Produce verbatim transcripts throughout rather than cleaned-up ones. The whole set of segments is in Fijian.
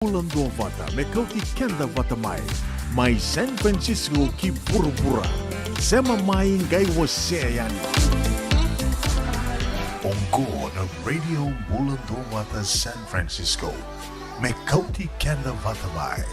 Bula Duavata, me kauti keda vata mai. Mai San Francisco ki vuravura. Sema mai, qai wasea yani. Oqo na Radio Bula Duavata San Francisco. Me kauti keda vata mai.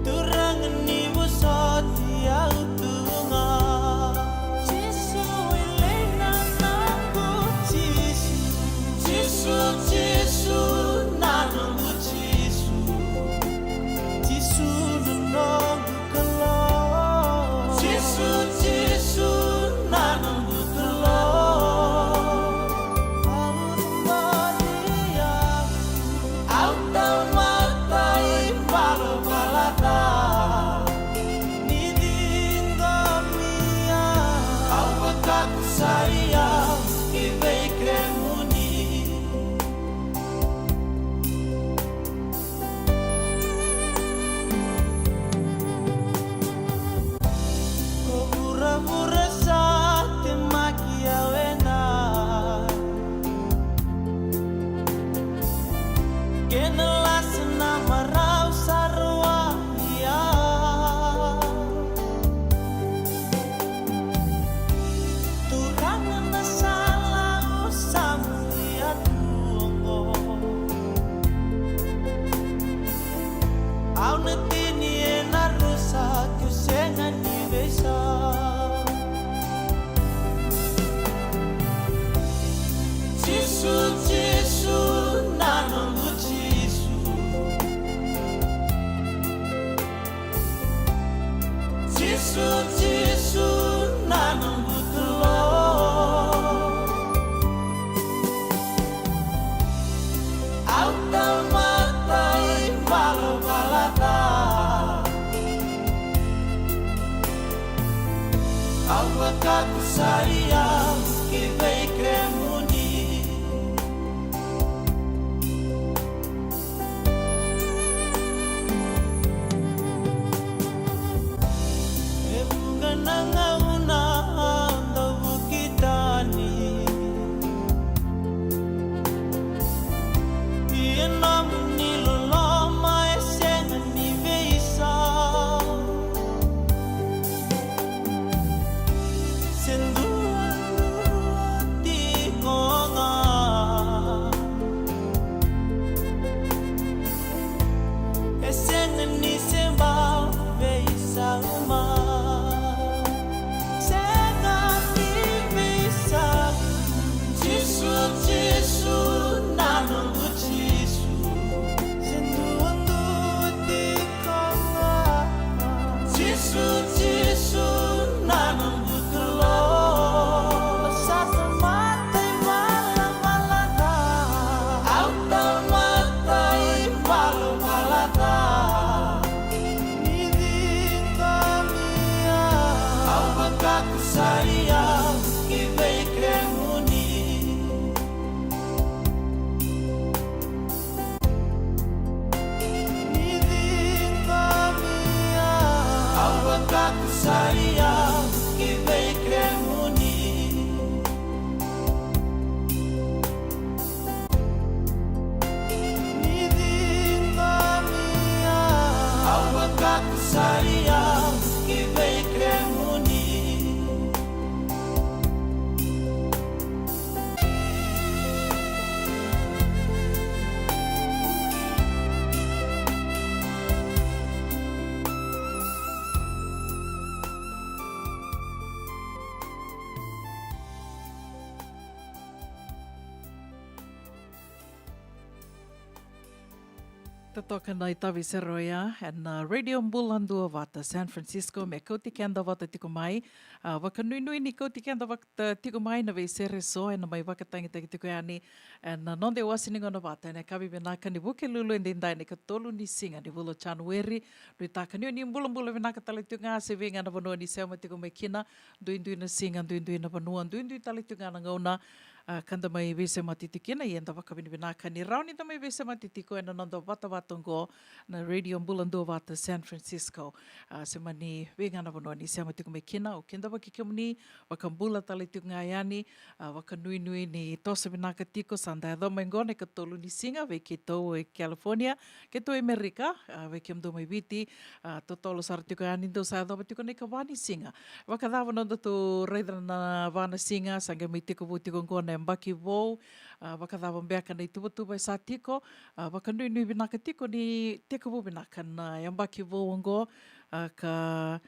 Turaga ni vosoti au tu ga. Jisu e lena noqu Jisu. Jisu, Jisu na noqu Jisu. Jisu na noqu Kalou. Jisu, Jisu na noqu Kalou. Au vakaia, au tamata ivalavala ca. Ni ciqomi au, au vakatusai au ki vei kemuni. Ko vuravura sa temaki au ena, kena lasa na marau sa rawai au. Turaga na sala au sa muria tu oqo. Au na tini ena rusa keu sega ni veisau. Jisu, Jisu na noqu Jisu. Jisu, Jisu na noqu Kalou. Au tamata ivalavala ca. Au vakatusai au ki vei kemuni. E vuqa na gauna au dau vuki tani. Ia nomuni loloma e sega ni veisau. Se dua tiko ga. E sega ni se bau veisau mai. Sega ni veisau. Jisu, Jisu na noqu Jisu. Se duadua tiko ga. Jisu, Jisu na noqu Kalou. Sa tamata ivalavala ca. Au tamata ivalavala ca. Ni ciqomi au, au vakatusai au ki vei kemuni. Ni ciqomi au, au vakatusai au ki vei kemuni. Ni ciqomi au, au vakatusai au ki vei kemuni. Totoka na itavi sere oya ena Radio Bula Duavata San Francisco, me kauti keda vata tiko mai. A, vakanuinui ni kauti keda vata tiko mai na veisere eso ena mai vakatagitaki tiko yani ena noda iwase ni gauna vata ena yakavi vinaka ni Vukelulu edaidai, na ikatolu ni siga ni vula o Janueri. Nuitaka ni o ni bulabula vinaka tale tiko ga se vei ga na vanua ni sema tiko mai kina. Duidui na siga, duidui na vanua, duidui tale tiko ga na gauna, a, ka da mai veisemati tiko kina. Ia eda vakavinavinaka ni rawa ni da mai veisemati tiko ena noda vatavata oqo na Radio Bula Duavata San Francisco. A, se mani vei ga na vanua ni sema tiko mai kina, au kidavaki kemuni, vakabula tale tiko ga yani. A, vakanuinui ni toso vinaka tiko, sa da yaco mai oqo na ikatolu ni siga vei keitou e California, keitou e Amerika, a, vei kemudou mai Viti, a, totolo sara tiko yani dou sa yacova tiko na ikava ni siga. Vakacava nodatou raica na va na siga, sa qai mai tekivu tiko oqo na yabaki vou, a, vakacava beka na ituvatuva e sa tiko, a, vakanuinui vinaka tiko ni tekivu vinaka na yabaki vou oqo, a, ka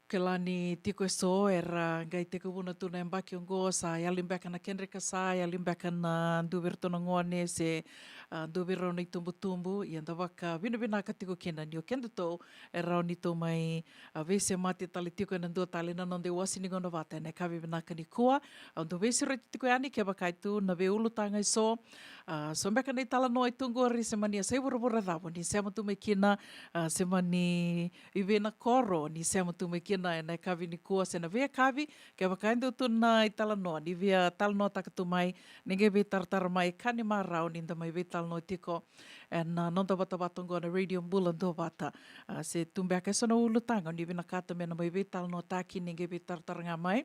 kila ni tiko eso era qai tekivuna tu na yabaki oqo, sa yali beka na kedra ikasa, yali beka na dua vei iratou na gone se, a, dua vei rau na itubutubu. Ia da vakavinavinaka tiko kina ni o kedatou e rawa ni tou mai, a, veisemati tale tiko ena dua tale na noda iwase ni gauna vata ena yakavi vinaka nikua. Au dau veisureti tiko yani kevaka e tu na veiulutaga eso, a, so beka na italanoa e tu qori, se mani a sa ivuravura cava o ni sema tu mai kina, a, se mani i vei na koro o ni sema tu mai kina ena yakavi nikua se na veiyakavi. Kevaka e dua tu na italanoa ni via talanoataka tu mai, ni qai veitaratara mai, ka ni marau ni da mai veitalanoa tiko ena noda vatavata oqo na Radio Bula Duavata. A, se tu beka eso na ulutaga o ni vinakata me na mai veitalanoataki, ni qai veitaratara ga mai.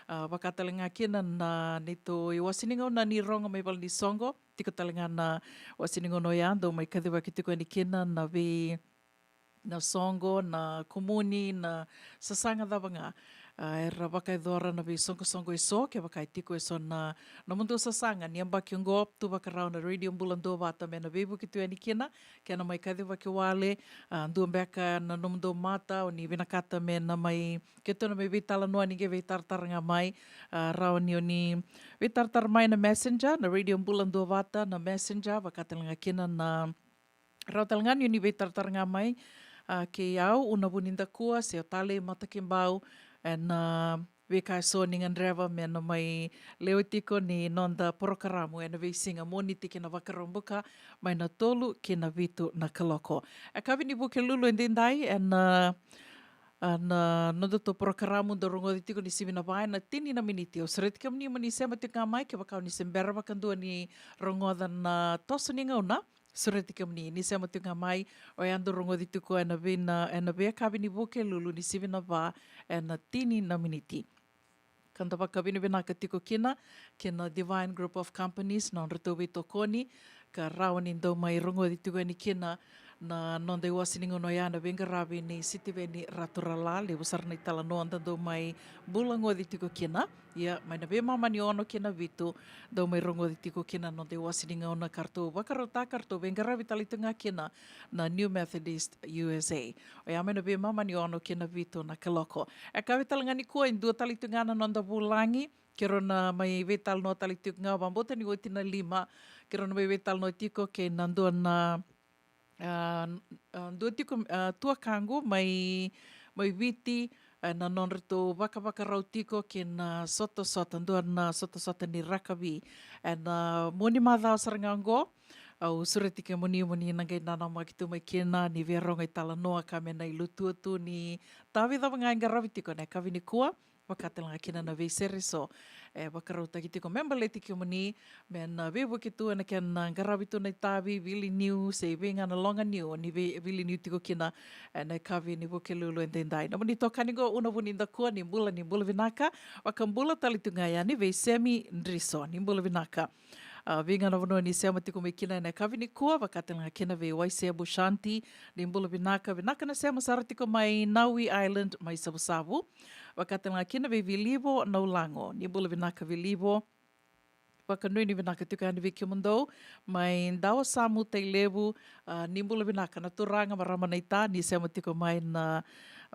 A, vaka tale ga kina na neitou iwase ni gauna ni rogo mai valenisoqo, tiko tale ga na iwase ni gauna oya dou mai kacivaki tiko yani kina na vei na soqo, na kumuni, na sasaga cava ga, a, era vakayacora na veisoqosoqo eso. Kevaka e tiko eso na nomudou sasaga ni yabaki oqo, tu vakarau na Radio Bula Duavata me na veivuke tu yani kina, ke na mai kacivaki wale. A, dua beka na nomudou mata o ni vinakata me na mai, keitou na mai veitalanoa, ni qai veitaratara ga mai. A, rawa ni o ni veitaratara mai na Messenger, na Radio Bula Duavata na Messenger, vaka tale ga kina na rawa tale ga ni o ni veitaratara ga mai, a, kei au, Una Vunidakua, se o Talei Matakibau, ena veika eso ni gadreva me na mai lewe tiko ni noda porokaramu ena veisiga Moniti ki na Vakaraubuka, mai na tolu ki na vitu na kaloko. Yakavi ni Vukelulu edaidai, ena, a, na nodatou porokaramu dau rogoci tiko ni sivi na va ena tini na miniti. Au sureti kemuni mo ni sema tiko ga mai kevaka o ni se bera vakadua ni rogoca na toso ni gauna. Sureti kemuni ni sema tiko ga mai, oya dau rogoci tiko ena vei na, ena veiyakavi ni Vukelulu ni sivi na va ena tini na miniti. Ka da vakavinavinaka tiko kina ki na Divine Group of Companies, na nodratou veitokoni, ka rawa ni dau mai rogoci tiko yani kina na noda iwase ni gauna oya na veiqaravi nei Sitiveni Raturala. Levu sara na italanoa da dau mai bulagoci tiko kina. Ia, mai na veimama ni ono ki na vitu, dau mai rogoci tiko kina na noda iwase ni gauna ka ratou vakarautaka, ka ratou veiqaravi tale tiko ga kina na New Methodist U S A. Oya mai na veimama ni ono ki na vitu na kaloko. Yakavi tale ga nikua e dua tale tiko ga na noda vulagi, keirau na mai veitalanoa tale tiko ga, vakabauta ni oti na lima, keirau na mai veitalanoa tiko kei na dua na, a, a, dua tiko, a, tuakaqu mai, mai Viti, ena nodratou vakavakarau tiko kei na sotasota, dua na sotasota ni rakavi ena mua ni macawa sara ga oqo. Au sureti kemuni mo ni na qai nanamaki tu mai kina ni via rogo italanoa ka me na ilutua tu ni tavi cava ga e qaravi tiko ena yakavi nikua. Vaka tale ga kina na veisere eso e vakarautaki tiko me baleti kemuni, me na veivuke tu ena kena qaravi tu na itavi, vili niu se i vei ga na loga niu o ni vei, vili niu tiko kina ena yakavi ni Vukelulu edaidai. Nomuni itokani qo Una Vunidakua, ni bula, ni bula vinaka. Vakabula tale tu ga yani vei Semi Driso, ni bula vinaka. A, vei ga na vanua ni sema tiko mai kina ena yakavi nikua, vaka tale ga kina vei Waisebu Shanti, ni bula vinaka. Vinaka na sema sara tiko mai Naui Island, mai Savusavu. Vaka tale ga kina vei Vilivo Naulago, ni bula vinaka Vilivo. Vakanuinui vinaka tiko yani vei kemudou mai Dawasamu, Tailevu, a, ni bula vinaka na turaga, marama naita, ni sema tiko mai na,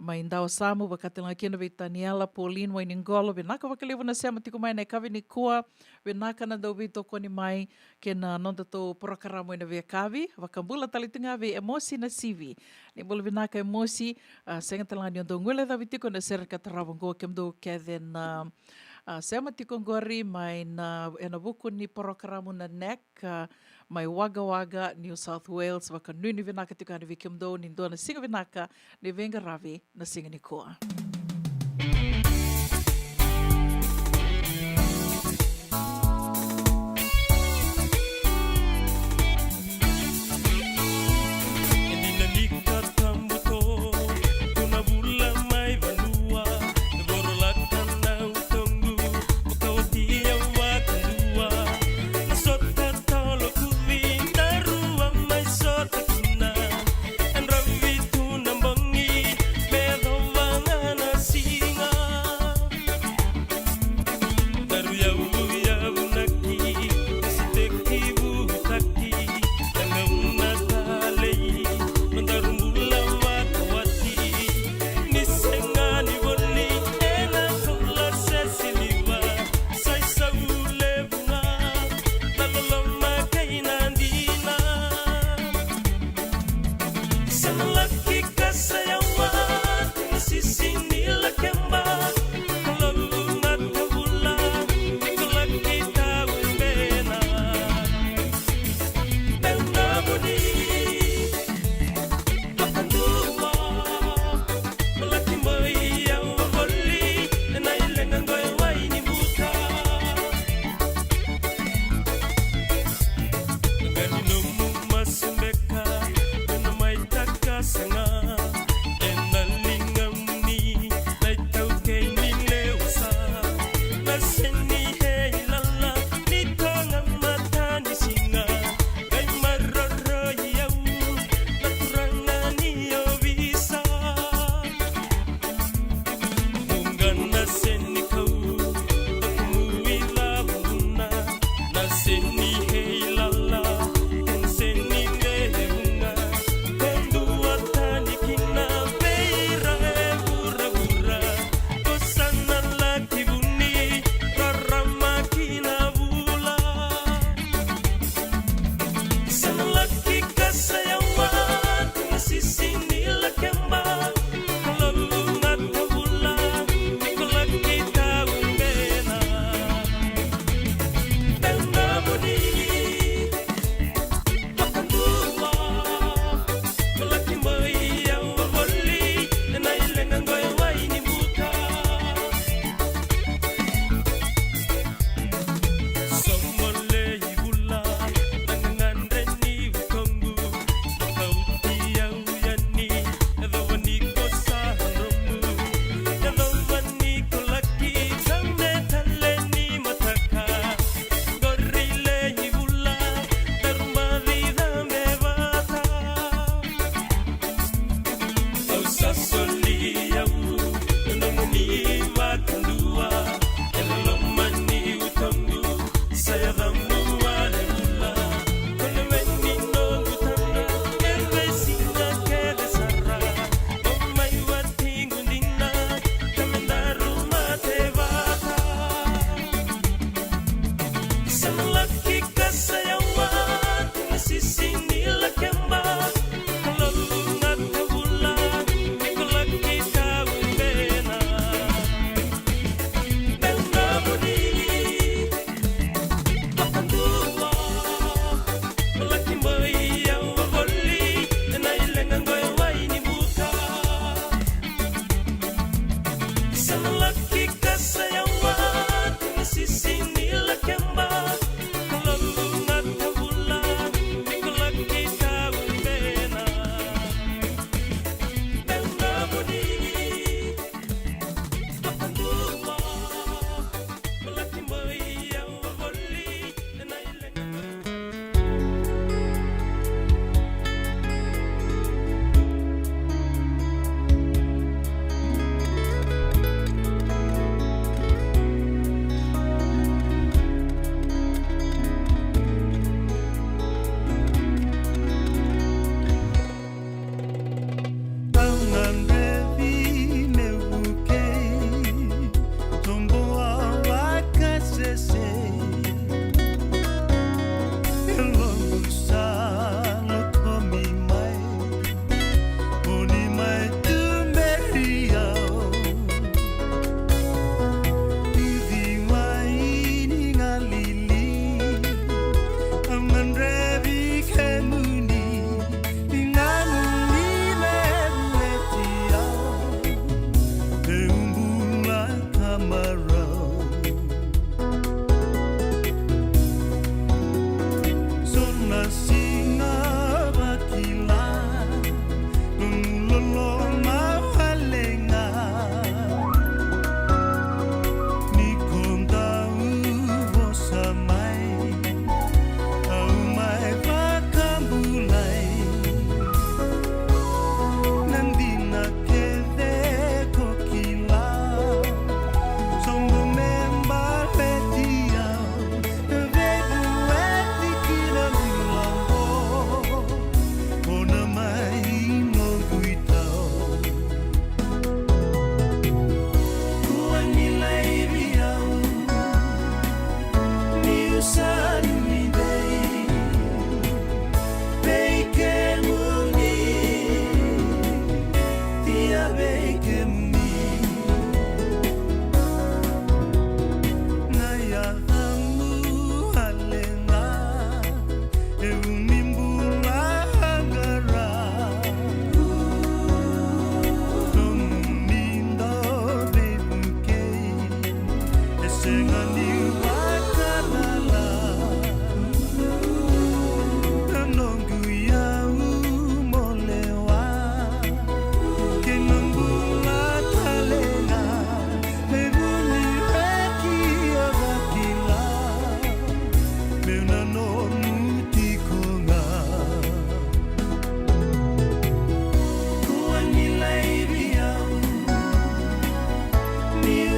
mai Dawasamu, vakatalega kina vei Taniela, Pauline Wainiqolo, vinaka vakalevu na sema tiko mai na yakavi nikua, vinaka na dau veitokoni mai kei na nodatou porokaramu ena veiyakavi, vakabula tale tu ga vei Emosi Nasivi. Ni bula vinaka Emosi, a, sega talega ni o dau guilecavi tiko na sere ka tarava oqo kemudou kece na, a, sema tiko oqori mai na, ena vuku ni porokaramu na NEC, a, mai Wagga Wagga, New South Wales, vakanuinui vinaka tiko yani vei kemudou ni dua na siga vinaka ni veiqaravi na siga nikua.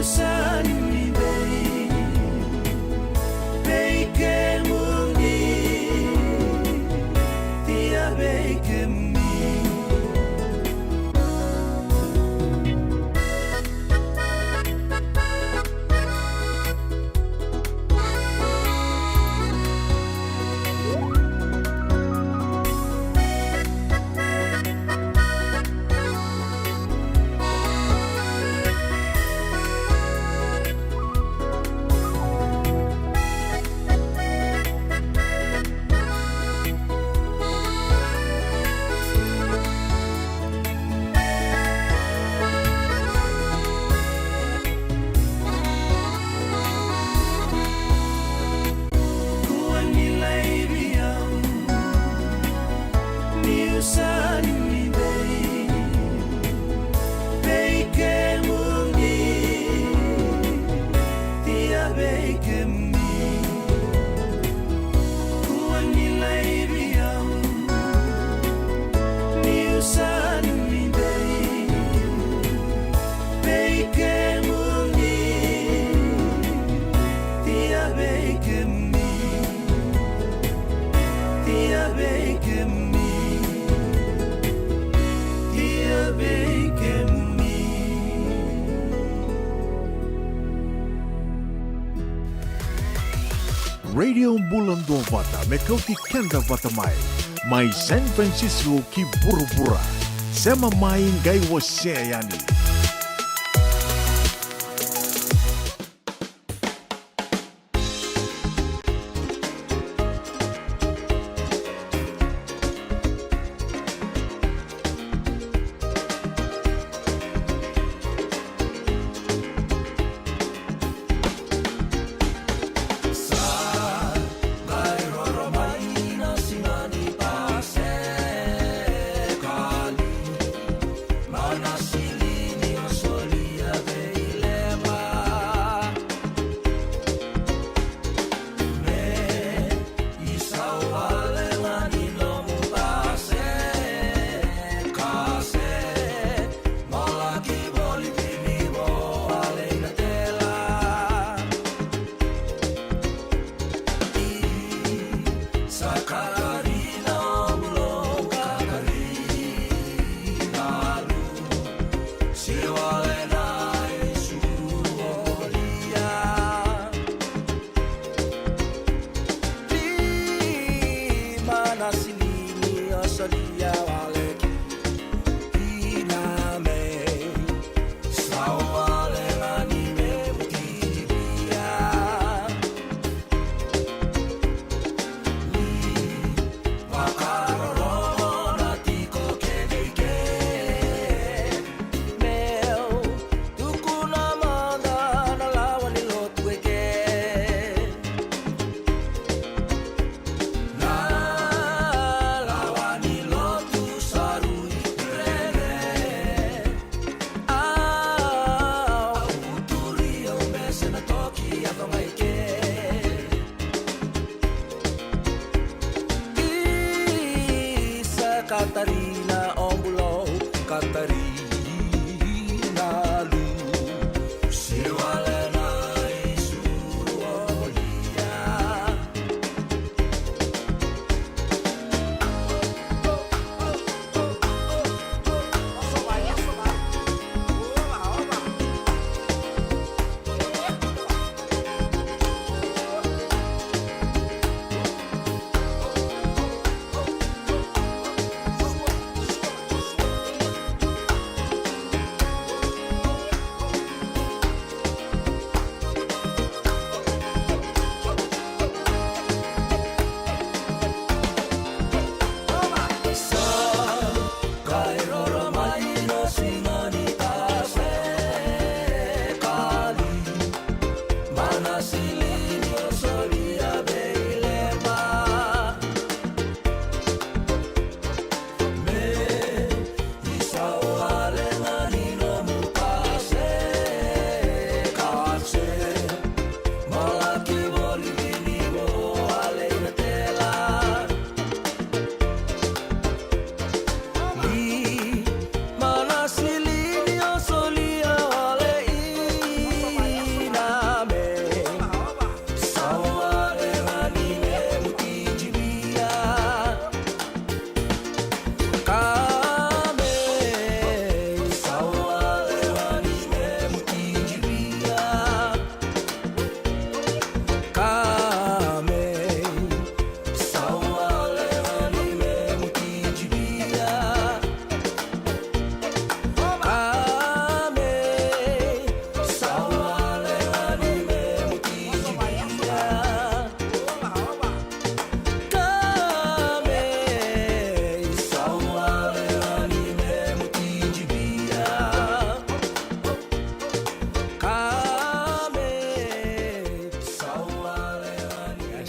Sa ni vei, vei kemuni, tia vei kemuni. Kua ni laivi au, niu sa ni vei, vei kemuni, tia vei kemuni. Kua ni laivi au, niu sa ni vei, vei kemuni, tia vei kemuni, tia vei kemuni, tia vei kemuni. Radio Bula Duavata, me kauti keda vata mai. Mai San Francisco ki vuravura. Sema mai qai wasea yani. Katarina, o bulou, Katarina Lu.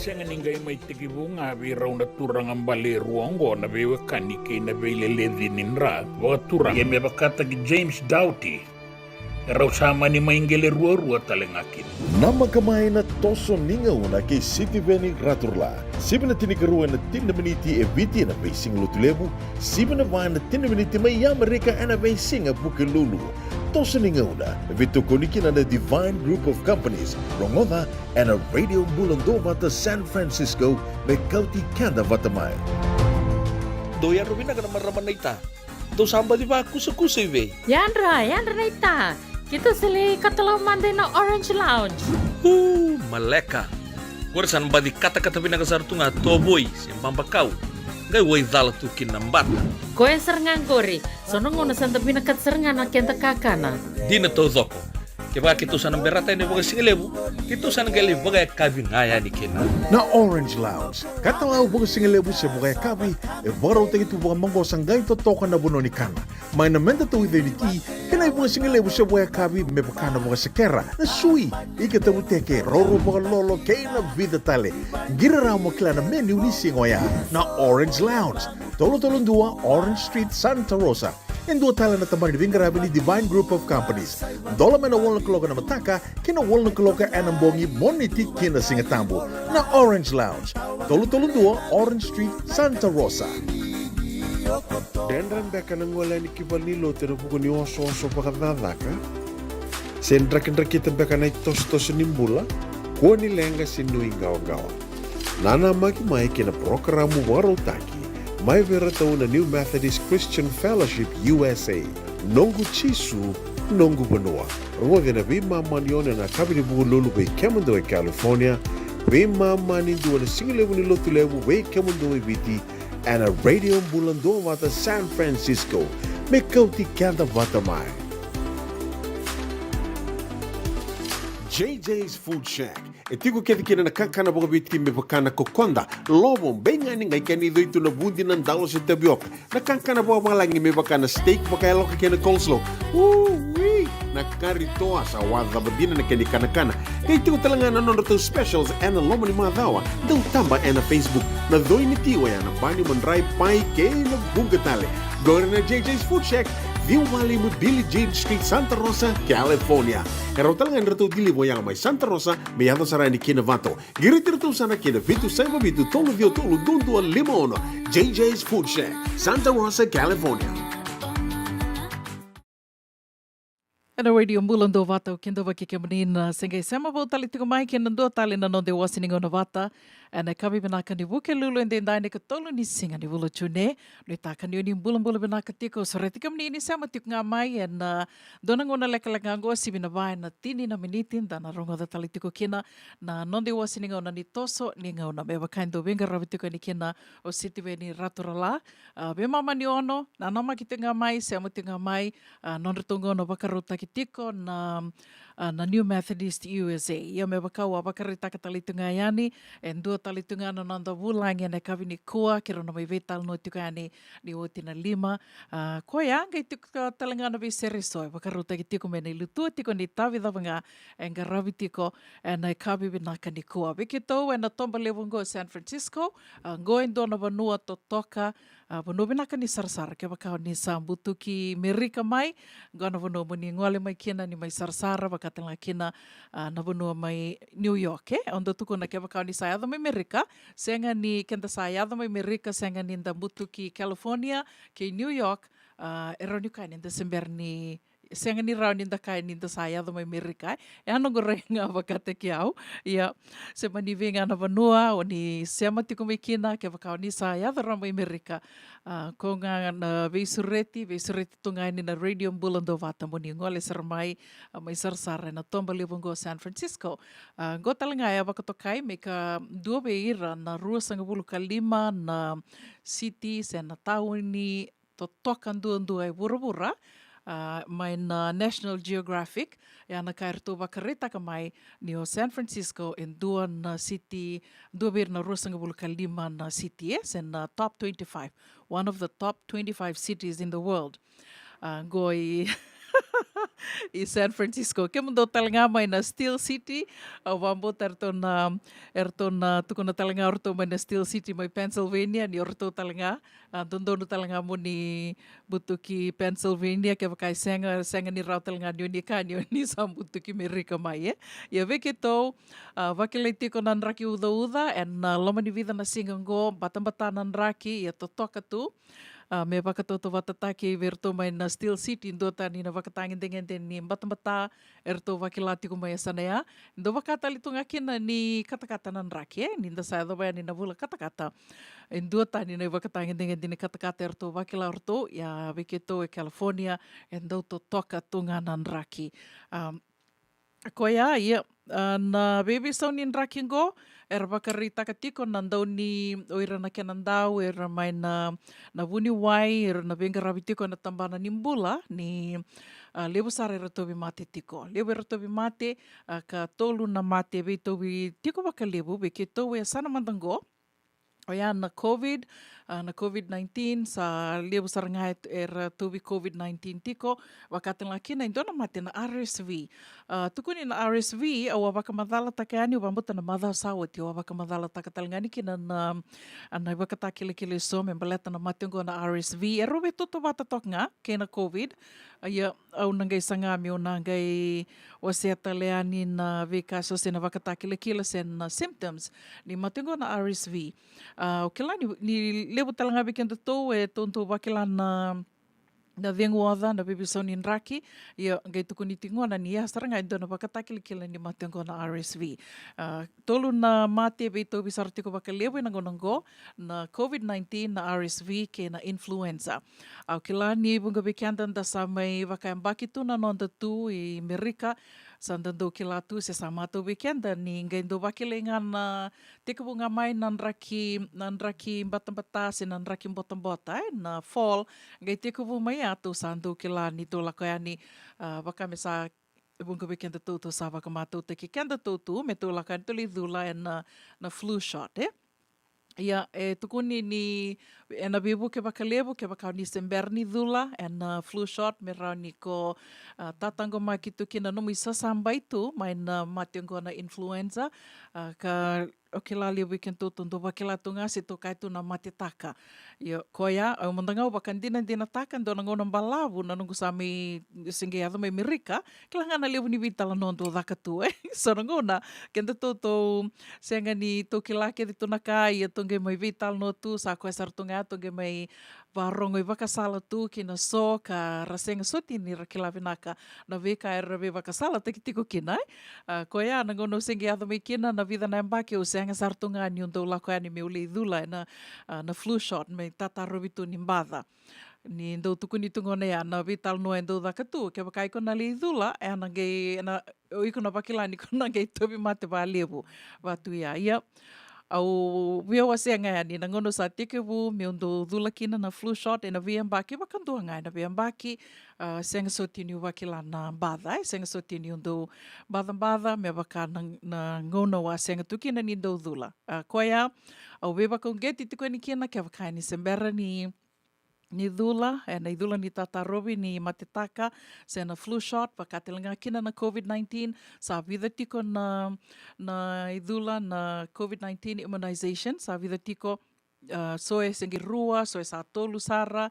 Sega ni qai mai tekivu ga vei rau na turaga bale e rua oqo na veiwekani kei na veileleci ni dra vakaturaga. Ia me vakataki James Doughty, e rau sa mani mai qele ruarua tale ga kina. Namaka mai na toso ni gauna kei Sitiveni Raturla. Sivi na tinikarua ena tini na miniti e Viti ena veisiga Lotulevu, sivi na va ena tini na miniti mai Amerika ena veisiga Vukelulu. Toso ni gauna e veitokoni kina na Divine Group of Companies. Rogoca ena Radio Bula Duavata San Francisco, me kauti keda vata mai. Dou yadra vinaka na marama naita. Dou sa baci vakusakusa i vei? Yadra, yadra naita. Keitou sa lai katalau mada ina Orange Lounge. U, maleka. Qori sa na baci katakata vinaka sara tu ga tovoi se babakau. Qai waicala tu kina na bata. Koya sara ga qori. So na gauna sa da vinakata sara ga na keda kakana. Dina taucoko. Kevaka keitou sa na berata yani vakasigalevu, keitou sa na qai lai vakayakavi ga yani kina. Na Orange Lounge, katalau vakasigalevu se vakayakavi, e vakarautaki tu vakamaqosa qai totoka na vanua ni kana. Mai na meda tauica ni ti, kei na ivakasigalevu se vakayakavi me vaka na vakasekera, na sui, ika tavuteke, roro vakalolo, kei na vica tale. Qiri rawa mo kila na menu ni siga oya. Na Orange Lounge, tolu tolu dua Orange Street, Santa Rosa. E dua tale na tabana ni veiqaravi ni Divine Group of Companies. Dola mai na walu na kaloko ena mataka ki na walu na kaloko ena bogi, Moniti ki na Sigatabu. Na Orange Lounge, tolu tolu dua Orange Street, Santa Rosa. Dredre beka na gole yani ki valenilotu ena vuku ni osooso vakacakacaka? Se drakidrakita beka na itosotoso ni bula? Kua ni leqa se nuiqawaqawa. Nanamaki mai ki na parokaramu vakarautaki mai vei iratou na New Methodist Christian Fellowship U S A. Noqu Jisu, noqu vanua. Rogoci ena veimama ni ono ena yakavi ni Vukelulu vei kemudou e California, veimama ni dua na sigalevu ni Lotulevu vei kemudou e Viti, ena Radio Bula Duavata San Francisco. Me kauti keda vata mai. J J's Food Shack. E tiko kece kina na kakana vakaviti me vaka na kokoda, lovo, beigani, qai kena icoi tu na vudi, na dalo se tavioka. Na kakana vakavalagi me vaka na steak vakayaloka kei na coleslaw. Ui! Na kari toa, sa waca cava dina na kena ikanakana. Qai tiko tale ga na nodratou specials ena loma ni macawa. Dau taba ena Facebook. Na coi ni ti oya na bani, madrai, pai kei na vuqa tale. Qori na J J's Food Shack, ciwa walu lima Billie Jean Street, Santa Rosa, California. E rawa tale ga ni ratou deliver oya mai Santa Rosa me yaco sara yani ki Novato. Qiriti iratou sara ki na vitu saiva vitu tolu ciwa tolu dua dua lima ono. J J's Food Shack, Santa Rosa, California. Ena Radio Bula Duavata, au kidavaki kemuni na se qai sema vou tale tiko mai ki na dua tale na noda iwase ni gauna vata. Ena yakavi vinaka ni Vukelulu edaidai, na ikatolu ni siga ni vula o June. Nuitaka ni o ni bulabula vinaka tiko, sureti kemuni ni sema tiko ga mai ena dua na gauna lekaleka oqo, sivi na va ena tini na miniti, da na rogoca tale tiko kina na noda iwase ni gauna ni toso ni gauna, me vaka e dau veiqaravi tiko yani kina o Sitiveni Raturala. A, veimama ni ono, nanamaki tiko ga mai, sema tiko ga mai, a, nodratou gauna vakarautaki tiko na, a, na New Methodist U S A. Ia me vaka au a vakaraitaka tale tiko ga yani, e dua tale tiko ga na noda vulagi ena yakavi nikua, keirau na mai veitalanoa tiko yani ni oti na lima. A, koya qai tiko tale ga na veisere eso e vakarautaki tiko me na ilutua tiko ni tavi cava ga e qaravi tiko ena yakavi vinaka nikua. Vei keitou ena toba levu oqo San Francisco, a, oqo e dua na vanua totoka, a, vanua vinaka ni sarasara. Kevaka o ni sa butuki Merika mai, oqo na vanua mo ni gole mai kina ni mai sarasara, vaka tale ga kina, a, na vanua mai New York, e? Au dau tukuna kevaka o ni sa yaco mai Merika, sega ni keda sa yaco mai Merika, sega ni da butuki California kei New York, a, e rawa ni kaya ni da se bera ni, sega ni rawa ni da kaya ni da sa yaco mai Merika, e? E a noqu rai ga vakataki au. Ia, se mani vei ga na vanua o ni sema tiko mai kina, kevaka o ni sa yaco rawa mai Merika, a, ko ga na veisureti, veisureti tu ga yani na Radio Bula Duavata mo ni gole sara mai, a, mai sarasara ena toba levu oqo San Francisco. A, oqo tale ga e a vakatokai me ka dua vei ira na ruasagavulu ka lima na city se na tauni totoka duadua e vuravura, a, mai na National Geographic, e a na ka eratou vakaraitaka mai ni o San Francisco e dua na city, dua vei ira na ruasagavulu ka lima na city, e, se na top twenty-five, one of the top twenty-five cities in the world. A, oqo i i San Francisco. Kemudou tale ga mai na Steel City, au vakabauta eratou na, eratou na tukuna tale ga o ratou mai na Steel City mai Pennsylvania, ni o ratou tale ga, a, dodonu tale ga mo ni butuki Pennsylvania, kevaka e sega, sega ni rawa tale ga ni o ni kaya ni o ni sa butuki Merika mai, e. Ia vei keitou, a, vakilai tiko na draki ucauca ena loma ni vica na siga oqo, batabata na draki, ia totoka tu. A, me vakatautauvatataki vei iratou mai na Steel City, dua tani na ivakatagedegede ni batabata eratou vakila tiko mai e yasana ya. Dou vaka tale tu ga kina ni katakata na draki, e, ni da sa yacova yani na vula katakata. E dua tani na ivakatagedegede ni katakata eratou vakila o ratou, ia vei keitou e California, e dau totoka tu ga na draki. A, koya, ia, a, na veiveisau ni draki qo, era vakaraitaka tiko na dau ni, o ira na kena dau, era mai na, na vuniwai, era na veiqaravi tiko ena tabana ni bula, ni, a, levu sara era tauvimate tiko. Levu era tauvimate, a, ka tolu na mate veitauvi tiko vakalevu, vei keitou e yasana mada qo, oya na COVID, a, na COVID nineteen, sa levu sara ga e, era tauvi COVID nineteen tiko, vaka tale ga kina e dua na mate na R S V. A, tukuni na R S V, au a vakamacalataka yani, au vakabauta na macawa sa oti, au a vakamacalataka tale ga yani kina na, a, na ivakatakilakila eso me baleta na mate oqo na R S V. E rau veitautauvata toka ga kei na COVID. A, ia, au na qai saga meu na qai wasea tale yani na veika eso se na ivakatakilakila se na symptoms ni mate oqo na R S V. A, o kila ni, ni levu tale ga vei kedatou e tou dau vakila na, na cegu oca, na veiveisau ni draki, ia qai tukuni tiko gona ni ya sara ga e dua na ivakatakilakila ni mate oqo na R S V. A, tolu na mate veitauvi sara tiko vakalevu ena gauna oqo, na COVID nineteen, na R S V kei na influenza. Au kila ni vuqa vei keda da sa mai vakayabaki tu na noda tu i Merika, sa da dau kila tu se sa matau vei keda ni qai dau vakilai ga na tekivu ga mai na draki, na draki batabata se na draki botabota, e, na fall, qai tekivu mai ya tou sa dau kila ni tou lako yani, a, vaka me sa vuqa vei kedatou tou sa vakamatautaki kedatou tu me tou lako yani tou lai cula ena, na flu shot, e. Ia, e tukuni ni ena veivuke vakalevu kevaka o ni se bera ni cula ena flu shot me rawa ni ko, a, tataqomaki tu kina nomu isasabai tu mai na mate oqo na influenza, a, ka o kila levu vei kedatou tou dau vakila tu ga se tou kaya tu na mate taka. Ia, koya, au mada ga au vakadinadinataka, dua na gauna balavu na noqu sa mai, se qai yaco mai Merika, kila ga na levu ni veitalanoa dau caka tu, e. So na gauna kedatou tou sega ni tou kila kece tu na ka, ia tou qai mai veitalanoa tu, sa koya sara tu ga tou qai mai varogo ivakasala tu kina so ka ra sega soti ni ra kila vinaka na veika era veivakasalataki tiko kina, e. A, koya na gauna au se qai yaco mai kina, na vica na yabaki au sega sara tu ga niu dau lako yani meu lai cula ena, a, na flu shot me tatarovi tu ni baca. Ni dau tukuni tu gona ya na veitalanoa e dau caka tu, kevaka iko na lai cula, ena qai, ena, o iko na vakila ni ko na qai tauvimate valevu vatu ya. Ia, au via wasea ga yani na gauna sa tekivu meu dau cula kina na flu shot ena veiyabaki vakadua ga ena veiyabaki, a, sega soti niu vakila na baca, e, sega soti niu dau bacabaca me vaka na, na gauna au a sega tu kina ni dau cula. A, koya, au veivakauqeti tiko yani kina kevaka ni se bera ni ni cula, e, na icula ni tatarovi ni matetaka, se na flu shot, vaka tale ga kina na COVID nineteen, sa vica tiko na, na icula na COVID nineteen immunization, sa vica tiko, a, so e se qai rua, so e sa tolu sara,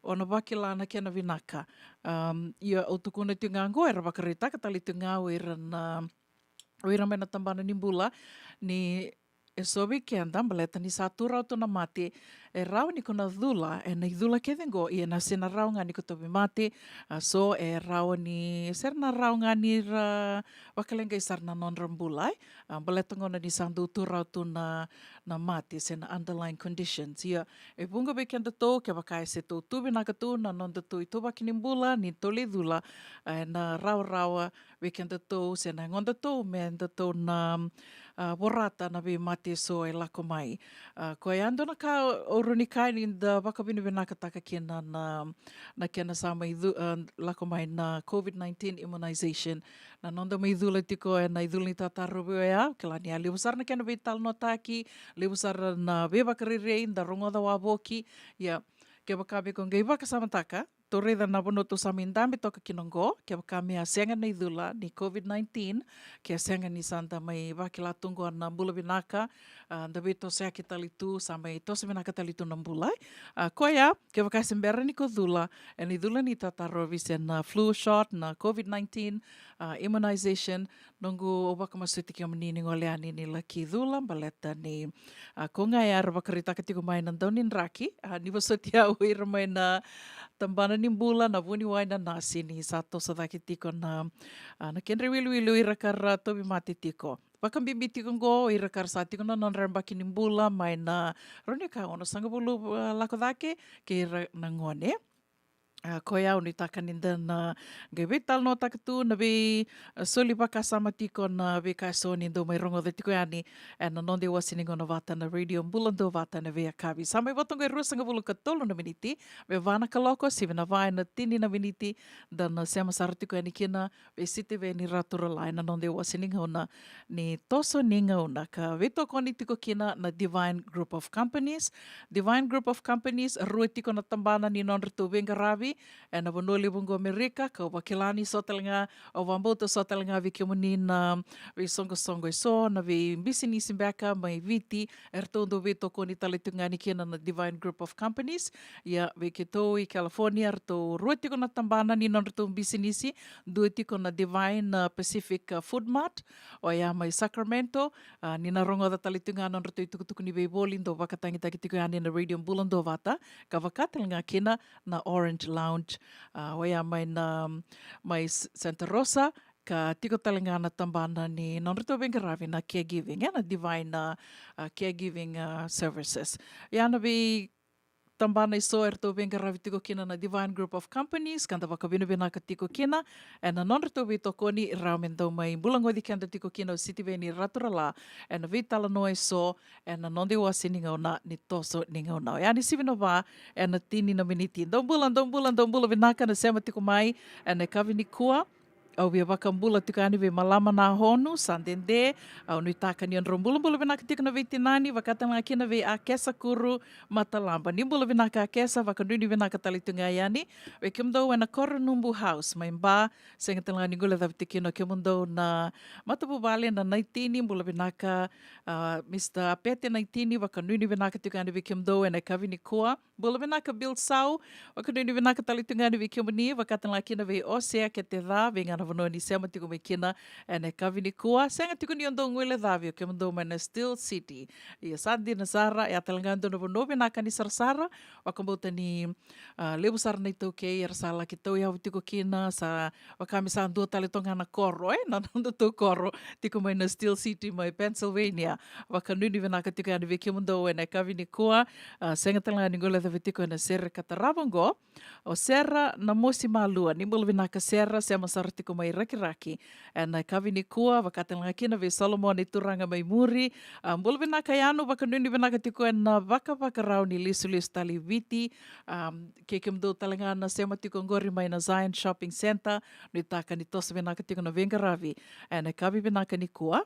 o na vakila na kena vinaka. Am, ia au tukuna tiko ga oqo, era vakaraitaka tale tiko ga o ira na, o ira mai na tabana ni bula, ni e so vei keda, baleta ni sa tu rawa tu na mate, e rawa ni ko na cula ena icula kece oqo, ia na se na rawa ga ni ko tauvimate, a, so e rawa ni, se na rawa ga ni ra vakaleqai sara na nodra bula, e. A, baleta gona ni sa dau tu rawa tu na, na mate, se na underlying conditions. Ia, e vuqa vei kedatou, kevaka e se tou tu vinaka tu na nodatou ituvaki ni bula, ni tou lai cula, e, na rawarawa, vei kedatou se na yagodatou me datou na, a, vorata na veimate eso e lako mai. A, koya e dua na ka au rawa ni kaya ni da vakavinavinakataka kina na, na kena sa mai cu-, a, lako mai na COVID nineteen immunization. Na noda mai cula tiko ena icula ni tatarovi oya, kila ni a levu sara na kena veitalanoataki, levu sara na veivakarerei da rogoca wavoki. Ia, kevaka me ko qai vakasamataka, tou raica na vanua tou sa mai dabe toka kina oqo, kevaka me a sega na icula ni COVID nineteen, ke a sega ni sa da mai vakila tu oqo na bula vinaka, a, da veitosoyaki tale tu, sa mai toso vinaka tale tu na bula. A, koya, kevaka se bera ni ko cula, ena icula ni tatarovi se na flu shot, na COVID nineteen, a, immunization, noqu au vakamasuti kemuni ni gole yani ni laki cula, baleta ni, a, ko ga era vakaraitaka tiko mai na dau ni draki, a, ni vosoti au ira mai na tabana ni bula, na vuniwai, na nasi, ni sa toso cake tiko na, a, na kedra iwiliwili o ira ka ra tauvimate tiko. Vakabibi tiko oqo o ira ka ra sa tiko na nodra yabaki ni bula mai na rua na ka ono sagavulu, a, lako cake, kei ira na gone. A, koya au nuitaka ni da na qai veitalanoataka tu na vei, a, soli vakasama tiko na veika eso ni dau mai rogoca tiko yani ena noda iwase ni gauna vata na Radio Bula Duavata ena veiyakavi. Sa mai vo toka e ruasagavulu ka tolu na miniti me va na kaloko, sivi na va ena tini na miniti, da na sema sara tiko yani kina vei Sitiveni Raturala ena noda iwase ni gauna ni toso ni gauna ka veitokoni tiko kina na Divine Group of Companies. Divine Group of Companies, rua tiko na tabana ni nodratou veiqaravi ena vanua levu oqo Amerika, kau vakila ni so tale ga, au vakabauta so tale ga vei kemuni na veisoqosoqo eso, na veibisinisi beka mai Viti, eratou dau veitokoni tale tu ga yani kina na Divine Group of Companies. Ia vei keitou i California, eratou rua tiko na tabana ni nodratou bisinisi, dua tiko na Divine, a, Pacific, a, Food Mart, oya mai Sacramento, a, ni na rogoca tale tu ga na nodratou itukutuku ni veivoli dau vakatagitaki tiko yani na Radio Bula Duavata, ka vaka tale ga kina na Orange Lounge, a, oya mai na, mai S-, Santa Rosa, ka tiko tale ga na tabana ni nodratou veiqaravi na caregiving, e na Divine, a, a, Caregiving, a, Services. Ia na vei tabana eso eratou veiqaravi tiko kina na Divine Group of Companies, ka da vakavinavinaka tiko kina ena nodratou veitokoni, rawa me dau mai bulagoci keda tiko kina o Sitiveni Raturala ena veitalanoa eso ena noda iwase ni gauna ni toso ni gauna. Oya ni sivi na va ena tini na miniti. Dou bula, dou bula, dou bula vinaka na sema tiko mai ena yakavi nikua. Au via vakabula tiko yani vei Malama Nahonu, sa dede. Au nuitaka ni o drau bulabula vinaka tiko na veitinani, vaka tale ga kina vei Akesa Kuru Matalaba. Ni bula vinaka Akesa, vakanuinui vinaka tale tu ga yani vei kemudou ena Koronubu House mai Ba. Sega tale ga ni guilecavi tiko kina o kemudou na matavuvale na Naitini, bula vinaka, a, Mister Apete Naitini, vakanuinui vinaka tiko yani vei kemudou ena yakavi nikua. Bula vinaka Bill Sau, vakanuinui vinaka tale tu ga yani vei kemuni, vaka tale ga kina vei Osea Keteca, vei ga na vanua ni sema tiko mai kina ena yakavi nikua. Sega tiko ni o dou guilecavi o kemudou mai na Steel City. Ia sa dina sara, e a tale ga dua na vanua vinaka ni sarasara, vakabauta ni, a, levu sara na iTaukei era sa laki tauyavu tiko kina, sa vaka me sa dua tale toga na koro, e, na nodatou koro tiko mai na Steel City mai Pennsylvania. Vakanuinui vinaka tiko yani vei kemudou ena yakavi nikua. A, sega tale ga ni guilecavi tiko ena sere ka tarava oqo o Sera Namosi Malua. Ni bula vinaka Sera, sema sara tiko mai Rakiraki ena yakavi nikua, vaka tale ga kina vei Solomone Turaga mai Muri. A, bula vinaka Yanu, vakanuinui vinaka tiko ena vakavakarau ni lesulesu tale i Viti. A, kei kemudou tale ga na sema tiko oqori mai na Zion Shopping Centre, nuitaka ni toso vinaka tiko na veiqaravi ena yakavi vinaka nikua.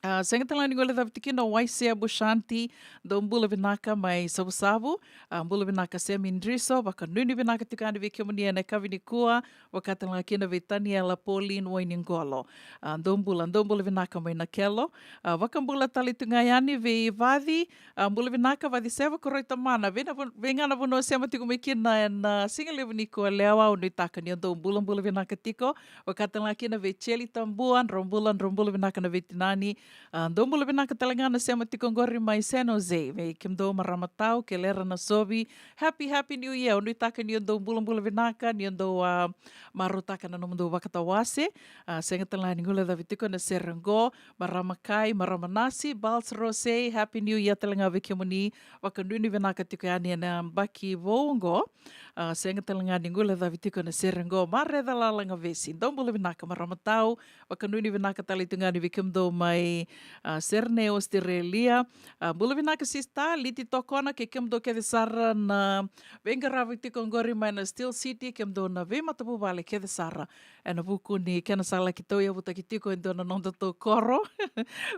A, sega tale ga ni guilecavi tiko kina o Waisea Bushanti, dou bula vinaka mai Savusavu. A, bula vinaka Semi Driso, vakanuinui vinaka tiko yani vei kemuni ena yakavi nikua, vaka tale ga kina vei Taniela Pauline Wainiqolo. A, dou bula, dou bula vinaka mai Nakelo. A, vakabula tale tu ga yani vei Vaci, a, bula vinaka Vaci Seva Koroi Tamana, vei na van-, vei ga na vanua sema tiko mai kina ena, a, sigalevu nikua, lewa, au nuitaka ni o dou bulabula vinaka tiko. Vaka tale ga kina vei Jeli Tabua, drau bula, drau bula vinaka na veitinani. A, dou bula vinaka tale ga na sema tiko oqori mai San Jose, vei kemudou marama tau, Kelera Nasovi. Happy, happy new year. Au nuitaka ni o dou bulabula vinaka, ni o dou, a, marautaka na nomudou vakatawase. A, sega tale ga ni guilecavi tiko ena sere oqo, marama Kai, marama Nasi, Bals Rose, happy new year tale ga vei kemuni. Vakanuinui vinaka tiko yani ena yabaki vou oqo. A, sega tale ga ni guilecavi tiko ena sere oqo, Mareca Lalaga Vesi. Dou bula vinaka marama tau, vakanuinui vinaka tale tu ga yani vei kemudou mai, a, Sydney, Australia. A, bula vinaka sista, Liti Tokona, kei kemudou kece sara na veiqaravi tiko oqori mai na Steel City, kemudou na veimatavuvale kece sara. Ena vuku ni kena sa laki tauyavutaki tiko e dua na nodatou koro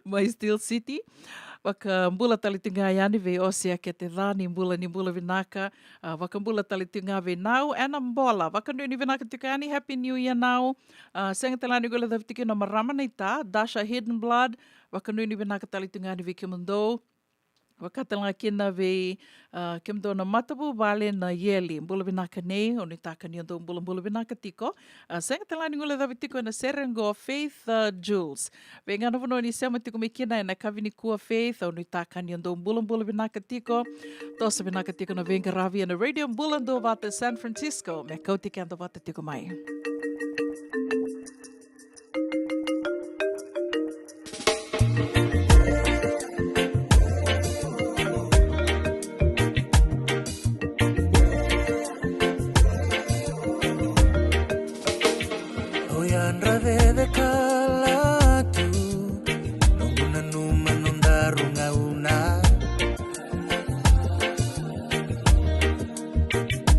mai Steel City. Vakabula tale tiko ga yani vei Osea Ketecani, bula ni bula vinaka. A, vakabula tale tiko ga vei Nau ena bola. Vakanuinui vinaka tiko yani, Happy New Year Nau. A, sega tale ga ni guilecavi tiko na marama na ita, Dasha Hidden Blood. Vakanuinui vinaka tale tiko ga yani vei kemudou. Vaka tale ga kina vei, a, kemudou na matavuvale na Yeli. Bula vinaka nei, o nuitaka ni o dou bulabula vinaka tiko. A, sega tale ga ni guilecavi tiko ena sere qo Faith, a, Jules. Vei ga na vanua ni sema tiko mai kina ena yakavi nikua Faith, o nuitaka ni o dou bulabula vinaka tiko. Toso vinaka tiko na veiqaravi ena Radio Bula Duavata San Francisco. Me kauti keda vata tiko mai. Au yadra veve kala tu, noqu nanuma nodaru gauna.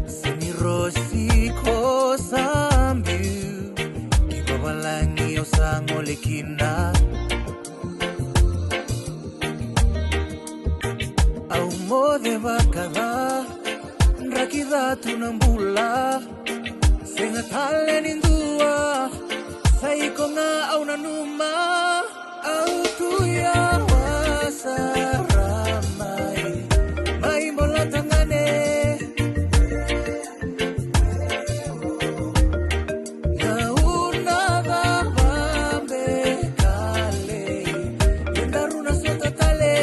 Seni rosi ko sa biu, ki vavalagi au sa gole kina. Au moce vakaca, draki ca tu na bula. Sega tale ni dua, sa iko ga au nanuma. Au tu ya wa sara mai, mai bola tagane. Na una cava be kale, e daru na sota tale.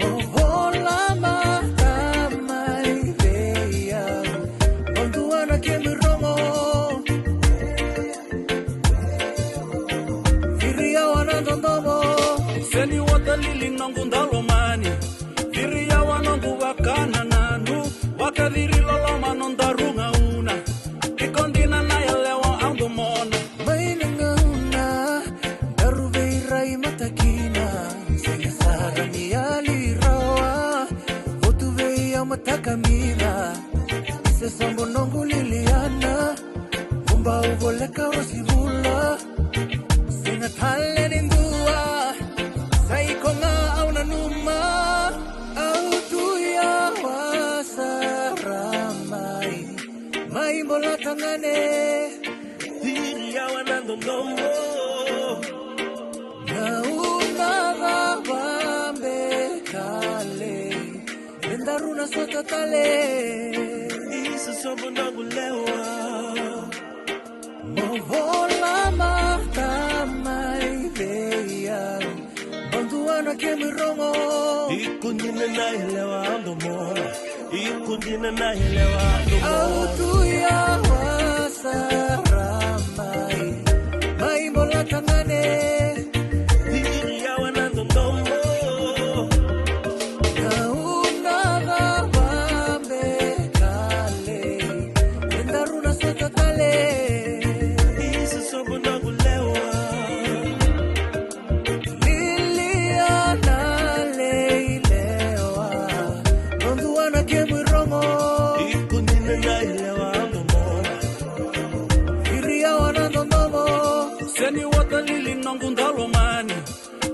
Mo vola mata mai vei au, mo dua na kemu irogo. Viri yawa na dodomo. Seni watalili noqu dalomani. Viri yawa noqu vakanananu. Vakaciri loloma nodaru gauna. Iko dina na yalewa au domona. Mai na gauna daru veirai mata kina, sega sara ni yali rawa. Votu vei au mataka mina, i se sobo noqu liliana. Vubau voleka rosi vula, sega tale ni dua, sa iko ga au nanuma. Au tu yawa sara mai, mai bola tagane. Viri yawa na dodomo. Na una cava be kale, e daru na sota tale. I se sobo noqu lewa. Mo vola mata mai vei au, mo dua na kemu irogo. Iko dina na yalewa au domona. Iko dina na yalewa au domona. Au tu yawa sara mai, mai bola tagane. Viri yawa na dodomo. Na una cava be kale, e daru na sota tale. I se sobo noqu lewa. Liliana lei lewa, mo dua na kemu irogo. Iko dina na yalewa au domona. Viri yawa na dodomo. Seni watalili noqu dalomani.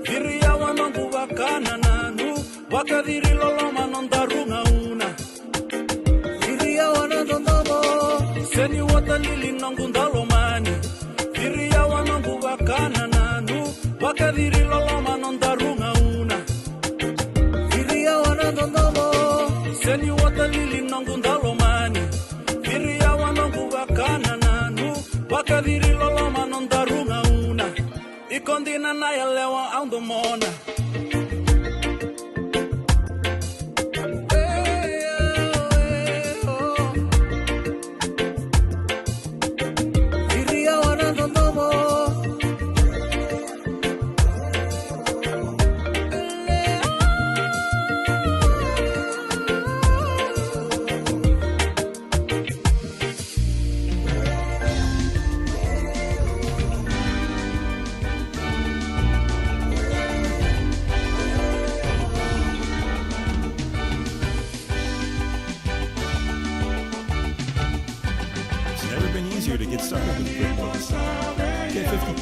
Viri yawa noqu vakanananu. Vakaciri loloma nodaru gauna. Viri yawa na dodomo. Seni watalili noqu dalomani. Viri yawa noqu vakanananu. Vakaciri loloma nodaru gauna. Viri yawa na dodomo. Seni watalili noqu dalomani. Viri yawa noqu vakanananu. Vakaciri loloma nodaru gauna. Iko dina na yalewa au domona. It's never been easier to get started with QuickBooks. Get fifty.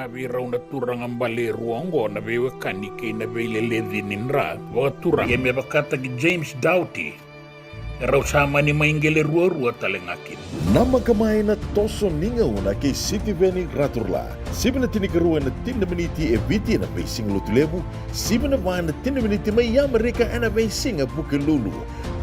Vei rau na turaga bale e rua oqo na veiwekani kei na veileleci ni dra vakaturaga, e me vakataki James Doughty, e rau sa mani mai qele ruarua tale ga kina. Namaka mai na toso ni gauna kei Sitiveni Raturla. Sivi na tinikarua ena tini na miniti e Viti ena veisiga Lotulevu, sivi na va ena tini na miniti mai Amerika ena veisiga Vukelulu.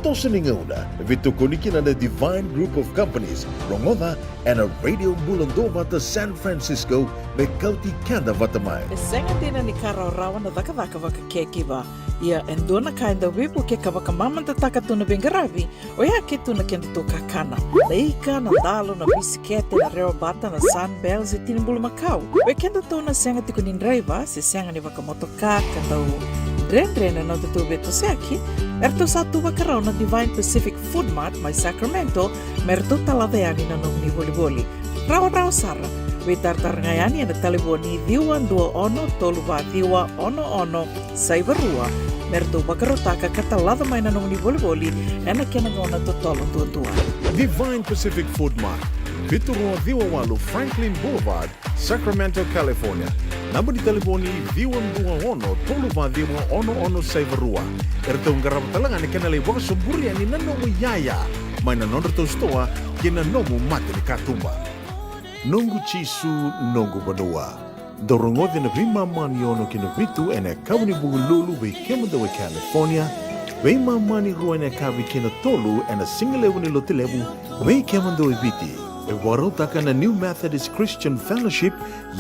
Toso ni gauna e veitokoni kina na Divine Group of Companies. Rogoca ena Radio Bula Duavata San Francisco, me kauti keda vata mai. E sega dina ni ka rawarawa na cakacaka vakacaregiver. Ia e dua na ka e dau veivuke ka vakamamadataka tu na veiqaravi, oya ke tu na kedatou kakana. Na ika, na dalo, na bisikete, na rewabata, na Sunbell se tini bulumakau. Vei kedatou na sega tiko ni draiva se sega ni vakamotoka ka dau dredre na nodatou veitosoyaki, eratou sa tu vakarau na Divine Pacific Food Mart mai Sacramento me ratou talaca yani na nomuni volivoli. Rawarawa sara. Veitaratara ga yani ena talevoni ciwa dua ono tolu va ciwa ono ono saiva rua me ratou vakarautaka ka talaca mai na nomuni volivoli ena kena gauna totolo duadua. Divine Pacific Food Mart, vitu rua ciwa walu Franklin Boulevard, Sacramento, California. Naba ni talevoni ciwa dua ono tolu va ciwa ono ono saiva rua. Eratou qarava tale ga na kena lai vakasoburi yani na nomu iyaya mai na nodratou sitoa kei na nomu mata ni katuba. Noqu Jisu, noqu vanua. Dou rogoci na veimama ni ono ki na vitu ena yakavi ni Vukelulu vei kemudou e California, veimama ni rua ena yakavi ki na tolu ena sigalevu ni Lotulevu vei kemudou e Viti. E vakarautaka na New Methodist Christian Fellowship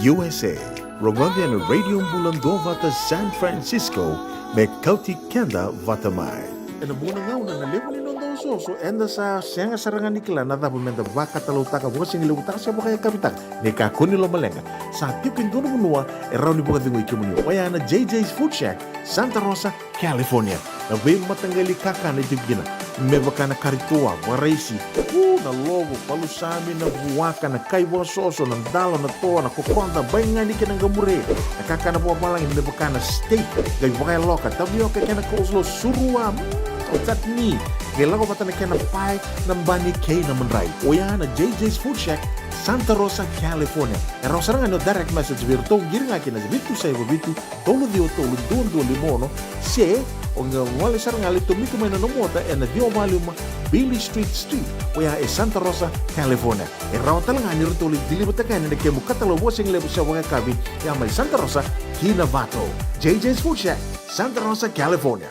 U S A. Rogoci ena Radio Bula Duavata San Francisco me kauti keda vata mai. Ena vuqa na gauna na levu ni noda osooso eda sa sega sara ga ni kila na cava meda vakatalautaka, vakasigalevutaka se vakayakavitaka. Ni kakua ni lomaleqa, sa tiko e dua na vanua e rawa ni vakacegui kemuni, oya na J J's Food Shack, Santa Rosa, California. Na veimataqali kakana e tiko kina, me vaka na kari toa, vakaraisi, u, na lovo, palusami, na vuaka, na kai vakasoso, na dalo, na toa, na kokoda, baigani kei na qamure, na kakana vakavalagi me vaka na steak, qai vakayaloka, tavioka kei na coleslaw, surua, mm, o chutney, qai lako vata na kena pae, na bani kei na madrai. Oya na J J's Food Shack, Santa Rosa, California. E rawa sara ga ni o direct message vei iratou, qiri ga kina vitu saiva vitu, tolu ciwa tolu, dua dua lima ono, se o qai gole sara ga, lai tomika mai na nomu ota ena ciwa va lima Beale Street Suite, oya e Santa Rosa, California. E rawa tale ga ni ratou lai deliver-taka yani na kemu katalau vakasigalevu se vakayakavi, ya mai Santa Rosa ki Novato. J J's Food Shack, Santa Rosa, California.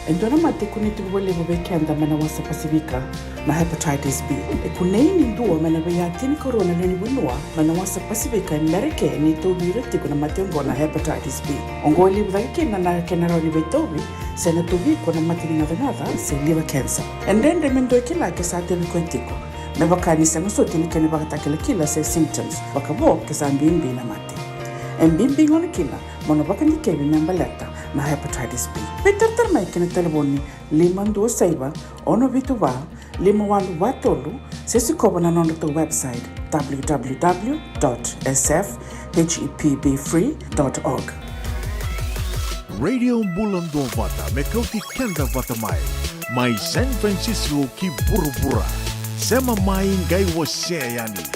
E dua na mate e kunei tiko vakalevu vei keda mai na wasa Pasifika, na hepatitis B. E kunei ni dua mai na veiya tinikarua na lewe ni vanua mai na wasa Pasifika e Merika ni tauvi ira tiko na mate oqo na hepatitis B. Oqo e levu cake kina na kena rawa ni veitauvi se na tauvi iko na mate ni gacagaca se liver cancer. E dredre me dua e kila ke sa tauvi koya tiko, me vaka ni sega soti na kena ivakatakilakila se symptoms, vakavo ke sa bibi na mate. E bibi gona kina mo na vakadikevi me baleta na hepatitis B. Veitaratara mai ki na talevoni lima dua saiva, ono vitu va, lima walu va tolu, se sikova na nodratou website, w w w dot s f h e p b free dot org. Radio Bula Duavata me kauti keda vata mai, mai San Francisco ki vuravura. Sema mai qai wasea yani.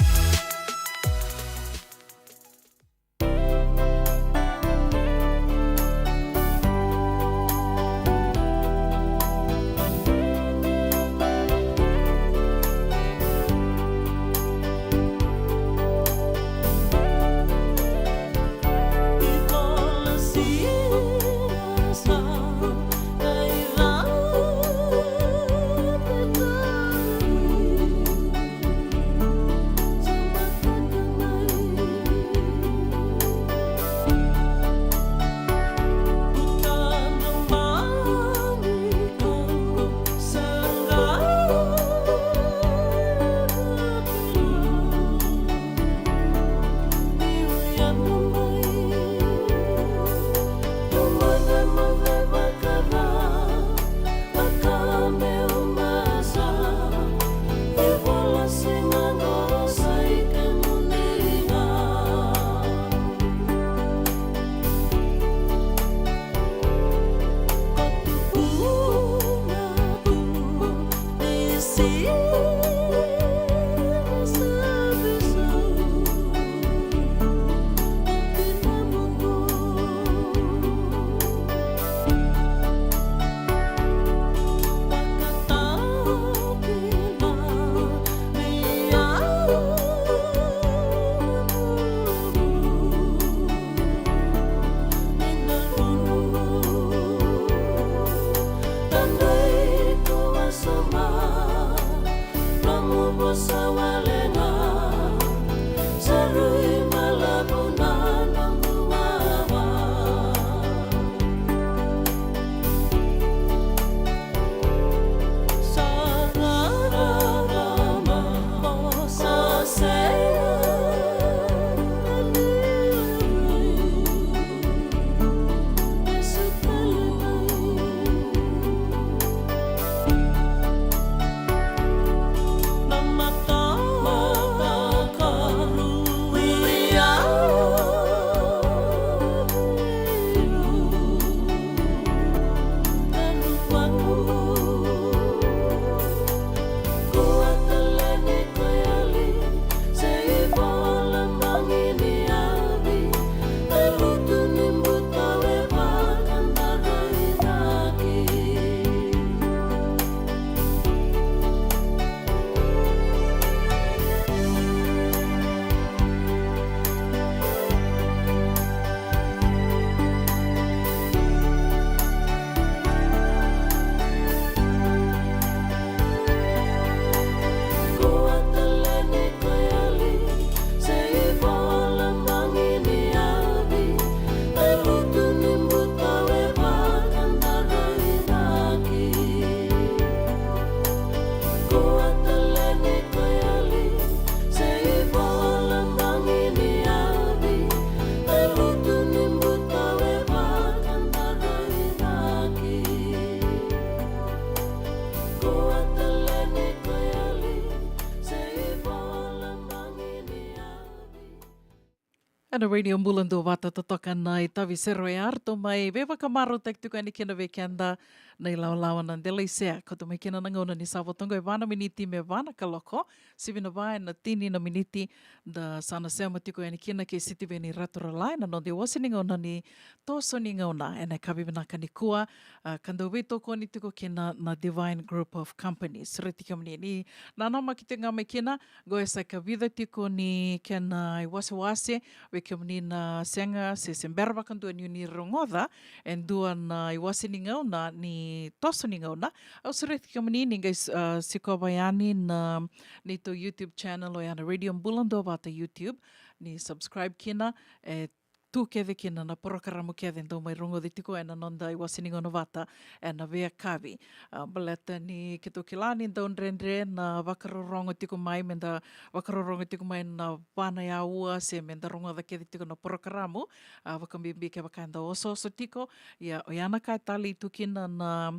Ena Radio Bula Duavata totoka na itavi sero e a ratou mai veivakamarautaki tiko yani kina vei keda na ilawalawa na Delaisea. Kauta mai kina na gauna ni sa vo toka e va na miniti me va na kaloko. Sivi na va ena tini na miniti da sa na sema tiko yani kina kei Sitiveni Raturala ena noda iwase ni gauna ni toso ni gauna ena yakavi vinaka nikua. A, ka dau veitokoni tiko kina na Divine Group of Companies. Reti kemuni ni nanamaki tiko ga mai kina, qo e sa ikavica tiko ni kena iwasewase, vei kemuni na sega se se bera vakadua ni ni rogoca e dua na iwase ni gauna ni toso ni gauna. Au sureti kemuni ni qai, a, sikova yani na neitou YouTube channel, oya na Radio Bula Duavata YouTube, ni subscribe kina, e tu kece kina na porokaramu kece dau mai rogoci tiko ena noda iwase ni gauna vata ena veiyakavi. A, baleta ni keitou kila ni dau dredre na vakarorogo tiko mai, meda vakarorogo tiko mai na va na aua se meda rogoca kece tiko na porokaramu. A, vakabibi kevaka eda osooso tiko, ia oya na ka e talei tu kina na,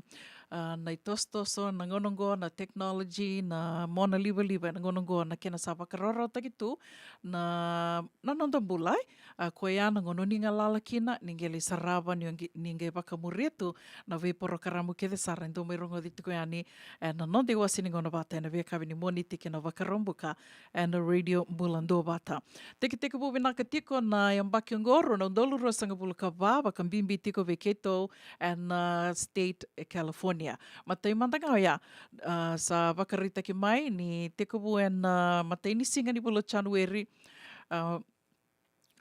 a, na itosotoso, na gauna oqo, na technology, na mona livaliva ena gauna oqo, na kena sa vakarawarawataki tu na, na noda bula, e. A, koya na gauna ni galala kina, ni qai lai sarava, ni qai, ni qai vakamuria tu na veiporokaramu kece sara e dau mai rogoci tiko yani ena noda iwase ni gauna vata ena veiyakavi ni Moniti kei na Vakaraubuka ena Radio Bula Duavata. Tekitekivu vinaka tiko na yabaki oqo, rua na udolu ruasagavulu ka va, vakabibi tiko vei keitou ena, a, state e California. Matai mada ga oya, a, sa vakaraitaki mai ni tekivu ena, a, matai ni siga ni vula o January, a,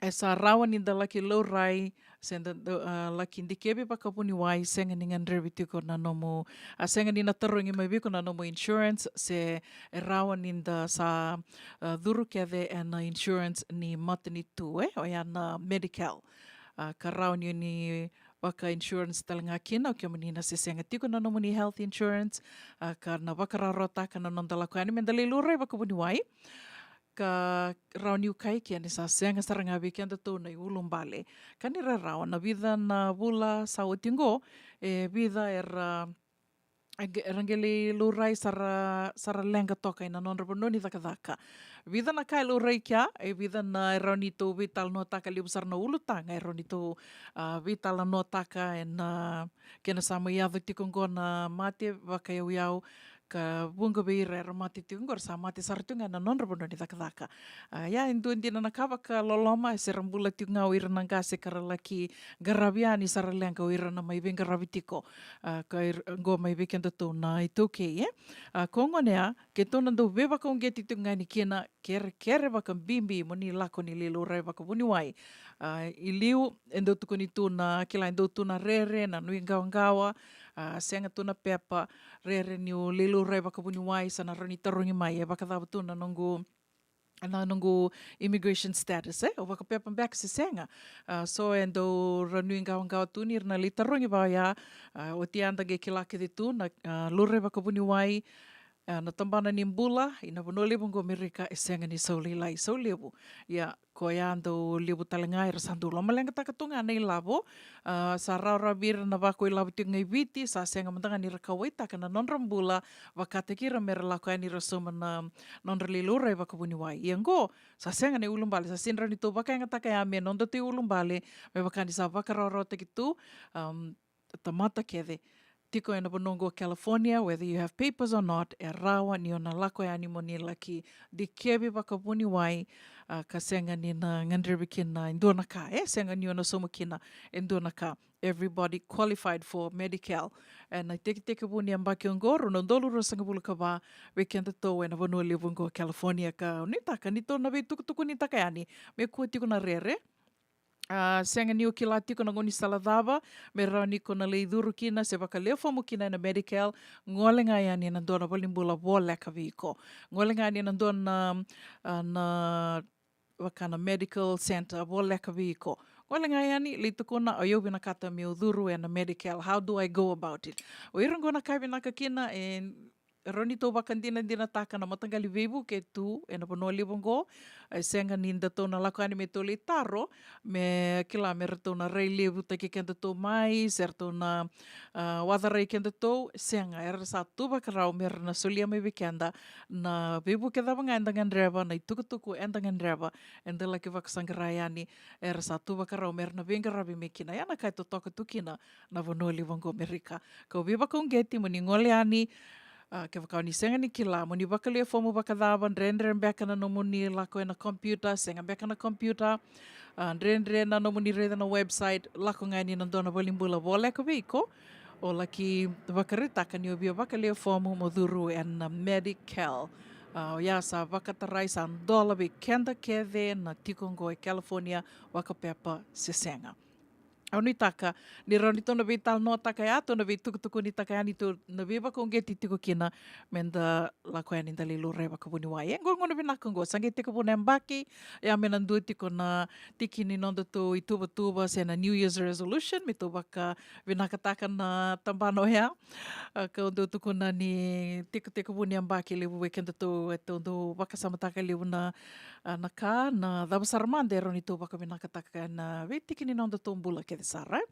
e sa rawa ni da laki laurai se da, da, a, laki dikevi vakavuniwai, sega ni gadrevi tiko na nomu, a, sega ni na tarogi mai vei iko na nomu insurance, se e rawa ni da sa, a, curu kece ena insurance ni matanitu, e, oya na Medi-Cal. A, ka rawa ni ni vaka-insurance tale ga kina o kemuni na se sega tiko na nomuni health insurance, a, ka na vakarawarawataka na noda lako yani meda lai laurai vakavuniwai. Ka rawa niu kaya ke ni sa sega sara ga vei kedatou na iulubale. Ka ni rarawa na vica na vula sa oti oqo, e vica era, e qe-, era qai lai laurai sa ra, sa ra leqa toka ena nodra vanua ni cakacaka. Vica na ka e laurai kea, e vica na e rawa ni tou veitalanoataka, levu sara na ulutaga e rawa ni tou, a, veitalanoataka ena, kena sa mai yaco tiko oqo na mate vakayauyau, ka vuqa vei ira era mate tiko oqo era sa mate sara tiko ga ena nodra vanua ni cakacaka. A, ia e dua dina na ka vakaloloma, e se ra bula tiko ga o ira na qase ka ra laki qaravi yani sa ra leqa o ira na mai veiqaravi tiko. A, ka ir-, oqo mai vei kedatou na iTaukei, e. A, ko gona ya, keitou na dau veivakauqeti tiko ga yani kina, kerekere vakabibi mo ni lako ni lai laurai vakavuniwai. A, i liu, e dau tukuni tu na, kila e dau tu na rere, na nuiqawaqawa, a, sega tu na pepa, rere niu lai laurai vakavuniwai, sa na rawa ni tarogi mai, e vakacava tu na noqu, na noqu immigration status, e? Au vakapepa beka se sega. A, so e dau ra nuiqawaqawa tu ni ra na lai tarogi vaya. A, oti ya da qai kila kece tu na, a, laurai vakavuniwai, a, na tabana ni bula ina vanua levu oqo Amerika e sega ni sau lailai, sau levu. Ia, koya dau levu tale ga era sa dau lomaleqataka tu ga na ilavo. A, sa rawarawa vei ira na vako ilavo tiko ga i Viti, sa sega mada ga ni ra kauwaitaka na nodra bula, vakataki ira me ra lako yani ra sauma na nodra lai laurai vakavuniwai. Ia oqo, sa sega na iulubale, sa sega ni rawa ni tou vakayagataka ya me nodatou iulubale, me vaka ni sa vakarawarawataki tu, am, tamata kece tiko ena vanua oqo California, whether you have papers or not, e rawa ni o na lako yani mo ni laki dikevi vakavuniwai, a, ka sega ni na gadrevi kina e dua na ka, e sega ni o na sauma kina e dua na ka. Everybody qualified for Medi-Cal. Ena tekitekivu ni yabaki oqo, rua na udolu ruasagavulu ka va, vei kedatou ena vanua levu oqo California, ka nuitaka ni tou na veitukutukunitaka yani me kua tiko na rere. A, sega ni o kila tiko na gaunisala cava me rawa ni ko na lai curu kina se vakalewe fomu kina ena Medi-Cal, gole ga yani ena dua na valenibula voleka vei iko. Gole ga yani ena dua na, a, na vaka na medical center voleka vei iko. Gole ga yani, lai tukuna, o yau vinakata meu curu ena Medi-Cal. How do I go about it? O ira oqo na ka e vinaka kina, e rawa ni tou vakadinadinataka na mataqali veivuke tu ena vanua levu oqo. E sega ni datou na lako yani me tou lai taro, me kila me ratou na rai levutaki kedatou mai, se ratou na, a, wacarai kedatou. Sega, era sa tu vakarau me ra na solia mai vei keda na veivuke cava ga eda gadreva, na itukutuku eda gadreva, eda laki vakasaqara yani, era sa tu vakarau me ra na veiqaravi mai kina. Ia na ka e totoka tu kina na vanua levu oqo Amerika. Kau veivakauqeti mo ni gole yani, a, kevaka o ni sega ni kila mo ni vakalewe fomu vakacava, dredre beka na nomuni lako ena computer, sega beka na computer, a, dredre na nomuni raica na website, lako ga yani na dua na valibula voleka vei iko, o laki vakaraitaka ni o via vakalewe fomu mo curu ena Medi-Cal. A, oya sa vakatarai, sa dola vei keda kece na tiko oqo e California, vakapepa se sega. Au nuitaka ni rawa ni tou na veitalanoataka ya, tou na veitukutukunitaka yani, tou na veivakauqeti tiko kina, meda lako yani da lai laurai vakavuniwai. E qo gauna vinaka oqo, sa qai tekivu na yabaki, ia me na dua tiko na tiki ni nodatou ituvatuva se na New Year's resolution, me tou vakavinakataka na tabana oya. A, kau dau tukuna ni tekitekivu ni yabaki levu vei kedatou, e tou dau vakasamataka levu na, a, na ka, na cava sara mada e rawa ni tou vakavinakataka ena veitiki ni nodatou bula kece sara, e.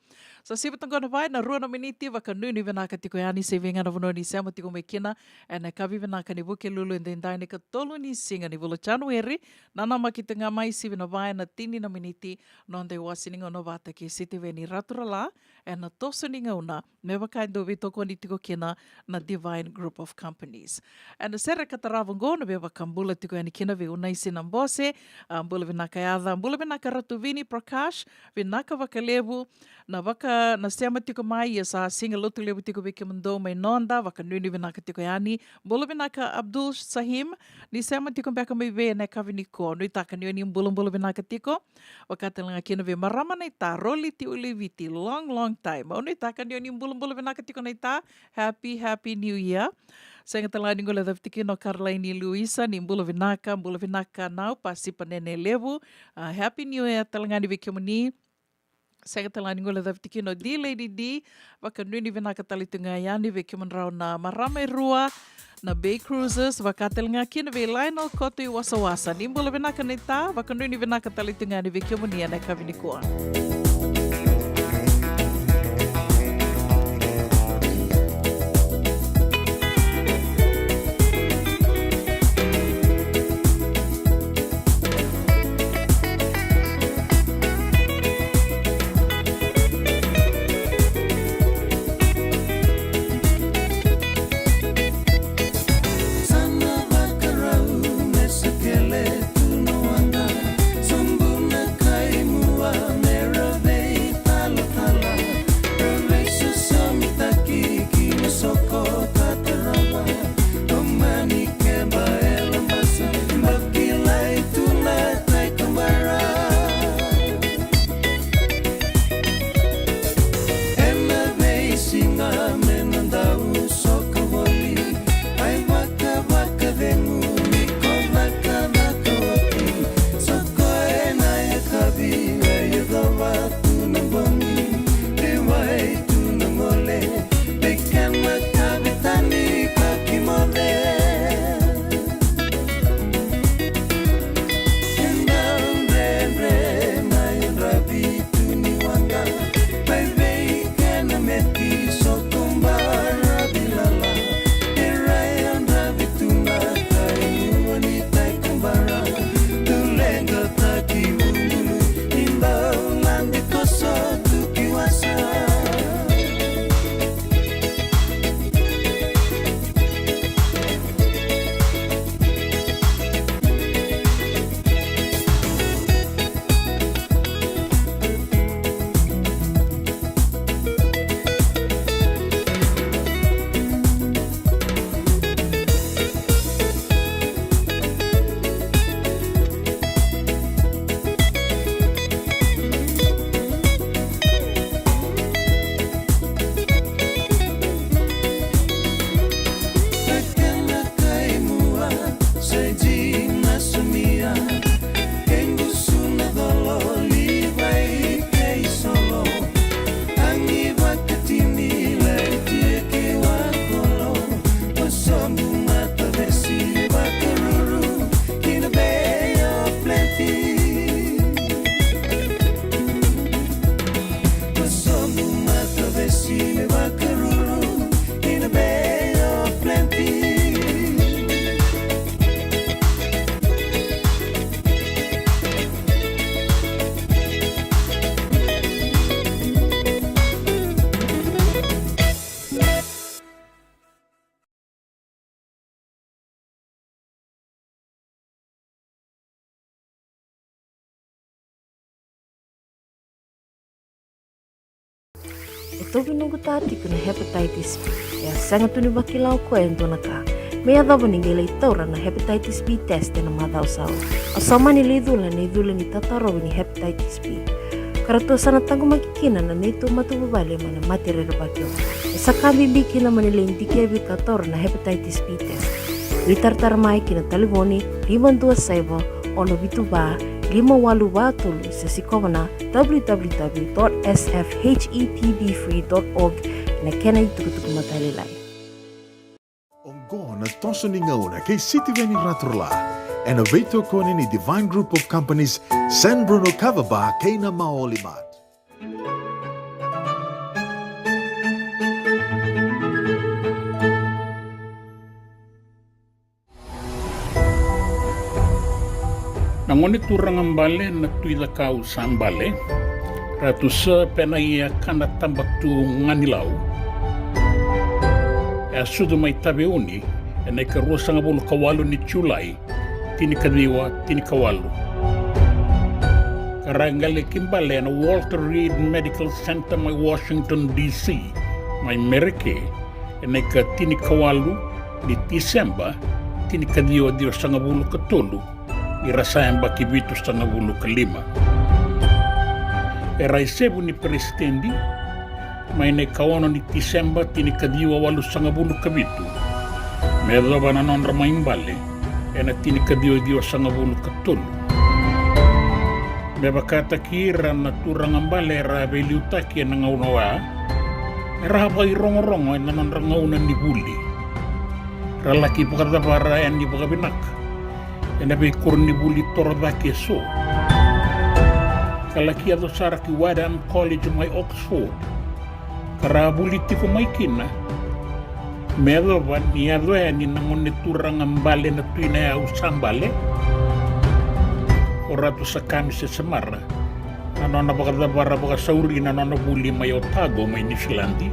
Sa sivi toka qo na va ena rua na miniti, vakanuinui vinaka tiko yani se vei ga na vanua ni sema tiko mai kina. Ena yakavi vinaka ni Vukelulu edaidai, na ikatolu ni siga ni vula o Janueri, nanamaki tiko ga mai, sivi na va ena tini na miniti, noda iwase ni gauna vata kei Sitiveni Raturala, ena toso ni gauna, me vaka e dau veitokoni tiko kina na Divine Group of Companies. Ena sere ka tarava oqo, na veivakabula tiko yani kina vei Unaisi Nabose, a, bula vinaka Yaca, bula vinaka Ratu Vini Prakash, vinaka vakalevu na vaka, na sema tiko mai, ia sa siga Lotulevu tiko vei kemudou mai noda, vakanuinui vinaka tiko yani, bula vinaka Abdul Sahim, ni sema tiko beka mai vei ena yakavi nikua, nuitaka ni o ni bulabula vinaka tiko, vaka tale ga kina vei marama naita Roliti Uliviti, long, long time. Au nuitaka ni o ni bulabula vinaka tiko naita, happy, happy new year. Sega tale ga ni guilecavi tiko kina o Karolaini Luisa, ni bula vinaka, bula vinaka Nau, Pasipa Nene Levu, a, happy new year tale ga ni vei kemuni. Sega tale ga ni guilecavi tiko kina o D Lady D, vakanuinui vinaka tale tu ga yani vei kemudrau na marama e rua, na Bay Cruisers, vaka tale ga kina vei Lionel Koto i Wasawasa. Ni bula vinaka naita, vakanuinui vinaka tale tu ga yani vei kemuni ena yakavi nikua. Sa na vakarau me sa kele tu na waqa, sobu na kai mua me ra E tauvi noqu ta tiko na hepatitis B. E a sega tu ni vakila o koya e dua na ka. Me yacova ni qai lai taura na hepatitis B test ena macawa sa oti. Au sa mani lai cula ena icula ni tatarovi ni hepatitis B. Ka ratou sa na taqomaki kina na neitou matavuvale mai na mate rerevaki oqo. E sa ka bibi kina mo ni lai dikevi ka taura na hepatitis B test. Veitaratara mai ki na talevoni lima dua saiva, ono vitu va, lima walu va tolu se sikova na w w w dot s f h e p b free dot org ena kena itukutuku matailalai. Oqo na toso ni gauna kei Sitiveni Raturala ena veitokoni ni Divine Group of Companies, San Bruno Kava Bar kei na Maoli Mart. Na gone turaga bale na Tui Cakau sa bale, Ratu Sir Penaia Kanatabatu Ganilau, e a sucu mai Taveuni ena ikaruasagavulu ka walu ni Julai, tinikaciwa tinikawalu. Ka ra qai laki bale ena Walter Reed Medical Center mai Washington D C mai Mereke ena ikatinikawalu ni Tiseba, tinikaciwa ciwasagavulu ka tolu, ni ra sa yabaki vitusagavulu ka lima. Era isevu ni peresitedi mai na ikaono ni Tiseba, tinikaciwa walusagavulu ka vitu, me yacova na nodra mai bale ena tinikaciwa ciwasagavulu ka tolu. Me vakataki ira na turaga bale era a veiliutaki ena gauna oya, era a vakairogorogo ena nodra gauna ni vuli. Ra laki vakacavara yani vakavinaka ena veikoronivuli torocake eso, ka laki yaco sara ki Wadham College mai Oxford, ka ra vuli tiko mai kina me yacova ni yaco yani na gone turaga bale na Tui Nayau sa bale, o Ratu Sakami Sesemara, na nona vakacavara vakasauri na nona vuli mai Otago mai Niusiladi,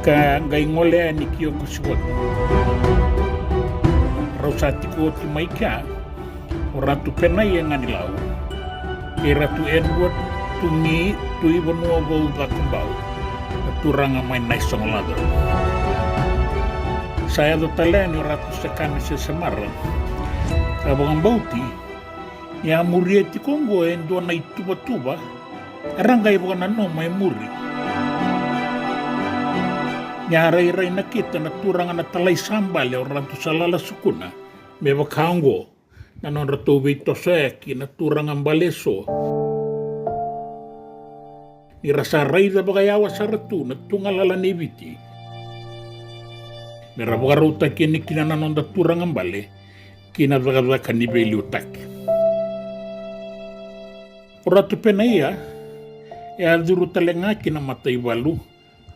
ka qai gole yani ki Okosiwati. Rau sa tiko oti mai kea o Ratu Penaia Ganilau kei Ratu Edward Tugi Tui Vanuavou Cakobau, na turaga mai Naisogolaca. Sa yaco tale yani o Ratu Sakami Sesemara, ka vakabauti ni a muria tiko oqo e dua na ituvatuva era qai vakananuma e muri. Ni a rairai nakita na turaga na talai sa bale o Ratu Salala Sukuna me vaka oqo na nodratou veitosoyaki na turaga bale eso, ni ra sa raica vakayawa sara tu na tugalala nei Viti me ra vakarautaki yani kina na noda turaga bale ki na cakacaka ni veiliutaki. O Ratu Penaia e a curu tale ga ki na mataivalu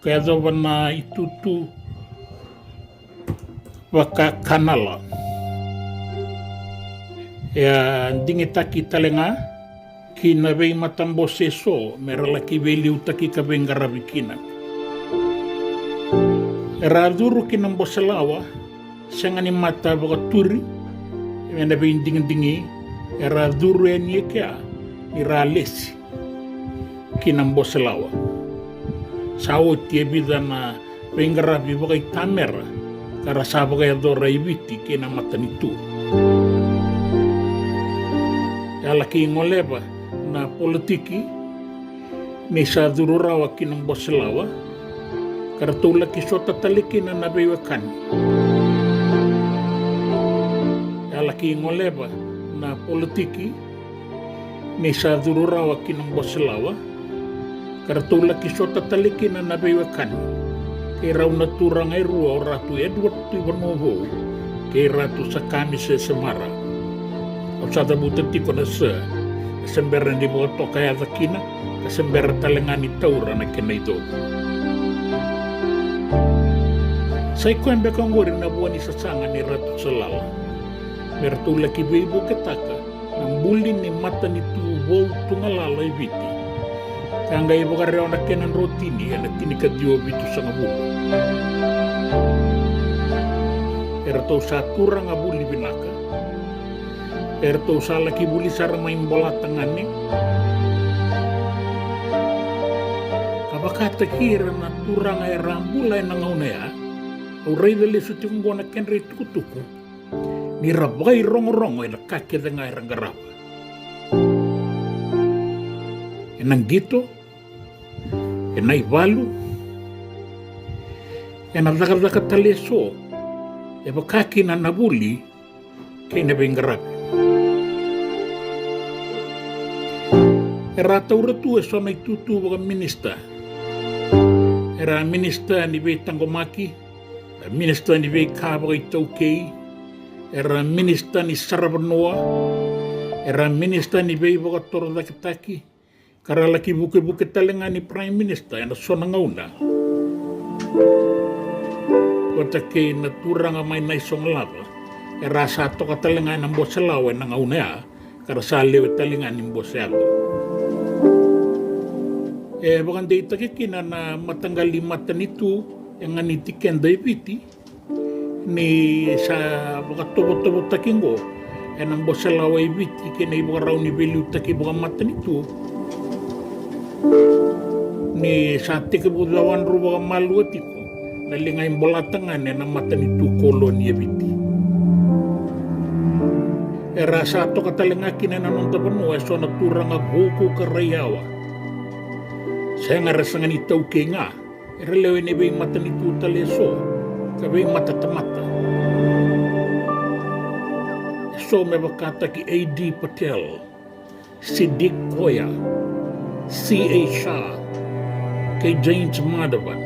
ka yacova na itutu vakakanala. E a digitaki tale ga ki na veimatabose eso me ra laki veiliutaki ka veiqaravi kina. Era a curu ki na Boselawa, sega ni mata vakaturi ena veidigidigi, era a curu yani e kea ni ra a lesi ki na Boselawa. Sa oti e vica na veiqaravi vakaitamera ka ra sa vakayacora e Viti kei na matanitu. E a laki goleva na politiki ni sa curu rawa ki na Boselawa, ka ratou laki sota tale kina na veiwekani. E a laki goleva na politiki ni sa curu rawa ki na Boselawa, ka ratou laki sota tale kina na veiwekani kei rau na turaga e rua, o Ratu Edward Tui Vanuavou kei Ratu Sakami Sesemara. Au sa cavuta tiko na sa, e se bera ni vakatoka yaca kina, ka se bera tale ga ni taura na kena icegu. Sa i koya beka oqori na vua ni sasaga ni Ratu Salala me ratou laki veivuketaka na buli ni matanitu vou tugalala e Viti, ka qai vakarewa na kena drotini ena tinikaciwa vitusagavulu. Eratou sa turaga vuli vinaka. Eratou sa laki vuli sara mai Bolatagane. Vakataki ira na turaga era a bula ena gauna ya, au raica lesu tiko oqo na kedra itukutuku ni ra vakairogorogo ena ka kece ga era qarava. Ena qito, ena ivalu, ena cakacaka tale eso, e vaka kina na vuli kei na veiqaravi. Era a taura tu eso na itutu vakaminista. Era a minista ni veitaqomaki, era a minista ni veika vakaitaukei, era a minista ni saravanua, era a minista ni veivakatorocaketaki, ka ra laki vukevuke tale ga ni Prime Minister ena so na gauna. Vata kei na turaga mai Naisogolava, era sa toka tale ga ena bose lawa ena gauna ya, ka ra sa lewe tale ga ni bose yaco. E vakadeitaki kina na mataqali matanitu e ganiti keda e Viti, ni sa vakatovotovotaki oqo ena bose lawa e Viti kei na ivakarau ni veiliutaki vakamatanitu, ni sa tekivu cawadru vakamalua tiko na liga ibolatagane ena matanitu koloni e Viti. Era sa toka tale ga kina ena noda vanua eso na turaga vuku ka rai yawa. Sega, era sega ni taukei ga, era lewe ni veimatanitu tale eso ka veimatatamata. Eso me vakataki A D Patel, Siddiq Goya, C A Shah, kei James Madhavan,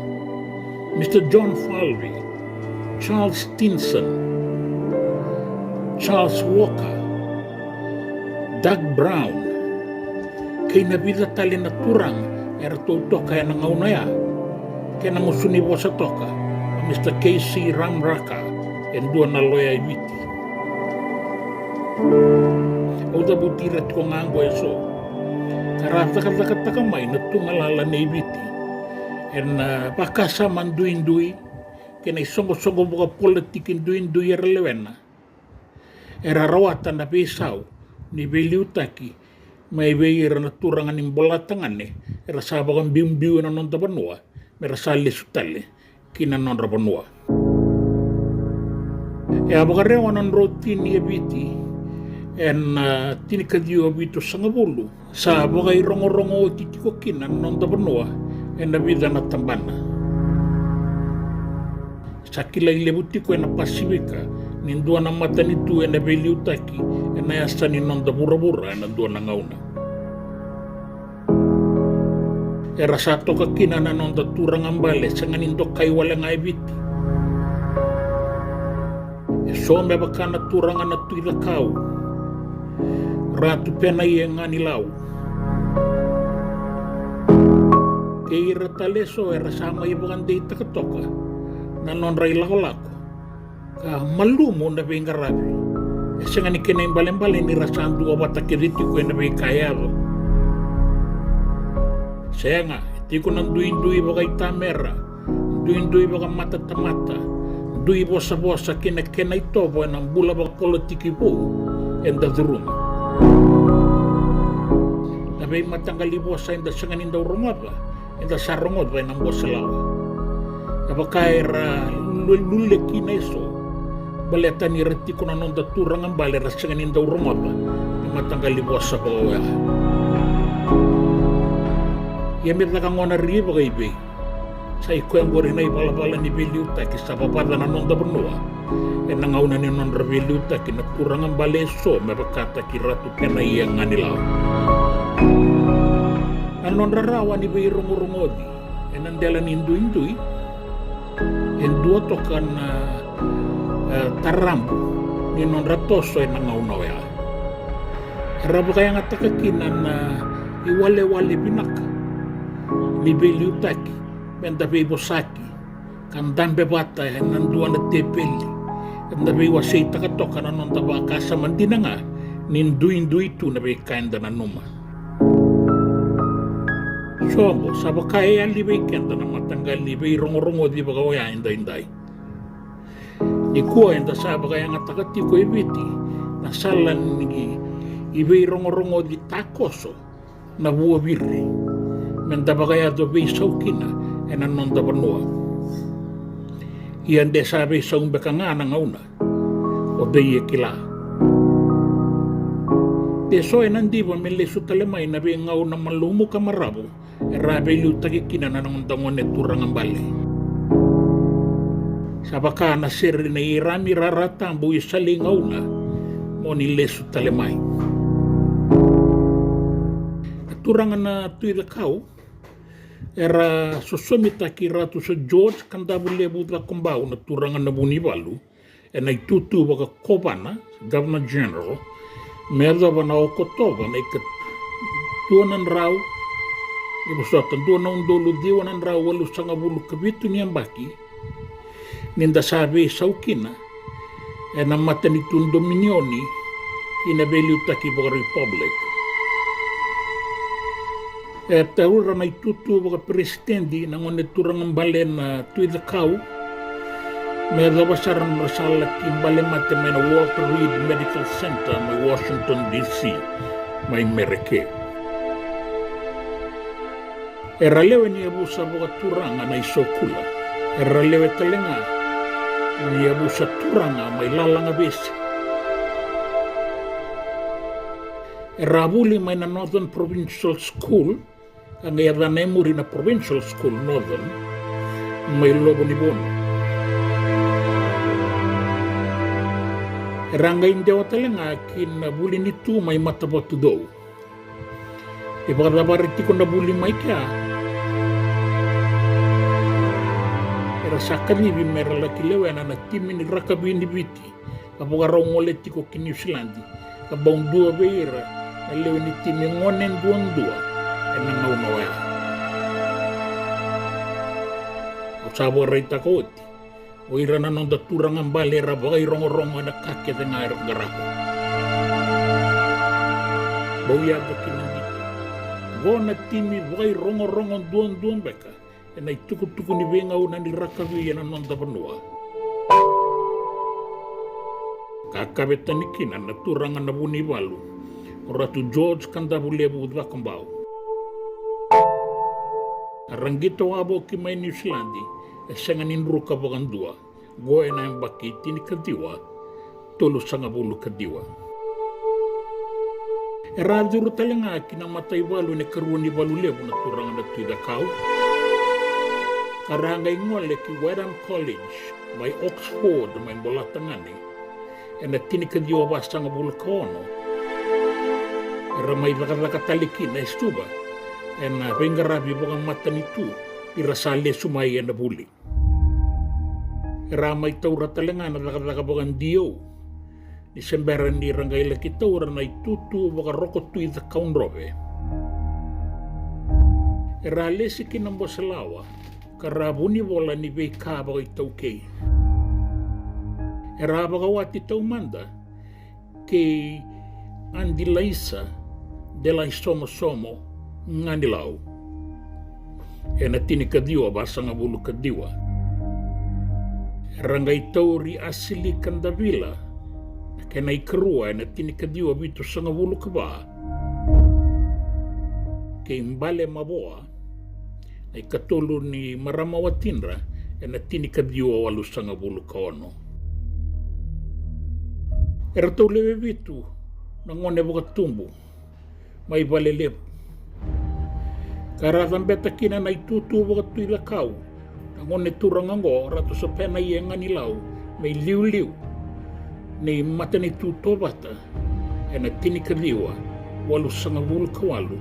Mister John Falvey, Charles Stinson, Charles Walker, Doug Brown, kei na vica tale na turaga eratou toka ena gauna ya, kei na gusu ni vosa toka o Mister K C Ramraka, e dua na loya e Viti. Au cavuti ira tiko ga oqo eso, ka ra cakacakataka mai na tugalala nei Viti ena vakasama duidui kei na isoqosoqo vakapolitiki duidui era lewena. Era rawata na veisau ni veiliutaki mai vei ira na turaga ni bolatagane era sa vakabiubiu ena noda vanua, me ra sa lesu tale ki na nodra vanua. E a vakarewa na drotini e Viti ena tinikaciwa vitusagavulu. Sa vakairogorogo oti tiko kina na noda vanua ena vica na tabana. Sa kilai levu tiko ena Pasifika ni dua na matanitu ena veiliutaki ena yasa ni noda vuravura ena dua na gauna. Era sa toka kina na noda turaga bale sega ni dokai wale ga e Viti. Eso me vaka na turaga na Tui Cakau, Ratu Penaiya Ganilau, kei ira tale eso era sa mai vakadeitaka toka na nodra ilakolako ka malumu na veiqaravi. E sega ni kena ibalebale ni ra sa duavata kece tiko ena veika e yaco. Sega, e tiko na duidui vakaitamera, duidui vakamatatamata, dui vosavosa kei na kena itovo ena bula vakapolitiki vou eda curuma. Na veimataqali vosa eda sega ni dau rogoca, eda sa rogoca ena bose lawa. E vaka era luleke kina eso, baleta ni ra tiko na noda turaga bale era sega ni dau rogoca na mataqali vosa vaka oya. Ia me caka gona ri vakaivei, sa i koya oqori na ivalavala ni veiliutaki sa vavaca na noda vanua ena gauna ni nodra veiliutaki na turaga bale eso me vakataki Ratu Penaiya Ganilau. Na nodra rawa ni veirogorogoci ena dela ni duidui, e dua toka na, e, tarabu ni nodra toso ena gauna oya. Era vakayagataka kina na iwalewale vinaka ni veiliutaki me da veivosaki ka dabe vata ena dua na teveli, eda veiwaseitaka toka na noda vakasama dina ga ni duidui tu na veika eda nanuma. Sobo, sa vaka e yali vei keda na mataqali veirogorogoci vaka oya edaidai. Nikua eda sa vakayagataka tiko e Viti na sala ni veirogorogoci takoso na vuaviri, me da vakayaco veisau kina ena noda vanua. Ia de sa veisau beka ga na gauna, o cei e kila. De so ena diva me lesu tale mai na veigauna malumu ka maravu era a veiliutaki kina na noda gone turaga bale. Sa vaka na sere nei Irami Raratabu i Saligauna, mo ni lesu tale mai. Na turaga na Tui Cakau era sosomitaki Ratu Sir George Kadavulevu Cakobau na turaga na Vunivalu ena itutu vakakovana, Governor General, me yacova na Okotova na ika dua na drau, e vosota, dua na udolu ciwa na drau walusagavulu ka vitu ni yabaki, ni da sa veisau kina ena matanitu dominioni ki na veiliutaki vakarepublic. E taura na itutu vakaperesitedi na gone turaga bale na Tui Cakau, me yacova sara na nodra sa laki bale mate mai na Walter Reed Medical Center mai Washington D C, mai Mereke. Era lewe ni yavusa vakaturaga na iSokula. Era lewe tale ga ni yavusa turaga mai Lalagavesi. Era a vuli mai na Northern Provincial School, ka qai yacana e muri na Provincial School Northern, mai Lovonivonu. Era a qai dewa tale ga ki na vuli ni tu mai Matavatucou. E vakacavari tiko na vuli mai kea, era sa kacivi me ra laki lewena na timi ni rakavi ni Viti, ka vakarau gole tiko ki Niusiladi, ka bau dua vei ira na lewe ni timi gone duadua ena gauna oya. Au sa vakaraitaka oti, o ira na noda turaga bale era vakairogorogo ena ka kece ga era qarava. Bau yaco ki na qito, qo na timi vakairogorogo duadua beka ena itukutuku ni veigauna ni rakavi ena noda vanua. Ka kavetani kina na turaga na Vunivalu, o Ratu George Kadavulevu Cakobau. A ra qito wavoki mai Niusiladi e sega ni druka vakadua, qo ena yabaki tinikaciwa tolusagavulu ka ciwa. Era a curu tale ga ki na mataivalu ena ikarua ni valu levu na turaga na Tui Cakau, ka ra qai gole ki Wadham College mai Oxford, mai Bolatagane, ena tinikaciwa vasagavulu ka ono. Era mai cakacaka tale kina e Suva ena veiqaravi vakamatanitu ni ra sa lesu mai ena vuli. Era a mai taura tale ga na cakacaka vaka-D O, ni se bera ni ra qai laki taura na itutu vakaRoko Tui Cakaudrove. Era a lesi ki na Boselawa, ka ra vunivola ni veika vakaitaukei. Era a vakawati taumada kei Adilaisa Delaisomosomo Ganilau ena tinikaciwa vasagavulu ka ciwa. Era qai tauri Asilika Davila na kena ikarua ena tinikaciwa vitusagavulu ka va, kei Bale Mavoa na ikatolu ni marama watidra ena tinikaciwa walusagavulu ka ono. Eratou lewe vitu na gone vakatubu mai Valelevu, ka ra cabeta kina na itutu vakaTui Cakau na gone turaga oqo, Ratu Sopena Ie Ganilau, me iliuliu ni matanitu Tovata ena tinikaciwa walusagavulu ka walu,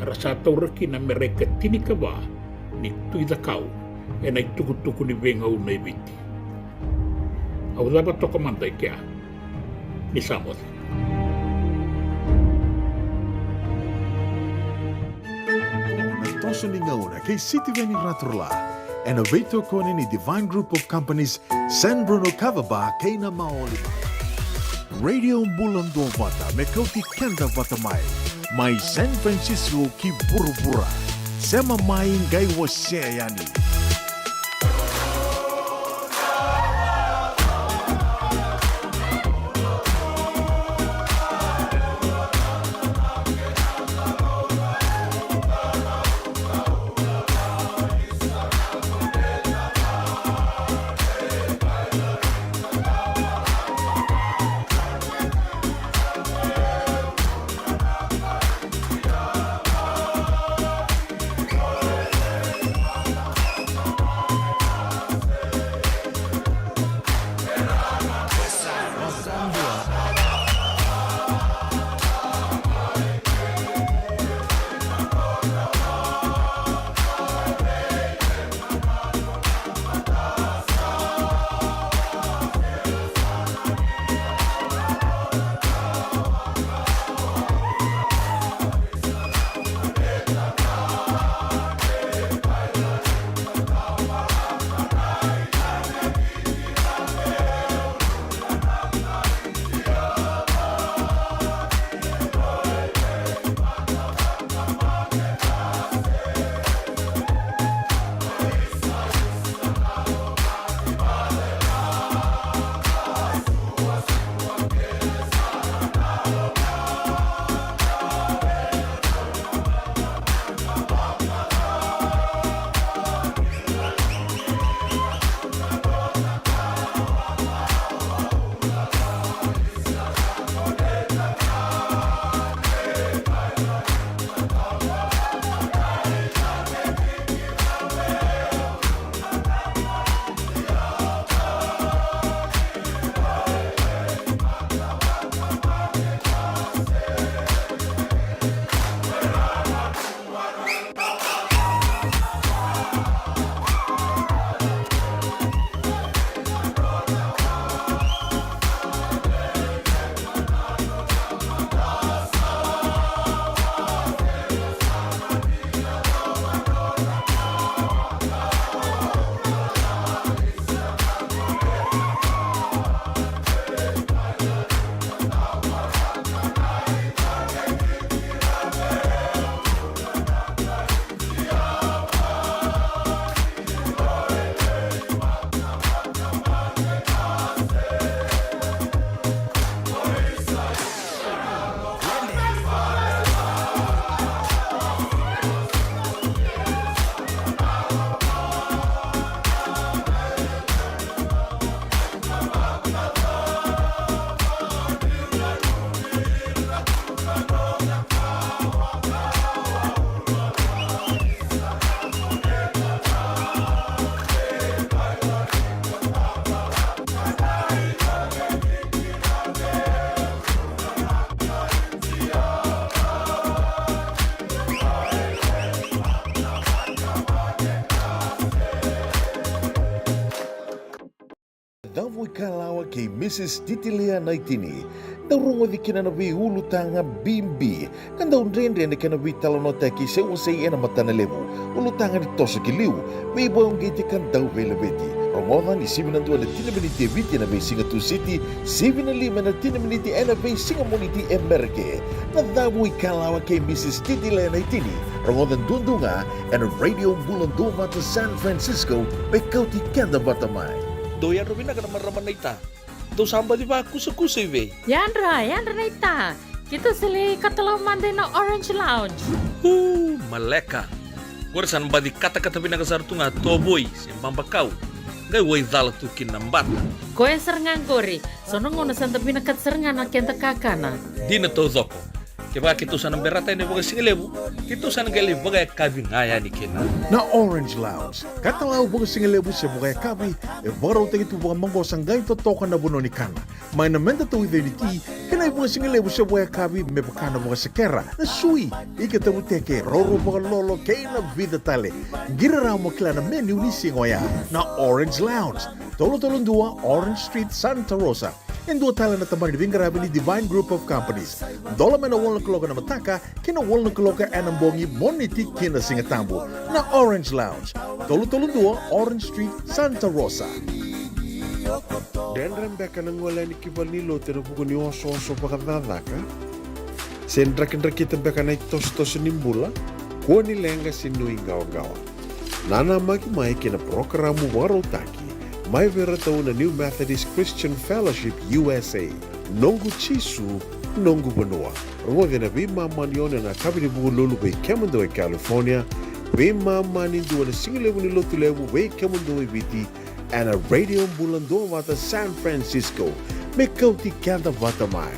era sa taura kina me ra ikatinikava ni Tui Cakau ena itukutuku ni veigauna e Viti. Au cava toka mada e kea. Ni sa moce. Na toso ni gauna kei Sitiveni Raturala, ena veitokoni ni Divine Group of Companies, San Bruno Kava Bar kei na Maoli Bar. Radio Bula Duavata me kauti keda vata mai, mai San Francisco ki vuravura. Sema mai, qai wasea yani. Kalawa kei Mrs Titilea Naitini. Dau rogoci kina na veiulutaga bibi ka dau dredre na kena veitalanoataki se wasei ena matana levu. Ulutaga ni toso ki liu, veivakauqeti ka dau veilaveti. Rogoca ni sivi na dua ena tini na miniti e Viti ena veisiga Tusiti, sivi na lima ena tini na miniti ena veisiga Moniti e Merika. Na cavu i Kalawa kei Mrs Titilea Naitini. Rogoca duadua ga ena Radio Bula Duavata San Francisco, me kauti keda vata mai. Dou yadra vinaka na marama naita. Dou sa baci vakusakusa i vei? Yadra, yadra naita. Keitou sa lai katalau mada ina Orange Lounge. Uu, maleka. Qori sa na baci katakata vinaka sara tu ga tovoi se babakau. Qai waicala tu kina na bata. Koya sara ga qori. So na gauna sa da vinakata sara ga na keda kakana. Dina taucoko. Kevaka keitou sa na berata yani vakasigalevu, keitou sa na qai lai vakayakavi ga yani kina. Na Orange Lounge, katalau vakasigalevu se vakayakavi, e vakarautaki tu vakamaqosa qai totoka na vanua ni kana. Mai na meda tauica ni ti, kei na ivakasigalevu se vakayakavi me vaka na vakasekera, na sui, ika tavuteke, roro vakalolo, kei na vica tale. Qiri rawa mo kila na menu ni siga oya. Na Orange Lounge, tolu tolu dua Orange Street, Santa Rosa. E dua tale na tabana ni veiqaravi ni Divine Group of Companies. Dola mai na walu na kaloko ena mataka ki na walu na kaloko ena bogi, Moniti ki na Sigatabu. Na Orange Lounge, tolu tolu dua Orange Street, Santa Rosa. Dredre beka na gole yani ki valenilotu ena vuku ni osooso vakacakacaka? Se drakidrakita beka na itosotoso ni bula? Kua ni leqa se nuiqawaqawa. Nanamaki mai ki na parokaramu vakarautaki mai vei iratou na New Methodist Christian Fellowship U S A, Noqu Jisu, Noqu Vanua. Rogoci ena veimama ni ono ena yakavi ni Vukelulu vei kemudou e California, veimama ni dua ena sigalevu ni Lotulevu vei kemudou e Viti, ena Radio Bula Duavata San Francisco, me kauti keda vata mai.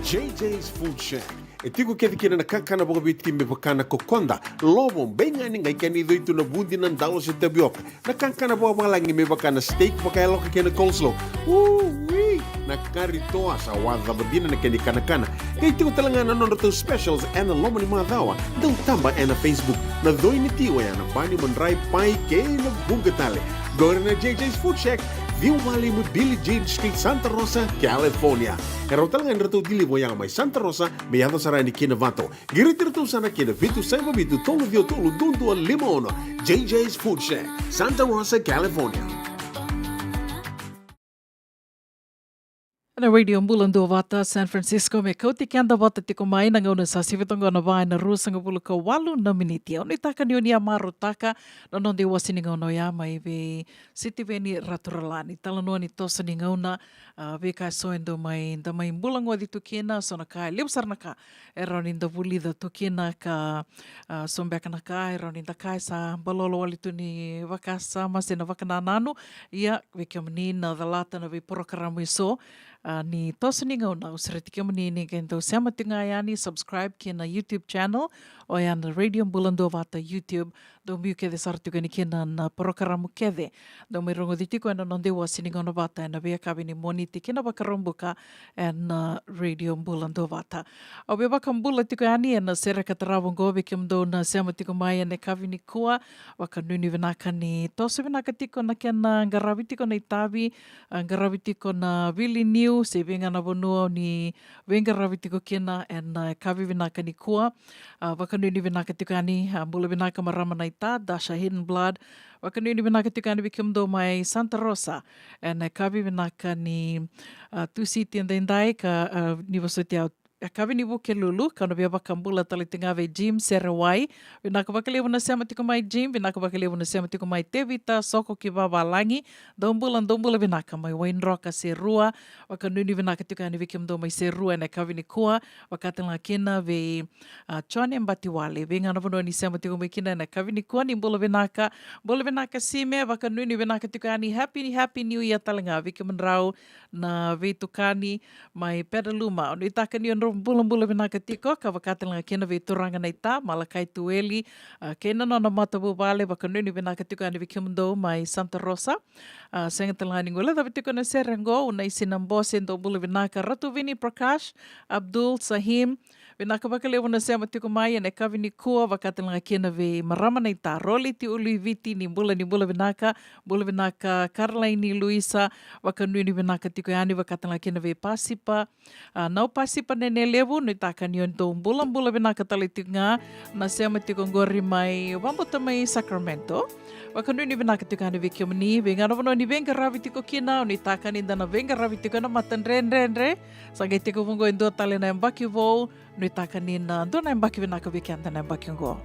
J J's Food Shack. E tiko kece kina na kakana vakaviti me vaka na kokoda, lovo, beigani, qai kena icoi tu na vudi, na dalo se tavioka. Na kakana vakavalagi me vaka na steak vakayaloka kei na coleslaw. Ui! Na kari toa, sa wacava dina na kena ikanakana. Qai tiko tale ga na nodratou specials ena loma ni macawa. Dau taba ena Facebook. Na coi ni ti oya na bani, madrai, pai kei na vuqa tale. Qori na J J's Food Shack, ciwa walu lima Billie Jean Street, Santa Rosa, California. E rawa tale ga ni ratou deliver oya mai Santa Rosa me yaco sara yani ki Novato. Qiriti iratou sara ki na vitu saiva vitu tolu ciwa tolu dua dua lima ono. J J's Food Shack, Santa Rosa, California. Na Radio Bula Duavata San Francisco, me kauti keda vata tiko mai na gauna sa sivi toka qo na va ena ruasagavulu ka walu na miniti. Au nuitaka ni o ni a marautaka na noda iwase ni gauna oya mai vei Sitiveni Raturalani. Talanoa ni toso ni gauna, a, veika eso e dau mai, da mai bula goci tu kina, so na ka e levu sara na ka e rawa ni da vulica tu kina ka, a, so beka na ka e rawa ni da kaya sa balolo wale tu ni vakasama se na vakanananu. Ia, vei kemuni na calata na veiporokaramu eso, a, ni toso ni gauna, au sureti kemuni ni qai dau sema tiko ga yani, subscribe ki na YouTube channel, oya na Radio Bula Duavata YouTube. Dou biu kece sara tiko yani kina na porokaramu kece dou mai rogoci tiko ena noda iwase ni gauna vata ena veiyakavi ni Moniti ki na Vakaraubuka ena Radio Bula Duavata. Au via vakabula tiko yani ena sere ka tarava oqo vei kemudou na sema tiko mai ena yakavi nikua. Vakanuinui vinaka ni toso vinaka tiko na kena qaravi tiko na itavi, a, qaravi tiko na vili niu se vei ga na vanua o ni veiqaravi tiko kina ena yakavi vinaka nikua. A, vakanuinui vinaka tiko yani, a, bula vinaka marama naita, Dasha Hidden Blood. Vakanuinui vinaka tiko yani vei kemudou mai Santa Rosa ena yakavi vinaka ni, a, Tusiti edaidai ka, a, ni vosoti au, yakavi ni Vukelulu, ka au na via vakabula tale tiko ga vei Jim Serewai. Vinaka vakalevu na sema tiko mai Jim, vinaka vakalevu na sema tiko mai Tevita Soko ki Vavalagi. Dou bula, dou bula vinaka mai Waidroka, Serua. Vakanuinui vinaka tiko yani vei kemudou mai Serua ena yakavi nikua. Vaka tale ga kina vei, a, Jone Batiwale, vei ga na vanua ni sema tiko mai kina ena yakavi nikua, ni bula vinaka. Bula vinaka Sime, vakanuinui vinaka tiko yani, happy, happy new year tale ga vei kemudrau na veitukani mai Petaluma. Au nuitaka ni o Bulabula vinaka tiko, ka vaka tale ga kina vei turaga na ita, Malakai Tueli, a, kei na nona matavuvale, vakanuinui vinaka tiko yani vei kemudou mai Santa Rosa. A, sega tale ga ni guilecavi tiko na sere qo, Unaisi Nabose, dou bula vinaka, Ratu Vini Prakash, Abdul Sahim, vinaka vakalevu na sema tiko mai ena yakavi nikua, vaka tale ga kina vei marama na ita, Roliti Uluiviti, ni bula, ni bula vinaka, bula vinaka, Caroline Luisa, vakanuinui vinaka tiko yani, vaka tale ga kina vei Pasipa, a, Nau Pasipa Nene Levu, nuitaka ni o dou bulabula vinaka tale tiko ga, na sema tiko qori mai, vabauta mai Sacramento. Vakanuinui vinaka tiko yani vei kemuni, vei ga na vanua ni veiqaravi tiko kina, nuitaka ni da na veiqaravi tiko ena matadredredre. Sa qai tekivu qo e dua tale na yabaki vou, nuitaka ni na dua na yabaki vinaka vei keda na yabaki qo.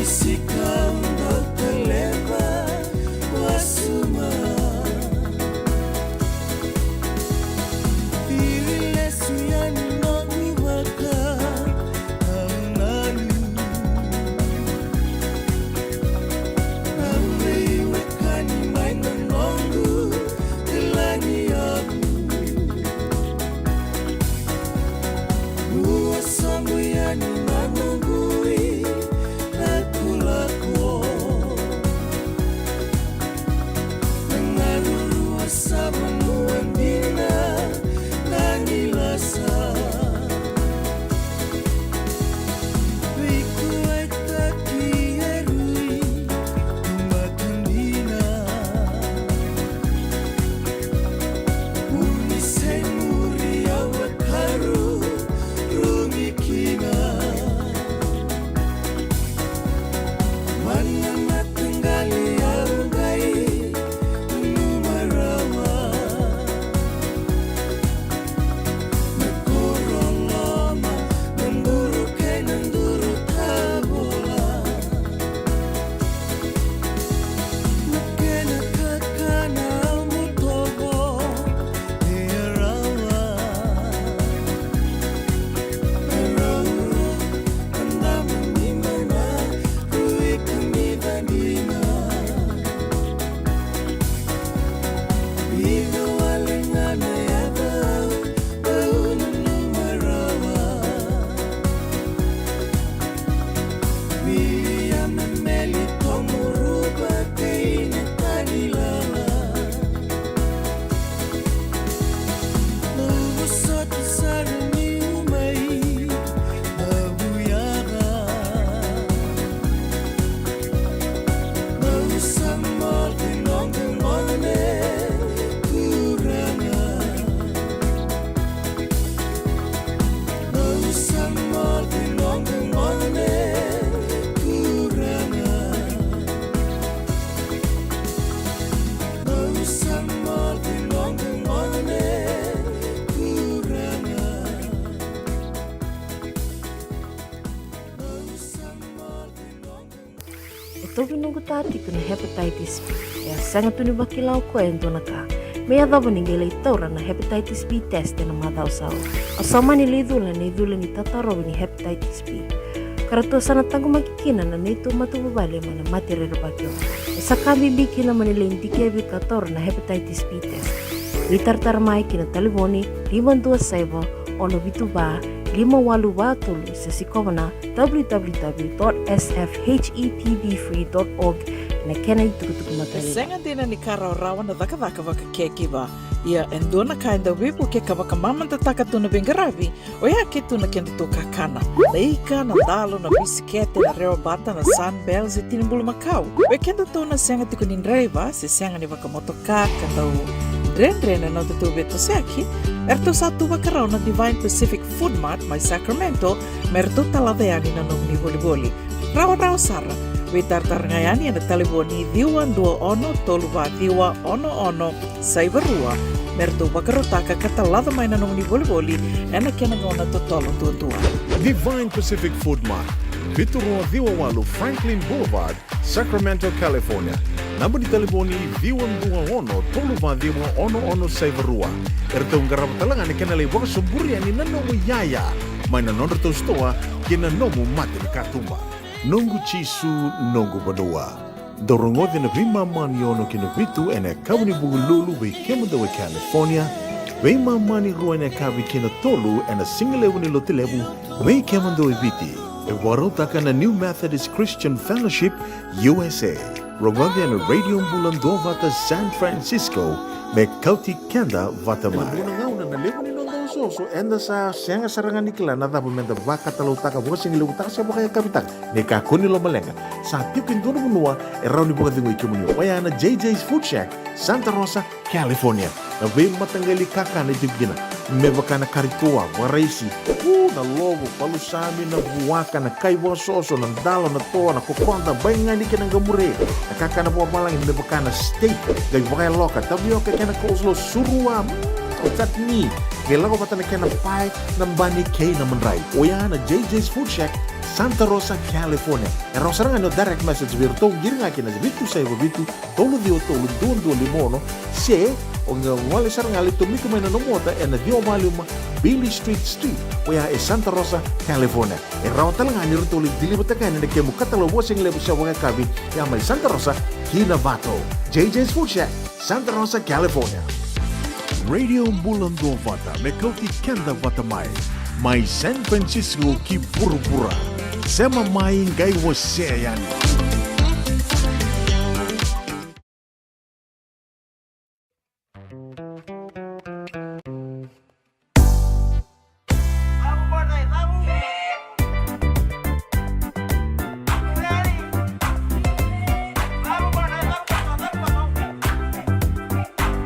Sika dau taleva wasuma. Iri lesu yani noqu vaka au nanu. Au veiwekani mai na noqu lagi yavu. Ua sobu yani na noqu i lakolako. Na galu rua sa vanua dina na ni lasa. Veikuaitaki e rui mata dina. Uni se muri au a karu rumi kina. Mana mataqali au qai nanuma rawa. Na koro loma, na duru kei na duru tavola. Na kena kakana au mutovo e rawa. E rawa. E tauvi noqu ta tiko na hepatitis B. E a sega tu ni vakila o koya e dua na ka. Me yacova ni qai lai taura na hepatitis B test ena macawa sa oti. Au sa mani lai cula na icula ni tatarovi ni hepatitis B. Ka ratou sa na taqomaki kina na neitou matavuvale mai na mate rerevaki oqo. E sa ka bibi kina mo ni lai dikevi ka taura na hepatitis B test. Veitaratara mai ki na talevoni lima dua saiva, ono vitu va, lima walu va tolu, se sikova na w w w dot s f h e p b free dot org ena kena itukutuku matalevu. E sega dina ni ka rawarawa na cakacaka vakacaregiver. Ia e dua na ka e dau veivuke ka vakamamadataka tu na veiqaravi, oya ke tu na kedatou kakana. Na ika, na dalo, na bisikete, na rewabata, na Sunbell, se tini bulumakau. Vei kedatou na sega tiko ni draiva, se sega ni vakamotoka, ka dau dredre na nodatou veitosoyaki, eratou sa tu vakarau na Divine Pacific Food Mart mai Sacramento, me ratou talaca yani na nomuni volivoli. Rawarawa sara, veitaratara ga yani ena talevoni ciwa dua ono tolu va ciwa ono ono saiva rua, me ratou vakarautaka ka talaca mai na nomuni volivoli ena kena gauna totolo duadua. Divine Pacific Food Mart, vitu rua ciwa walu Franklin Boulevard, Sacramento, California. Naba ni talevoni ciwa dua ono tolu va ciwa ono ono saiva rua. Eratou qarava tale ga na kena lai vakasoburi yani na nomu iyaya mai na nodratou sitoa kei na nomu mata ni katuba. Noqu Jisu, noqu vanua. Dou rogoca na veimama ni ono ki na vitu ena yakavi ni Vukelulu vei kemudou e California, veimama ni rua ena yakavi ki na tolu ena sigalevu ni Lotulevu vei kemudou e Viti. E vakarautaka na New Methodist Christian Fellowship U S A. Rogoca ena Radio Bula Duavata San Francisco me kauti keda vata mai. Ena vuna gauna na levu ni noda osooso, eda sa sega sara ga ni kila na cava meda vakatalautaka, vakasigalevu taka se vakayakavi taka. Ni kakua ni lomaleqa, sa tiko e dua na vanua e rawa ni vakacegui kemuni. Oya na J J's Food Shack, Santa Rosa, California. Na veimataqali kakana e tiko kina, me vaka na kari toa, vakaraisi, u, na lovo, palusami, na vuaka, na kai vakasoso, na dalo, na toa, na kokoda, baigani kei na qamure. Na kakana vakavalagi me vaka na steak, qai vakayaloka, tavioka kei na coleslaw, surua. Mm. Ko chutney, qai lako vata na kena pae, na bani kei na madrai. Oya na J J's Food Shack, Santa Rosa, California. E rawa sara ga ni o direct message vei iratou, qiri ga ki na vitu saiva vitu, tolu ciwa tolu, dua dua lima ono, se o qai gole sara ga, lai tomika mai na nomu ota ena ciwa walu lima Beale Street Suite, oya e Santa Rosa, California. E rawa tale ga ni ratou lai deliver-taka yani na kemu katalau vakasigalevu se vakayakavi, ya mai Santa Rosa ki Novato. J J's Food Shack, Santa Rosa, California. Radio Bula Duavata, me kauti keda vata mai, mai San Francisco ki vuravura. Sema mai, qai wasea yani.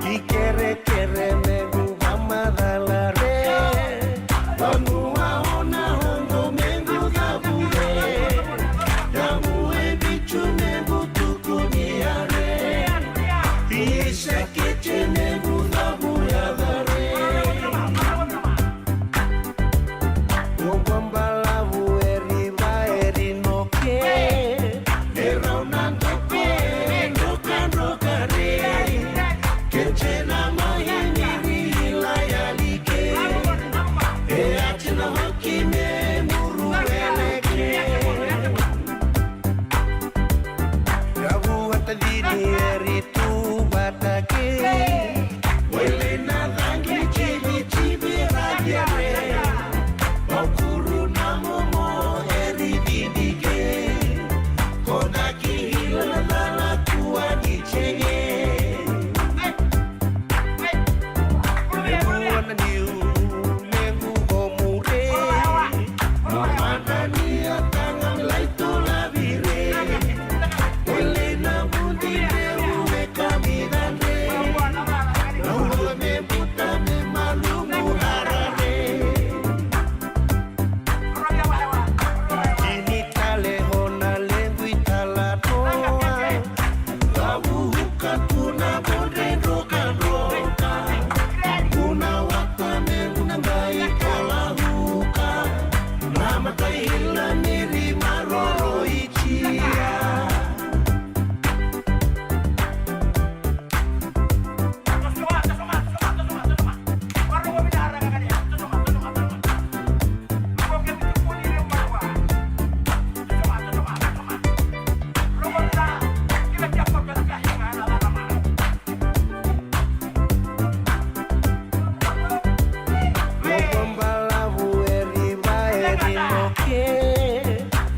Ki kerekere mequ vamacala re, vanua o na oqo mequ cavu re, yavu e vicu mequ tukuni a re, i sekete mequ cavu yaca re. O vabalavu e riva e rinoke, e rau na doke, drokadroka re. Kece na mahimiri lai alike, e ati na hoki me muru eleke. Yavu a tacini e ri tu vata ke. Wele na cagi ni civi civi radia re. Vaukuru na momo e ri didi ke. Ko na ki hila na cala kua ni cege. E vua na niu lequ ko mure. Mo mana ni a taga me lai tola vire. Wele na vudi dreu e kamidadre. Na ulua me buta me malumu harare. Kini tale hona lequ i tala toa. Cavuka tu na vodre drokadroka. Guna wata me guna qai tola vuka. Na matai hila ni ri maroroi tia. Lovo balavu e riva e rinoke.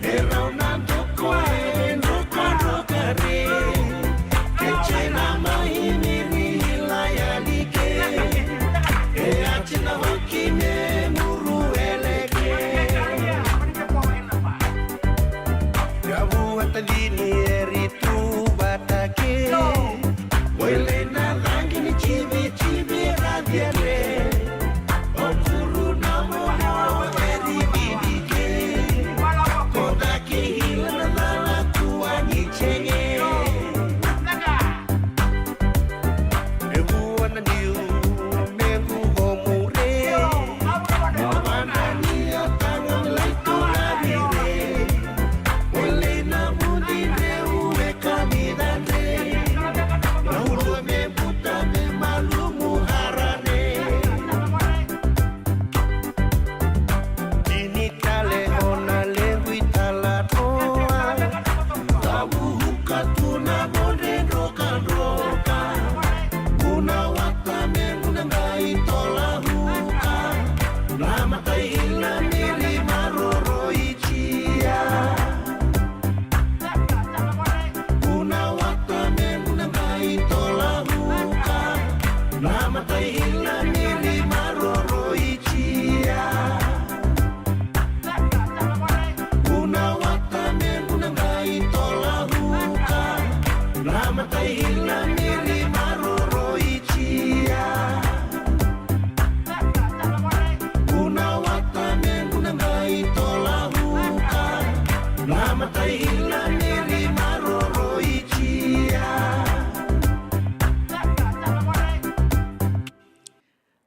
E rau na doko e drokadroka re. Kece na mahimiri lai alike. E ati na hoki me muru eleke. Yavu a tacini e ri tu vata ke. Wele na cagi ni civi civi radia re. Vaukuru na momo e ri didi ke. Ko na ki hila na cala kua ni cege. E vua na niu mequ ko mure. Mo mana ni a taga me lai tola vire. Wele na vudi dreu e kamidadre. Na ulua me buta me malumu harare. Kini tale hona lequ i tala toa. Cavuka tu na vodre drokadroka. Guna wata me guna qai tola vuka. Na matai hila ni ri maroroi tia. Guna wata me guna qai tola vuka. Na matai hila ni ri maroroi tia. Guna wata me guna qai tola vuka. Na matai hila ni ri maroroi tia. Guna wata me guna qai tola vuka. Na matai hila ni ri maroroi tia.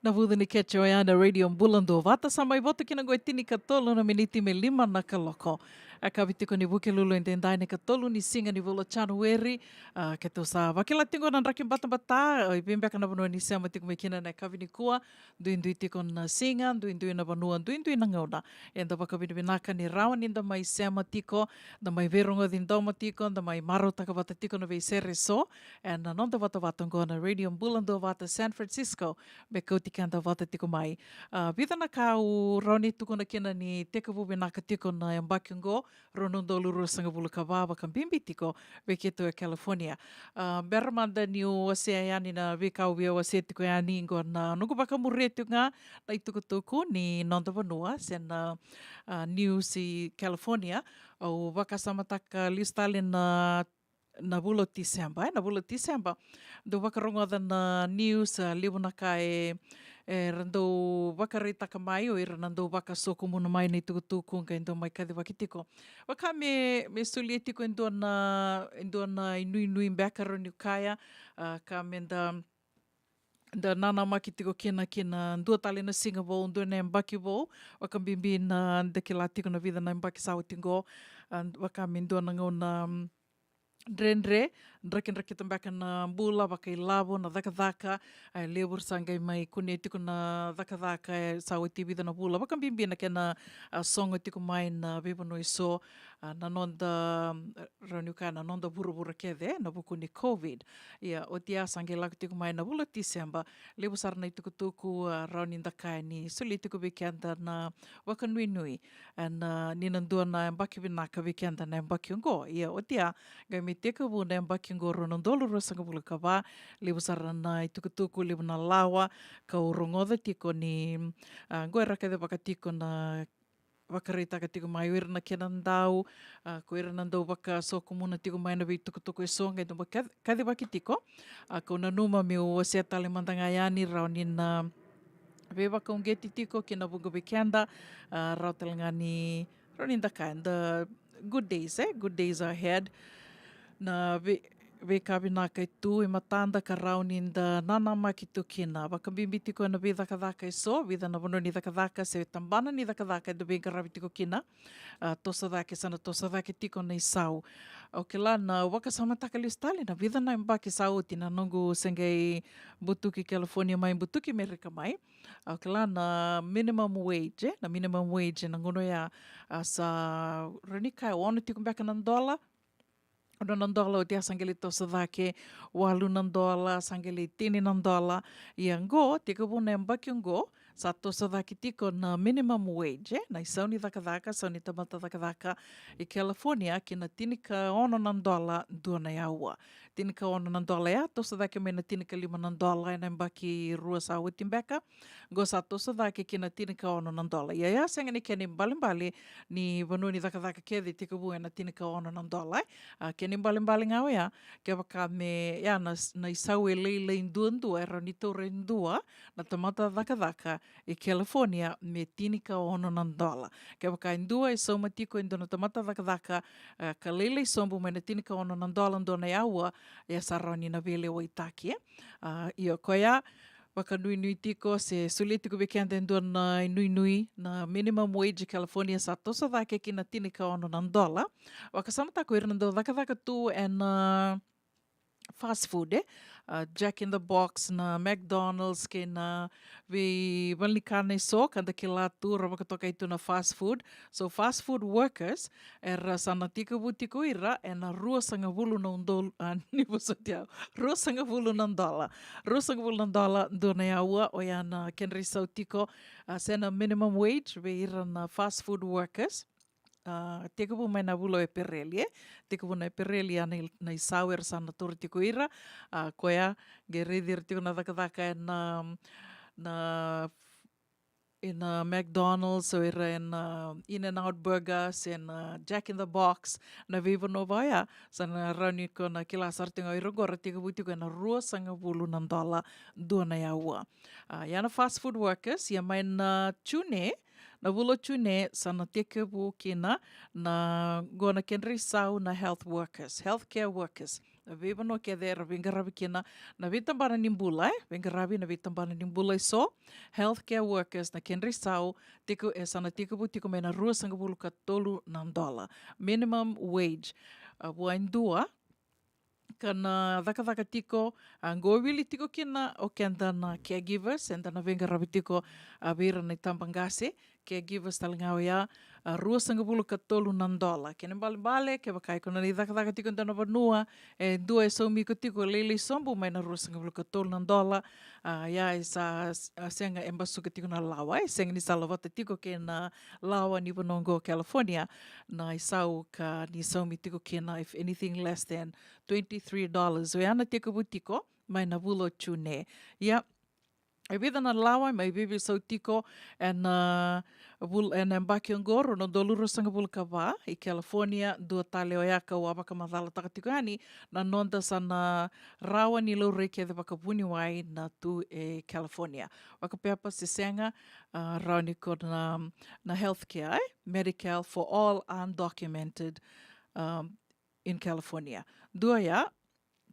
Na vucu ni keche oya na Radio Bula Duavata, sa mai voto kina qo e tinikatolu na miniti me lima na kaloko. A kavi tiko ni Vukelulu e daidai ni katolu ni siga ni vula o Janueri. A, keitou sa vakila tiko na draki batabata, a, i vei beka na vanua ni sema tiko mai kina na kavi nikua, duidui tiko na siga, duidui na vanua, duidui na gauna. Eda vakavinavinaka ni rawa ni da mai sema tiko, da mai veirogoci domo tiko, da mai marautaka vata tiko na veisere eso, ena noda vatavata oqo na Radio Bula Duavata San Francisco, me kauti keda vata tiko mai. A, vica na ka au rawa ni tukuna kina ni tekivu vinaka tiko na yabaki oqo, rua na udolu ruasagavulu ka va, vakabibi tiko vei keitou e California. A, bera mada niu wasea yani na veika au via wasea tiko yani, qo na noqu vakamuria tiko ga na itukutuku ni noda vanua se na, a, news i California. Au vakasamataka lesu tale na na vula o Tiseba, e, na vula o Tiseba. Dau vakarogoca na news, a, levu na ka e, era dau vakaraitaka mai o ira na dau vakasokumuna mai na itukutuku, qai dau mai kacivaki tiko. Vaka me, me solia tiko e dua na, e dua na inuinui beka, rawa niu kaya, a, ka me da da nanamaki tiko kina ki na dua tale na siga vou, dua na yabaki vou, vakabibi na da kila tiko na vica na yabaki sa oti qo, a, vaka me dua na gauna, mm, dredre, drakidrakita beka na bula, vakailavo, na cakacaka, a, levu era sa qai mai kunea tiko na cakacaka, e, sa oti vica na vula, vakabibi na kena, a, sogo tiko mai na veivanua eso, a, na noda, mm, rawa niu kaya na noda vuravura kece, na vuku ni COVID. Ia, oti ya sa qai lako tiko mai na vula o Tiseba, levu sara na itukutuku, a, rawa ni da kaya ni soli tiko vei keda na vakanuinui, ena, ni na dua na yabaki vinaka vei keda na yabaki oqo. Ia, oti ya, qai mai tekivu na yabaki oqo rua na udolu ruasagavulu ka va, levu sara na itukutuku, levu na lawa, kau rogoca tiko ni, a, qo era kacivaka tiko na vakaraitaka tiko mai o ira na kena dau, a, ko ira na dau vakasokumuna tiko mai na veitukutuku eso, qai dau vaka-, kacivaki tiko. A, kau nanuma meu wasea tale mada ga yani, rawa ni na veivakauqeti tiko ki na vuqa vei keda, a, rawa tale ga ni, rawa ni da kaya, the good days, e? Good days ahead. Na vei-, veika vinaka e tu e matada ka rawa ni da nanamaki tu kina. Vakabibi tiko ena veicakacaka eso, vica na vanua ni cakacaka se tabana ni cakacaka eda veiqaravi tiko kina. A, toso cake, sa na toso cake tiko na isau. Au kila na, au vakasamataka lesu tale na vica na yabaki sa oti na noqu se qai butuki California mai, butuki Merika mai. Au kila na minimum wage, e? Na minimum wage na gauna oya, a, sa rawa ni kaya ono tiko beka na dola. Ono na dola, oti ya sa qai lai toso cake, walu na dola, sa qai lai tini na dola. Ia qo, tekivu na yabaki oqo, sa toso cake tiko na minimum wage, e? Na isau ni cakacaka, sau ni tamata cakacaka i California, ki na tinikaono na dola dua na aua. Tinikaono na dola ya, toso cake mai na tinikalima na dola ena yabaki rua sa oti beka. Qo sa toso cake ki na tinikaono na dola. Ia, ia sega ni kena ibalebale ni vanua ni cakacaka kece tekivu ena tinikaono na dola, e. A, kena ibalebale ga oya, kevaka me, ia, na, na isau e lailai duadua, e rawa ni taura e dua na tamata cakacaka i California me tinikaono na dola. Kevaka e dua e sauma tiko e dua na tamata cakacaka, e, ka lailai sobu mai na tinikaono na dola dua na aua, ia sa rawa ni na veilewaitaki, e. A, ia koya, vakanuinui tiko, se solia tiko vei keda e dua na inuinui, na minimum wage i California sa toso cake ki na tinikaono na dola. Vakasamataka o ira na dau cakacaka tu ena, a, fast food, e? A, Jack in the Box, na McDonald's, kei na veivalenivuli eso, ka da kila tu, ra vakatokai tu na fast food. So, fast food workers, era sa na tekivu tiko ira ena ruasagavulu na udolu, a, ni vosoti au, ruasagavulu na dola. Ruasagavulu na dola dua na aua, oya na kedra isau tiko, a, se na minimum wage vei ira na fast food workers. A, tekivu mai na vula o Epereli, e? Tekivu na Epereli, a, na i-, na isau era sa na taura tiko ira. A, koya, qai raici ira tiko na cakacaka ena, na ena McDonald's, o ira ena In-N-Out Burgers, ena Jack in the Box, na veivanua vaya, sa na rawa ni ko na kila sara tiko ga o ira qo ra tekivu tiko ena ruasagavulu na dola dua na aua. A, ia na fast food workers, ia mai na June, Na vula o June sa na tekivu kina na qo na kedra isau na health workers, healthcare workers. Na veivanua kece era veiqaravi kina na veitabana ni bula, e veiqaravi na veitabana ni bula eso. Healthcare workers na kedra isau tiko e sa na tekivu tiko mai na ruasagavulu ka tolu na dola minimum wage. A, vua e dua ka na cakacaka tiko, a, qo wili tiko kina o keda na caregivers, eda na veiqaravi tiko, a, vei ira na itabaqase, caregivers tale ga oya, a, ruasagavulu ka tolu na dola. Kena ibalebale kevaka iko na lai cakacaka tiko e dua na vanua e dua e saumi iko tiko lailai sobu mai na ruasagavulu ka tolu na dola, a, ia e sa, a, sega e basuka tiko na lawa, e sega ni sa lavata tiko kei na lawa ni vanua oqo California na isau ka ni saumi tiko kina, if anything less than twenty-three dollars. Oya na tekivu tiko mai na vula o June. Ia, e vica na lawa mai veiveisau tiko ena, a, vul-, ena yabaki oqo, rua na udolu ruasagavulu ka va i California. Dua tale oya kau a vakamacalataka tiko yani na noda sa na rawa ni laurai kece vakavuniwai na tu e California. Vakapepa se sega, a, rawa ni ko na, na healthcare, e? Medi-Cal for all undocumented, um, in California. Dua ya,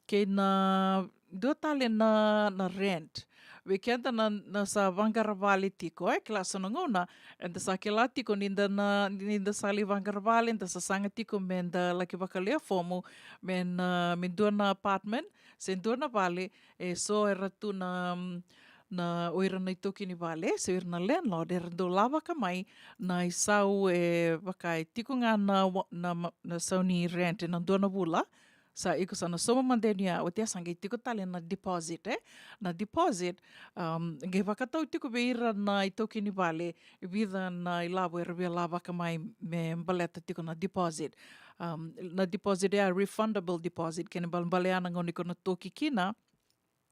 kei na dua tale na, na rent. Vei keda na, na sa vaqara vale tiko, e kila so na gauna eda sa kila tiko ni da na, ni da sa lai vaqara vale, da sa saga tiko me da laki vakalia fomu me na, me dua na apartment se dua na vale. E so era tu na, na o ira na itaukei ni vale se o ira na landlord era dau lavaka mai na isau e vaka e tiko ga na wa-, na ma-, na sau ni rent ena dua na vula. Sa iko sa na sauma mada yani ya, oti ya sa qai tiko tale na deposit, e? Na deposit, um, qai vakatau tiko vei ira na itaukei ni vale e vica na ilavo era via lavaka mai me baleta tiko na deposit. Um, na deposit ya refundable deposit, kena ibalebale ya na gauna iko na toki kina,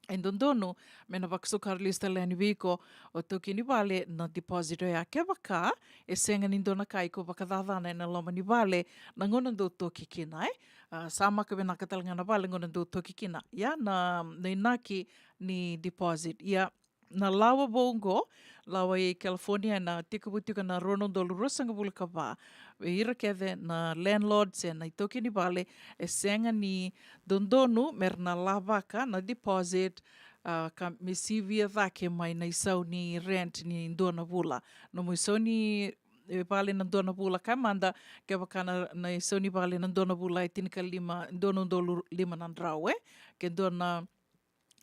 e dodonu me na vakasuka lesu tale yani vei iko o itaukei ni vale na deposit oya kevaka e sega ni dua na ka iko vakacacana ena loma ni vale na gauna dou toki kina, e? A, sa maka vinaka tale ga na vale gauna dou toki kina. Ia na, na inaki ni deposit. Ia na lawa vou oqo, lawa i California, ena tekivu tiko ena rua na udolu ruasagavulu ka va. Vei ira kece na landlord se na itaukei ni vale e sega ni dodonu me ra na lavaka na deposit, a, ka me sivia cake mai na isau ni rent ni dua na vula. Nomu isau ni, e, vale na dua na vula, kaya mada kevaka na, na isau ni vale na dua na vula e tinikalima, dua na udolu lima na drau, e? Ke dua na,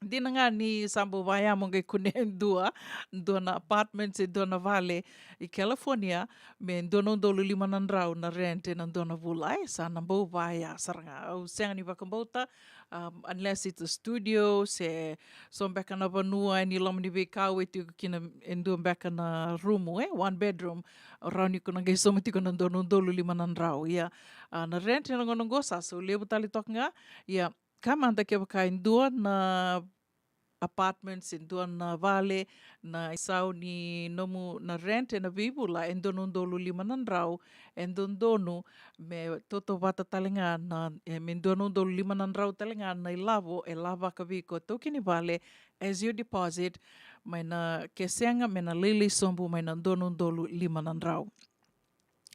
dina ga ni sa bau vaya mo qai kunea e dua, dua na apartment se dua na vale i California me dua na udolu lima na drau na rent ena dua na vula, e sa na bau vaya sara ga. Au sega ni vakabauta, um, unless it's a studio se so beka na vanua e ni loma ni veikau e tiko kina e dua beka na rumu, e, one bedroom, rawa ni ko na qai sauma tiko na dua na udolu lima na drau. Ia, a, na rent ena gauna oqo sa sau levu tale toka ga. Ia, kaya mada kevaka e dua na apartment se dua na vale na isau ni nomu na rent ena veivula e dua na udolu lima na drau, e dodonu me tautauvata tale ga na, e, me dua na udolu lima na drau tale ga na ilavo e lavaka vei iko taukei ni vale as your deposit, mai na, ke sega me na lailai sobu mai na dua na udolu lima na drau.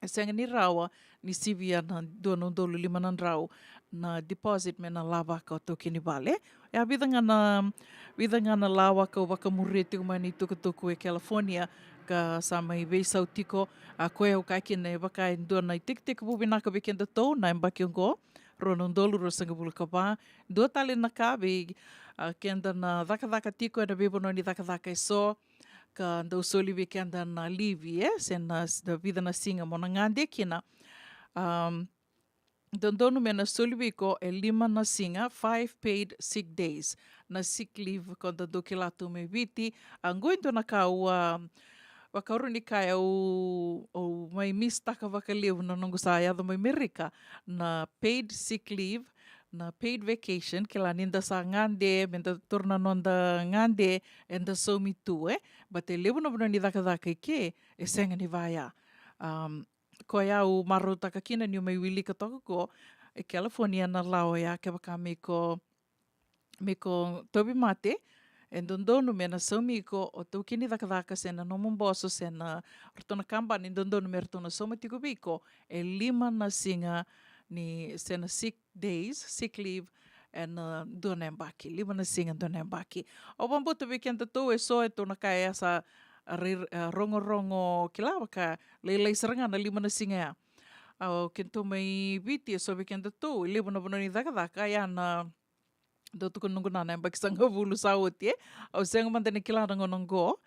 E sega ni rawa ni sivia na dua na udolu lima na drau na deposit me na lavaka o taukei ni vale. E a vica ga na, vica ga na lawa kau vakamuria tiko mai na itukutuku e California ka sa mai veisau tiko, a, koya au kaya kina e vaka e dua na itekitekivu vinaka vei kedatou na yabaki oqo, rua na udolu ruasagavulu ka va. Dua tale na ka vei, a, keda na cakacaka tiko ena veivanua ni cakacaka eso, ka dau soli vei keda na livi, e, se na, na vica na siga mo na gade kina. Um, dodonu me na soli vei iko e lima na siga, five paid sick days, na sick leave ko da dau kila tu mai Viti. A, qo e dua na ka au, a, vakarau ni kaya au, au mai miss taka vakalevu na noqu sa yaco mai Merika, na paid sick leave, na paid vacation, kila ni da sa gade, me da taura na noda gade, eda saumi tu, e. But e levu na vanua ni cakacaka i ke e sega ni vaya. Um, koya au marautaka kina niu mai wilika toka qo e California na lawa oya, kevaka me iko, me iko tauvimate, e dodonu me na saumi iko o taukei ni cakacaka se na nomu boso se na ratou na kabani, e dodonu me ratou na sauma tiko vei iko e lima na siga ni se na sick days, sick leave, ena dua na yabaki, lima na siga dua na yabaki. Au vakabauta vei kedatou e so e tou na kaya sa rai-, e, rogorogo kila vaka lailai sara ga na lima na siga ya. Au, kedatou mai Viti e so vei kedatou e levu na vanua ni cakacaka ya na dau tukuna noqu nana e yabaki sagavulu sa oti, e. Au sega mada ni kila na gauna oqo.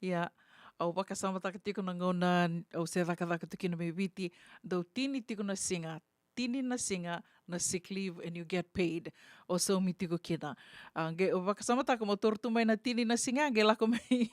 Ia, au vakasamataka tiko na gauna au se cakacaka tu kina mai Viti, dau tini tiko na siga, tini na siga na sick leave and you get paid. O saumi tiko kina. A, qai au vakasamataka mo taura tu mai na tini na siga, qai lako mai,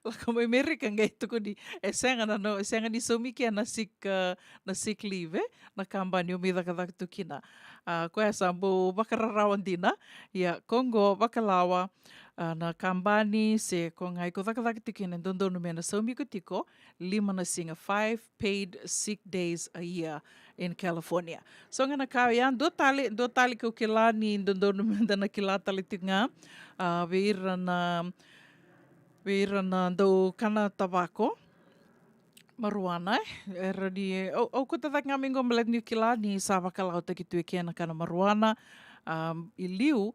lako mai Merika, qai tukuni e sega na, no, e sega ni saumi ke na sick, a, na sick leave, e, na kabani o mai cakacaka tu kina. A, koya sa bau vakararawa dina. Ia, ko oqo vakalawa, a, na kabani se ko ga iko cakacaka tu kina e dodonu me na saumi iko tiko lima na siga, five paid sick days a year in California. So ga na ka ya, dua tale, dua tale kau kila ni dodonu meda na kila tale tiko ga, a, vei ira na, vei ira na dau kana tavako maruana, e. Era ni, au, au kauta cake ga mai qo baleta niu kila ni sa vakalawataki tu e ke na kana maruana, a, i liu,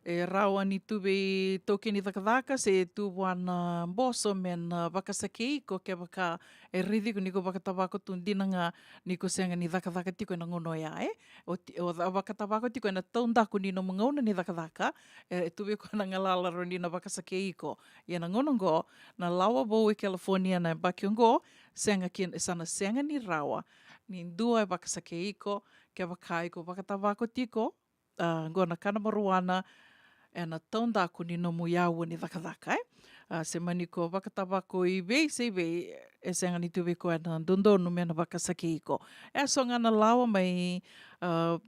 e rawa ni tu vei taukei ni cakacaka se tu vua na boso me na vakasakei iko kevaka e raici iko ni ko vakatavako tu dina ga ni ko sega ni cakacaka tiko ena gauna oya, e. O ti-, o ca-, vakatavako tiko ena taudaku ni nomu gauna ni cakacaka, e, e tu vei koya na galala rawa ni na vakasakei iko. Ia na gauna oqo, na lawa vou e California na yabaki oqo, sega kina, sa na sega ni rawa ni dua e vakasakei iko kevaka iko vakatavako tiko, a, qo na kana maruana ena taudaku ni nomu yaua ni cakacaka, e. A, se mani ko vakatavako i vei se i vei, e sega ni tu vei koya na dodonu me na vakasakei iko. E so ga na lawa mai, a,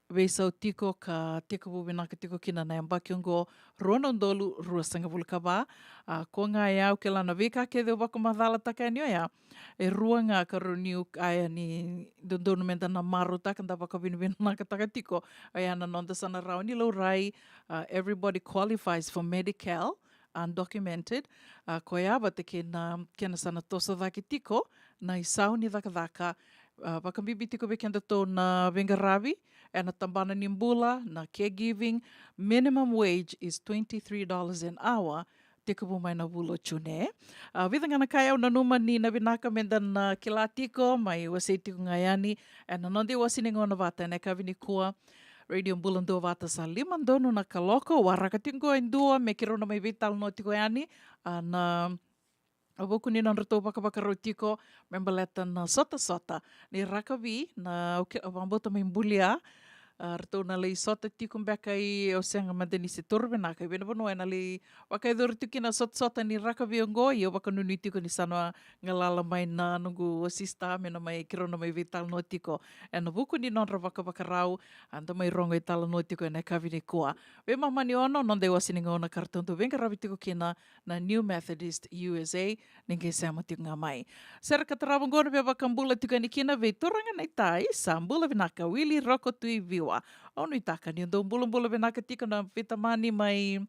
veisau tiko ka tekivu vinaka tiko kina na yabaki oqo, rua na udolu ruasagavulu ka va. A, ko ga ya au kila na veika kece au vakamacalataka yani oya, e rua ga ka rawa niu kaya ni dodonu meda na marautaka, da vakavinavinakataka tiko. Oya na noda sa na rawa ni laurai, a, everybody qualifies for Medi-Cal, undocumented. A, koya vata kei na kena sa na toso cake tiko na isau ni cakacaka, a, vakabibi tiko vei kedatou na veiqaravi ena tabana ni bula, na caregiving. Minimum wage is twenty-three dollars an hour, tekivu mai na vula o June. A, vica ga na ka au nanuma ni na vinaka meda na kila tiko, mai wasei tiko ga yani ena noda iwasi ni gauna vata ena yakavi nikua. Radio Bula Duavata, sa lima donu na kaloko, waraka tiko e dua me keirau na mai veitalanoa tiko yani, a, na vuku ni nodratou vakavakarau tiko me baleta na sotasota ni rakavi, na, okay, au vakabauta mai Bulia. A, ratou na lai sota tiko beka i, au sega mada ni se taura vinaka, i vei na vanua ena lai vakayacori tiko kina na sotasota ni rakavi oqo, ia au vakanuinui tiko ni sa na galala mai na noqu sister me na mai, keirau na mai veitalanoa tiko ena vuku ni nodra vakavakarau, a, da mai rogo italanoa tiko ena yakavi nikua. Veimama ni ono, noda iwasi ni gauna ka ratou dau veiqaravi tiko kina na New Methodist U S A, ni qai sema tiko ga mai. Sere ka tarava oqo na veivakabula tiko yani kina vei turaga na itai, sa bula vinaka Wili Roko Tui Viwa. Au nuitaka ni dou bulabula vinaka tiko na veitamani mai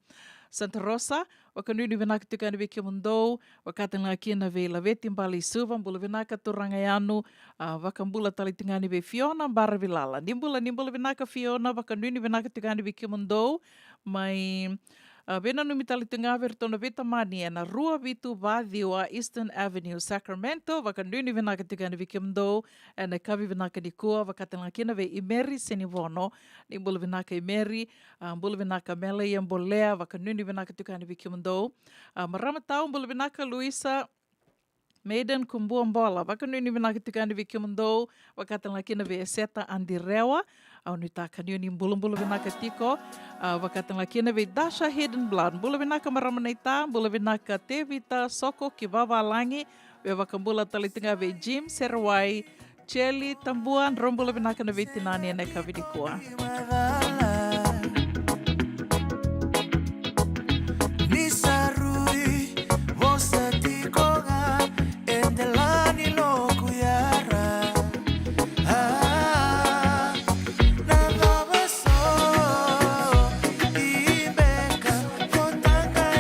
Santa Rosa, vakanuinui vinaka tiko yani vei kemudou, vaka tale ga kina vei Laveti Bale i Suva, bula vinaka turaga Yanu, a, vakabula tale tiko yani vei Fiona Baravilala. Ni bula, ni bula vinaka Fiona, vakanuinui vinaka tiko yani vei kemudou, mai, a, veinanumi tale tiko ga vei iratou na veitamani ena rua vitu va ciwa Eastern Avenue, Sacramento, vakanuinui vinaka tiko yani vei kemudou ena yakavi vinaka nikua, vaka tale ga kina vei Imeri Senivono, ni bula vinaka Imeri, a, bula vinaka Meleia Bolea, vakanuinui vinaka tiko yani vei kemudou. A, marama tau, bula vinaka Luisa, Maiden Kubua Bola, vakanuinui vinaka tiko yani vei kemudou, vaka tale ga kina vei Eseta Andirewa, au nuitaka ni o ni bulabula vinaka tiko, a, vaka tale ga kina vei Dasha Hidden Blood, bula vinaka marama naita, bula vinaka Tevita Soko ki Vavalagi, veivakabula tale tiko ga vei Jim Serewai, Cheli Tabua, drau bula vinaka na veitinani ena yakavi nikua. Ni sa rui vosa tiko ga e dela ni loku yara. A, na cava so i beka ko taga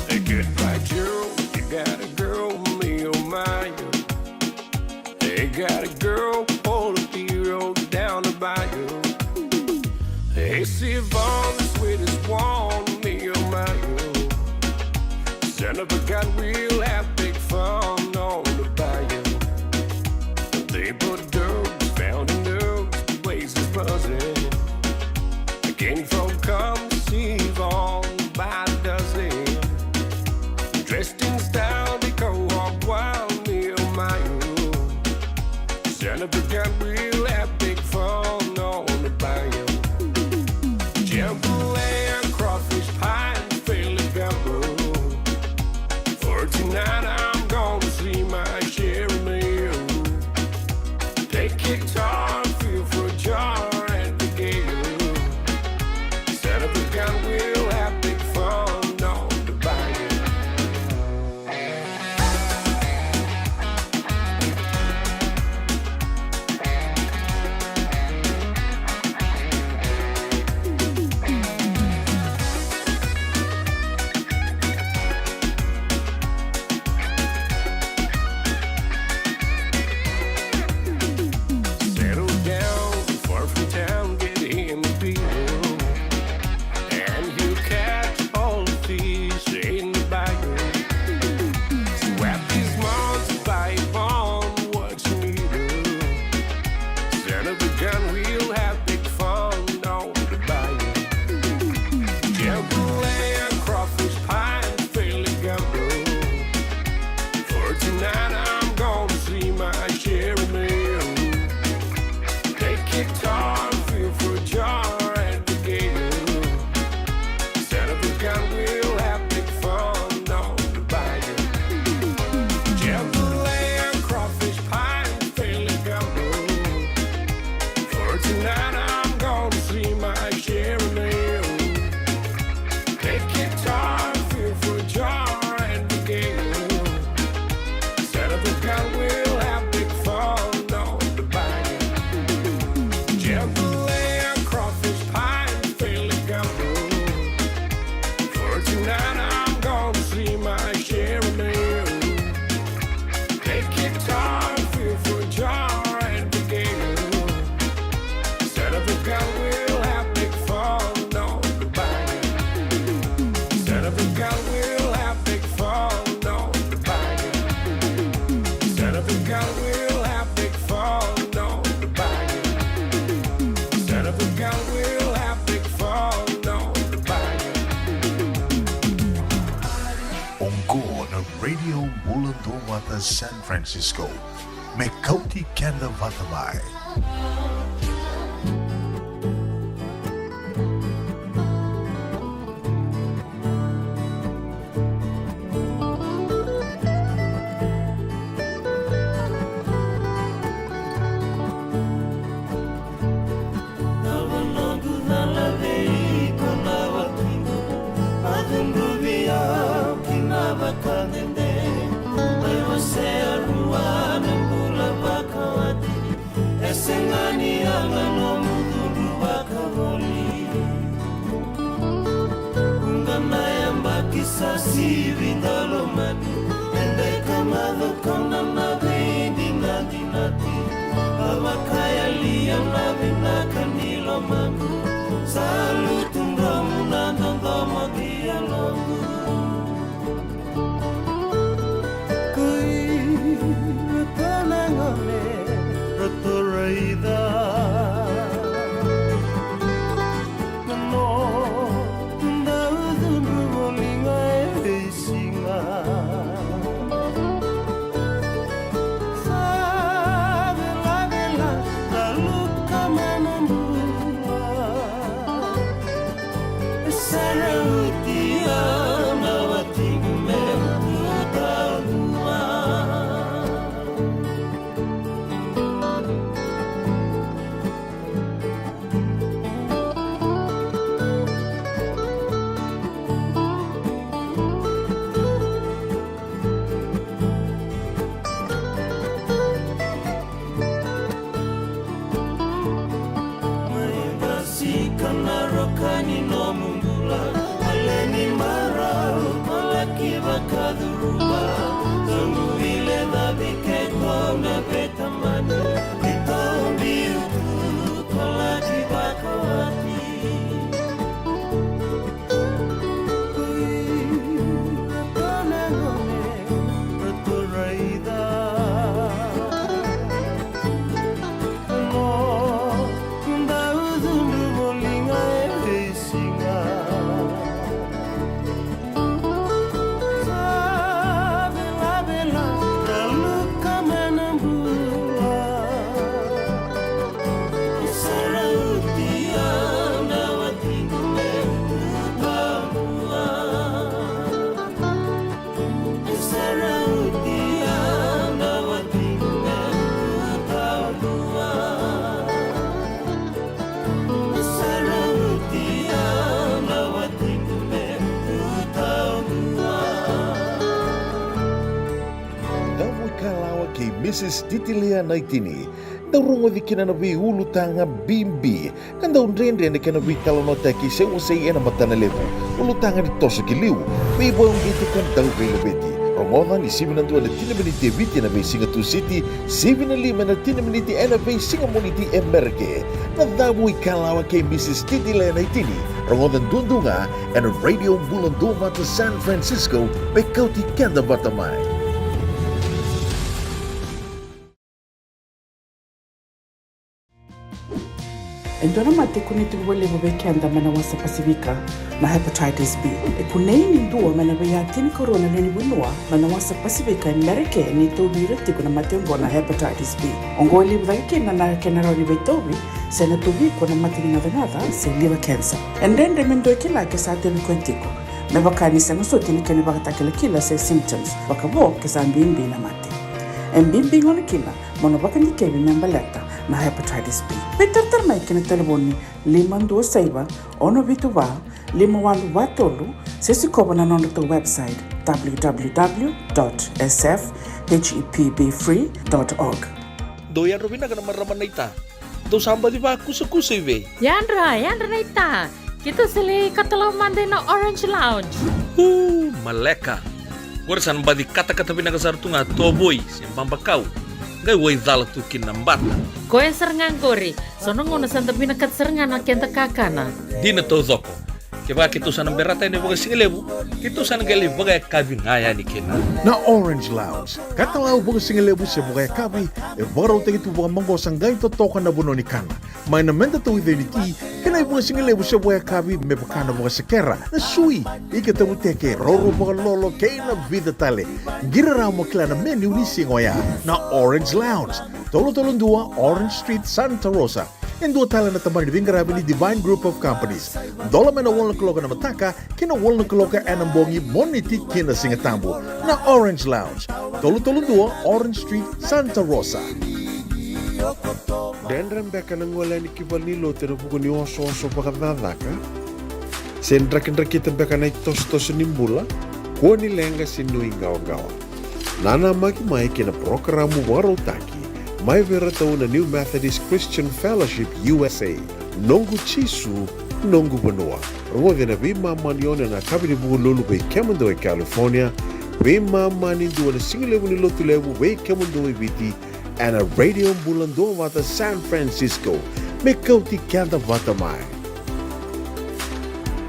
Hey, goodbye, Joe. You got a girl, me, oh my. They got a girl, all the hero down the bayou. Hey, Siobhan, the sweetest one, me, oh my, oh. Son of a gun, we'll have big fun on the bayou. They put dogs, found in dogs, places buzzing. Again, folk come, Siobhan by the dozen. Dressed in style, they go all wild, me, oh my, oh. Son of a gun, we'll have big fun on the bayou. Jambalaya, crawfish, pie, and Philly gumbo. For tonight, I'm gonna see my share of meal. Take guitar, feel for joy and the gale. Son of a gun, we'll have big fun on the bayou. Settle down, far from town, get in the field. And you catch all the fish in the bayou. Swap these months by one, what you need. Son of a gun, we'll have big fun on the bayou. Jambalaya, crawfish, pie, and Philly gumbo. For tonight, I'm gonna see my share of meal. Take guitar, feel for joy and the gale. Son of a gun, we'll have big fun on the bayou. Jambalaya, crawfish, pie, and Philly gumbo. For tonight, I'm gonna see my share of meal. Take guitar, feel for joy and the gale. Son of a gun, we'll have big fun on the bayou. Jambalaya, crawfish, pie, and Philly gumbo. For tonight, I'm gonna see my share of meal. Take guitar, feel for joy and the gale. Son of a gun, we'll have big fun on the bayou. Son of a gun, we'll have big fun on the bayou. Son of a gun, we'll have big fun on the bayou. Son of a gun, we'll have big fun on the bayou. Oqo na Radio Bula Duavata San Francisco. Me kauti keda vata mai. Na vanua cala vei iko na watiqu, a cudruvi au ki na vakadede. Mai wasea rua na bula vakawati, e sega ni yaga nomu cudru vakavoli. Vuqa na yabaki sa sivi dau lomani, e deka macawa kau na na veidinadinati. A vakayalia na vinaka ni lomaqu, sa lutu dromu na dodomo ki yaloqu. Ko ira tale na gone, Raica na noda cudru voli ga e veisiga. Sa velavela na luka mai na bula. Sa rauti au na watiqu meu tu taudua. Mai basika na roka ni nomu bula, ale ni marau, kolaki vakacuruma. Nomu vile cavi keitou na veitamani, keitou biu tu, kolaki vakawati. Davo i Kalawa kei Mrs Titilia Naitini. Dau rogoci kina na veiulutaga bibi ka dau dredre na kena veitalanoataki se wasei ena matana levu. Ulutaga ni toso ki liu, veivakauqeti ka dau veilaveti. Rogoca ni sivi na dua ena tini na miniti e Viti ena veisiga Tusiti, sivi na lima ena tini na miniti ena veisiga Moniti e Merika. Na Davo i Kalawa kei Mrs Titilia Naitini. Rogoca duadua ga ena Radio Bula Duavata San Francisco, me kauti keda vata mai. E dua na mate e kunei tiko vakalevu vei keda mai na wasa Pasifika na hepatitis B. E kunei ni dua mai na veiya tinikarua na lewe ni vanua mai na wasa Pasifika e Merika ni tauvi ira tiko na mate oqo na hepatitis B. Oqo e levu cake kina na kena rawa ni veitauvi se na tauvi iko na mate ni gacagaca se liver cancer. E dredre me dua e kila ke sa tauvi koya tiko, me vaka ni sega soti na kena ivakatakilakila se symptoms, vakavo ke sa bibi na mate. E bibi gona kina mo na vakadikevi me baleta na hepatitis B. Veitaratara mai ki na talevoni lima dua saiva, ono vitu va, lima walu va tolu, se sikova na nodratou website, w w w dot s f h e p b free dot org. Dou yadra vinaka na marama naita. Dou sa baci vakusakusa i vei? Yadra, yadra naita. Keitou sa lai katalau mada ina Orange Lounge. Uu, maleka. Qori sa na baci katakata vinaka sara tu ga tovoi se babakau. Qai waicala tu kina na bata. Koya sara ga qori. So na gauna sa da vinakata sara ga na keda kakana. Dina taucoko. Kevaka keitou sa na berata yani vakasigalevu, keitou sa na qai lai vakayakavi ga yani kina. Na Orange Lounge. Katalau vakasigalevu se vakayakavi, e vakarautaki tu vakamaqosa qai totoka na vanua ni kana. Mai na meda tauica ni ti, kei na ivakasigalevu se vakayakavi me vaka na vakasekera, na sui, ika tavuteke, roro vakalolo, kei na vica tale. Qiri rawa mo kila na menu ni siga oya. Na Orange Lounge, tolu tolu dua Orange Street, Santa Rosa. E dua tale na tabana ni veiqaravi ni Divine Group of Companies. Dola mai na walu na kaloko ena mataka, ki na walu na kaloko ena bogi, Moniti ki na Sigatabu. Na Orange Lounge, tolu tolu dua Orange Street, Santa Rosa. Dredre beka na gole yani ki valenilotu ena vuku ni osooso vakacakacaka? Se drakidrakita beka na itosotoso ni bula? Kua ni leqa se nuiqawaqawa. Nanamaki mai ki na parokaramu vakarautaki mai vei iratou na New Methodist Christian Fellowship U S A. Noqu Jisu, noqu vanua. Rogoci ena veimama ni ono ena yakavi ni Vukelulu vei kemudou e California, veimama ni dua na sigalevu ni Lotulevu vei kemudou e Viti, ena Radio Bula Duavata San Francisco, me kauti keda vata mai.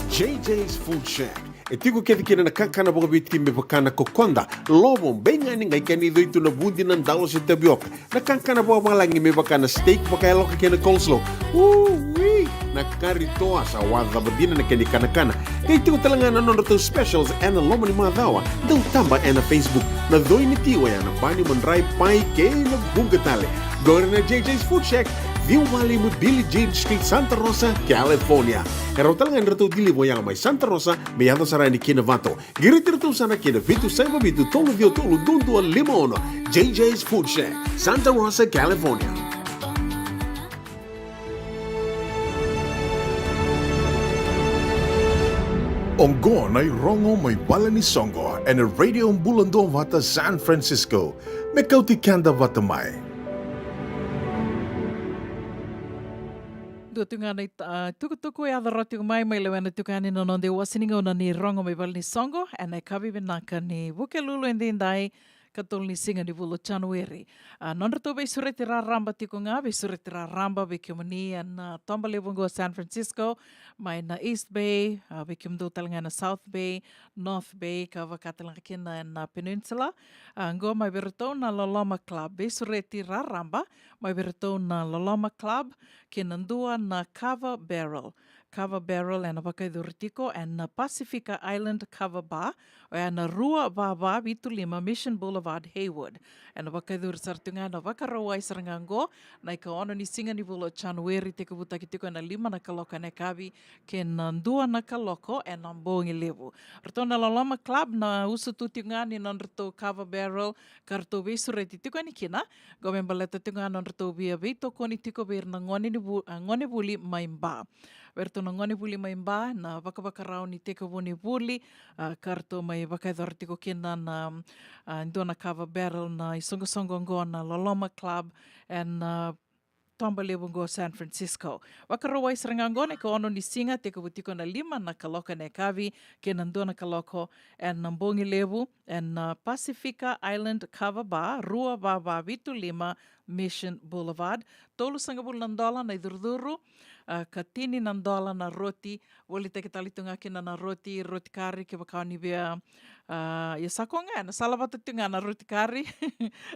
J J's Food Shack. E tiko kece kina na kakana vakaviti me vaka na kokoda, lovo, beigani, qai kena icoi tu na vudi, na dalo se tavioka. Na kakana vakavalagi me vaka na steak, vakayaloka kei na coleslaw. Ui! Na kari toa sa wacava dina na kena ikanakana. Qai tiko tale ga na nodratou specials ena loma ni macawa. Dau taba ena Facebook. Na coi ni ti oya na bani, madrai, pai kei na vuqa tale. Qori na J J's Food Shack, ciwa walu lima Billie Jean Street, Santa Rosa, California. E rau tale ga ni ratou deliver oya mai Santa Rosa, me yaco sara yani ki Novato. Qiriti iratou sara ki na vitu saiva vitu tolu ciwa tolu dua dua lima ono. J J's Food Shack, Santa Rosa, California. Oqo na irogo mai vale ni soqo ena Radio Bula Duavata San Francisco. Me kauti keda vata mai. Dua tu ga na it-, a, tukutuku e yaco rawa tiko mai, mai lewena tiko yani na noda iwase ni gauna ni rogo mai vale ni soqo ena yakavi vinaka ni Vukelulu edaidai, ka tolu ni siga ni vula o Janueri. A, nodratou veisureti raraba tiko ga, veisureti raraba vei kemuni ena, a, toba levu oqo San Francisco, mai na East Bay, a, vei kemudou tale ga ena South Bay, North Bay, ka vaka tale ga kina ena Peninsula. A, oqo mai vei iratou na Loloma Club, veisureti raraba mai vei iratou na Loloma Club, kei na dua na Kava Barrel. Kava Barrel ena vakayacori tiko ena Pacifica Island Kava Bar, oya na rua va va vitu lima Mission Boulevard, Hayward. Ena vakayacori sara tu ga, ena Vakarauwai sara ga oqo, na ikaono ni siga ni vula o Janueri, tekivutaki tiko ena lima na kaloko ena yakavi kei na dua na kaloko ena bogi levu. Ratou na Loloma Club na usutu tiko ga ni nodratou Kava Barrel ka ratou veisureti tiko yani kina, qo me baleta tiko ga nodratou via veitokoni tiko vei ira na gone ni vu-, a, gone vuli mai Ba. Vei iratou na gone vuli mai Ba, na vakavakarau ni tekivu ni vuli, a, ka ratou mai vakayacora tiko kina na, a, dua na Kava Barrel na isoqosoqo oqo na Loloma Club ena, a, toba levu oqo San Francisco. Vakarauwai sara ga oqo na ikaono ni siga, tekivu tiko na lima na kaloko ena yakavi kei na dua na kaloko ena bogi levu, ena, a, Pacifica Island Kava Bar, rua va va vitu lima Mission Boulevard. Tolusagavulu na dola na icurucuru, a, ka tini na dola na roti. Volitaki tale tu ga kina na roti, roti kari, kevaka o ni via, a, ia sa koya ga, ena sala vata tu ga na roti kari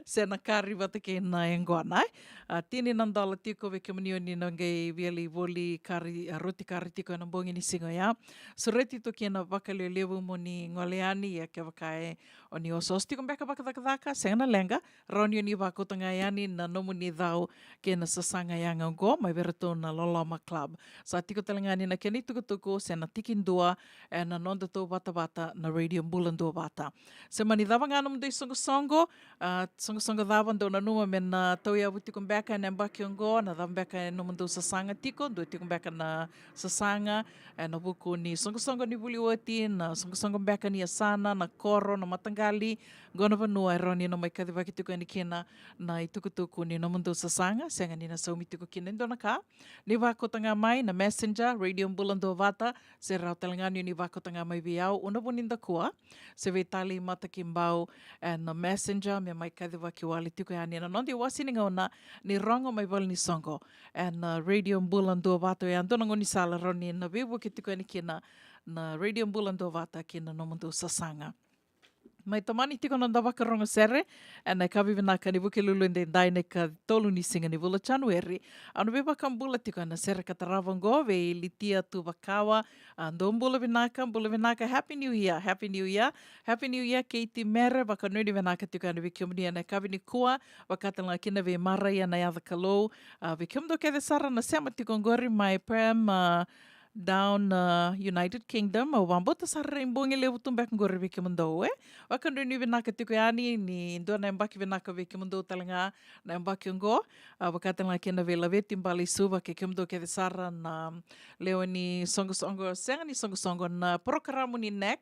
se na kari vata kei na yaqona, e. A, tini na dola tiko vei kemuni o ni na qai via lai voli kari, a, roti kari tiko ena bogi ni siga oya. Sureti tu kina vakalevulevu mo ni gole yani, ia kevaka e o ni osooso tiko beka vakacakacaka, sega na leqa, rawa ni o ni vakauta ga yani na nomuni cau kei na sasaga yaga oqo mai vei iratou na Loloma Club. Sa tiko tale ga yani na kena itukutuku se na tikidua ena nodatou vatavata na Radio Bula Duavata. Se mani cava ga nomudou isoqosoqo, a, soqosoqo cava dou nanuma me na tauyavu tiko beka ena yabaki oqo, na cava beka e nomudou sasaga tiko, dou tiko beka na sasaga ena vuku ni soqosoqo ni vuli oti, na soqosoqo beka ni yasana, na koro, na mataqali, qo na vanua e rawa ni na mai kacivaki tiko yani kina na itukutuku ni nomudou sasaga, sega ni na saumi tiko kina e dua na ka. Ni vakauta ga mai na Messenger, Radio Bula Duavata, se rawa tale ga ni o ni vakauta ga mai vei au, Una Vunidakua, se vei Tali Matakibau, ena Messenger, me mai kacivaki wale tiko yani ena noda iwase ni gauna ni rogo mai vale ni soqo ena, a, Radio Bula Duavata. Oya e dua na gaunisala rawa ni na veivuke tiko yani kina na Radio Bula Duavata ki na nomudou sasaga. Mai tomani tiko na noda vakarogo sere ena yakavi vinaka ni Vukelulu edaidai, na ikatolu ni siga ni vula o Janueri. Au na veivakabula tiko ena sere ka tarava oqo vei Litia Tuvakawa. A, dou bula vinaka, bula vinaka, Happy New Year, Happy New Year, Happy New Year, Keiti Mere, vakanuinui vinaka tiko yani vei kemuni ena yakavi nikua, vaka tale ga kina vei Maraia Nayacakalou, a, vei kemudou kece sara na sema tiko oqori mai Perth, a, down, a, United Kingdom. Au vakabauta sa rairai bogi levu tu beka oqori vei kemudou, e. Vakanuinui vinaka tiko yani, ni dua na yabaki vinaka vei kemudou tale ga na yabaki oqo. A, vaka tale ga kina vei Laveti Balai Suva kei kemudou kece sara na lewe ni soqosoqo, sega ni soqosoqo, na porokaramu ni NEC,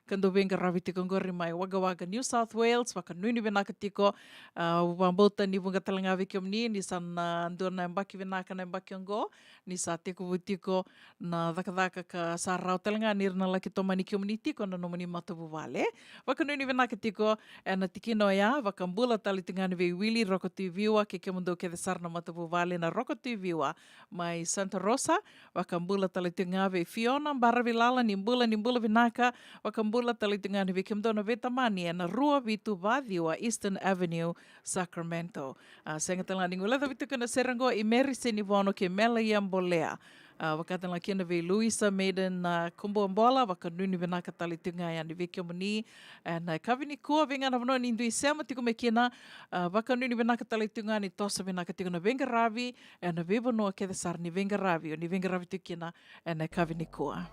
ka dau veiqaravi tiko oqori mai Wagga Wagga, New South Wales. Vakanuinui vinaka tiko. A, au vakabauta ni vuqa tale ga vei kemuni ni sa na dua na yabaki vinaka na yabaki oqo, ni sa tekivu tiko na cakacaka ka sa rawa tale ga ni ra na laki tomani kemuni tiko na nomuni matavuvale. Vakanuinui vinaka tiko ena tikina oya. Vakabula tale tu ga ni vei Wili Roko Tui Viwa kei kemudou kece sara na matavuvale na Roko Tui Viwa mai Santa Rosa. Vakabula tale tu ga vei Fiona Baravilala, ni bula, ni bula vinaka. Vakabula tale tu ga ni vei kemudou na veitamani ena rua vitu va ciwa Eastern Avenue, Sacramento. A, sega tale ga ni guilecavi tiko na sere oqo i Meri Senivono kei Mela Ia Bolea. A, vaka tale ga kina vei Luisa Maiden, a, Kubuabola, vakanuinui vinaka tale tu ga yani vei kemuni ena yakavi nikua, vei ga na vanua ni dui sema tiko mai kina. A, vakanuinui vinaka tale tu ga ni toso vinaka tiko na veiqaravi ena veivanua kece sara ni veiqaravi o ni veiqaravi tiko kina ena yakavi nikua.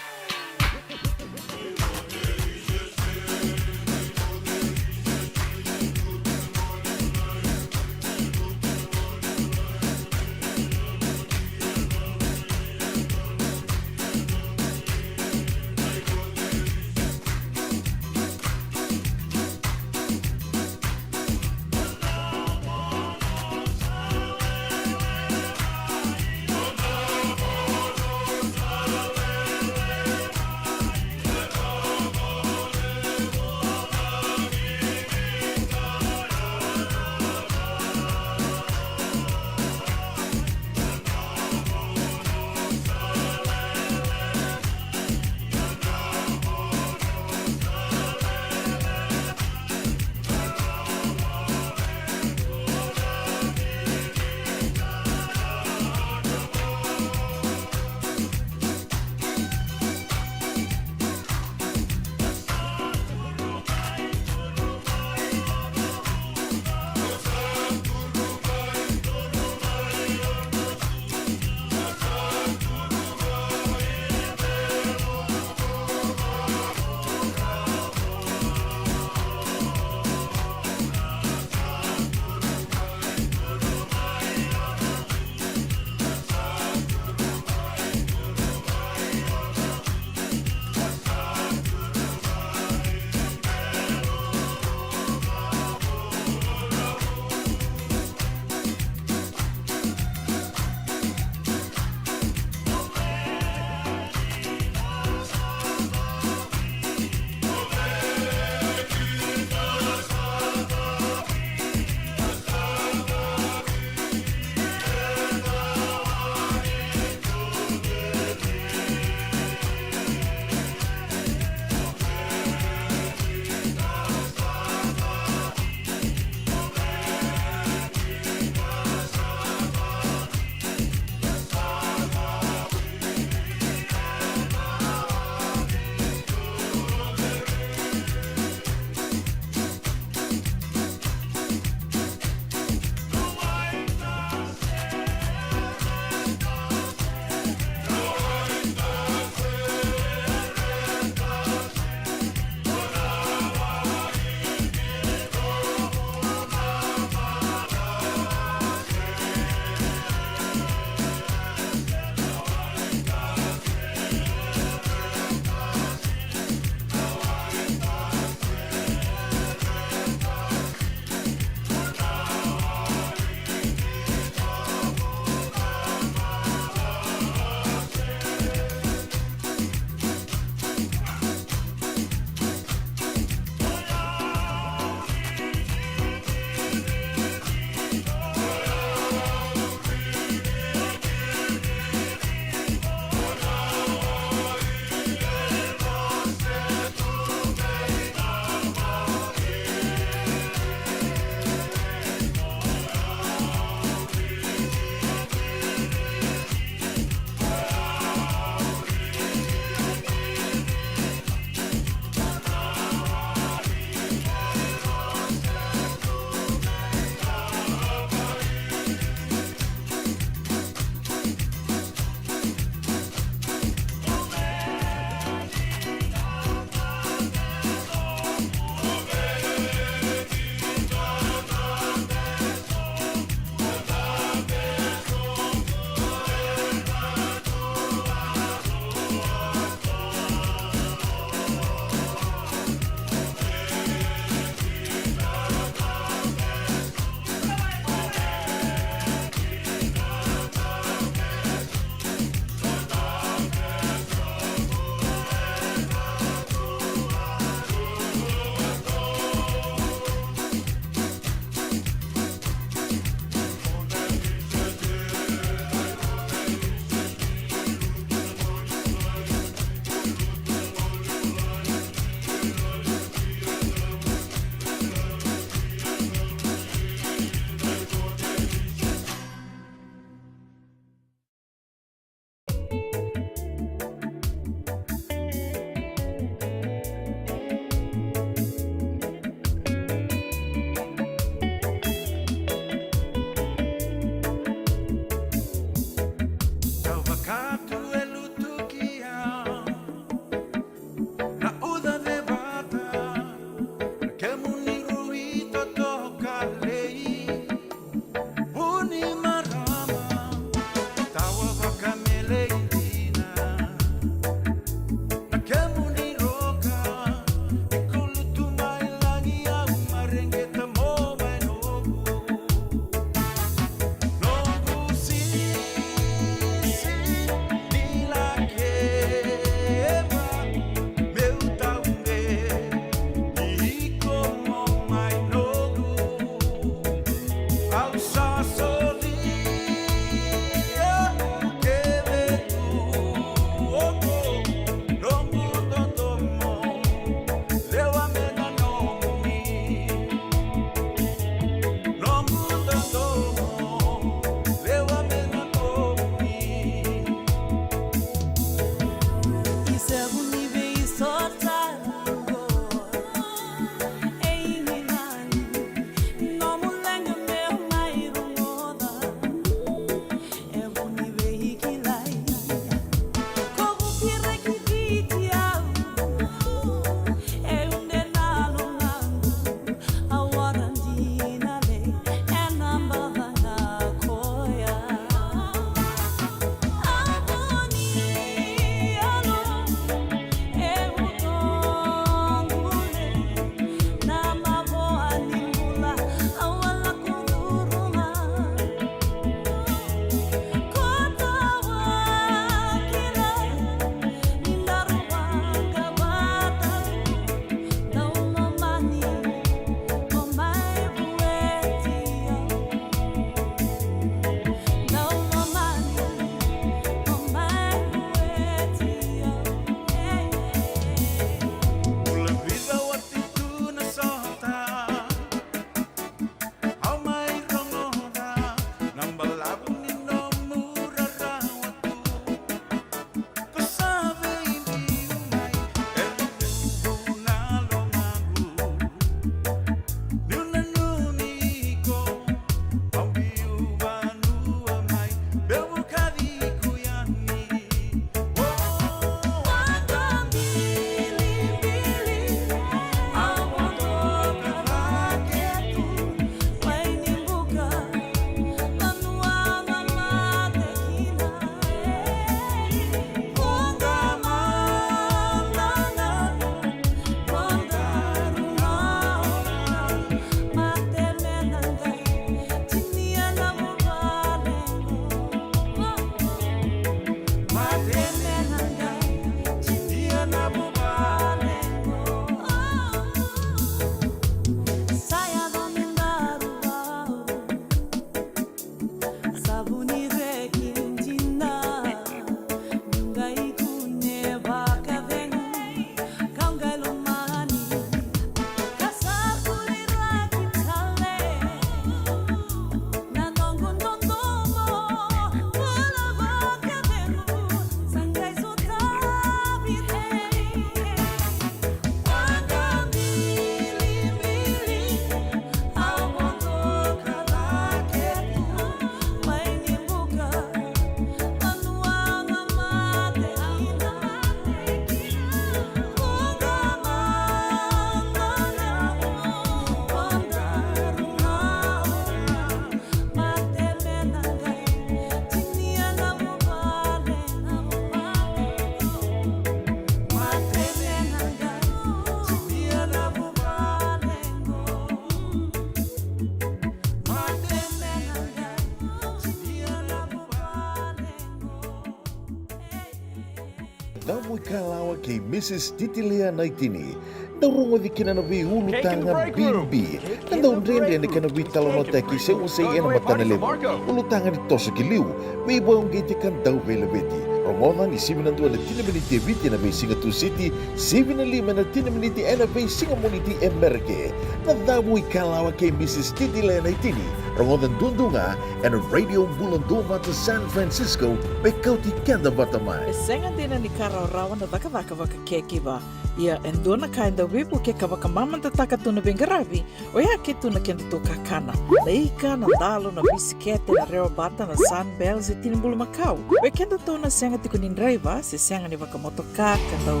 kei Mrs Titilea Naitini. Dau rogoci kina na veiulutaga bibi ka dau dredre na kena veitalanoataki se wasei ena matana levu. Ulutaga ni toso ki liu, veivakauqeti ka dau veilaveti. Rogoca ni sivi na dua ena tini na miniti e Viti ena veisiga Tusiti, sivi na lima ena tini na miniti ena veisiga Moniti e Merika. Na cavu ikalawa kei Mrs Titilea Naitini. Rogoca duadua ga ena Radio Bula Duavata San Francisco, me kauti keda vata mai. E sega dina ni ka rawarawa na cakacaka vakacaregiver. Ia e dua na ka e dau veivuke ka vakamamadataka tu na veiqaravi, oya ke tu na kedatou kakana. Na ika, na dalo, na bisikete, na rewa bata, na Sunbell, se tini bulumakau. Vei kedatou na sega tiko ni draiva se sega ni vakamotoka ka dau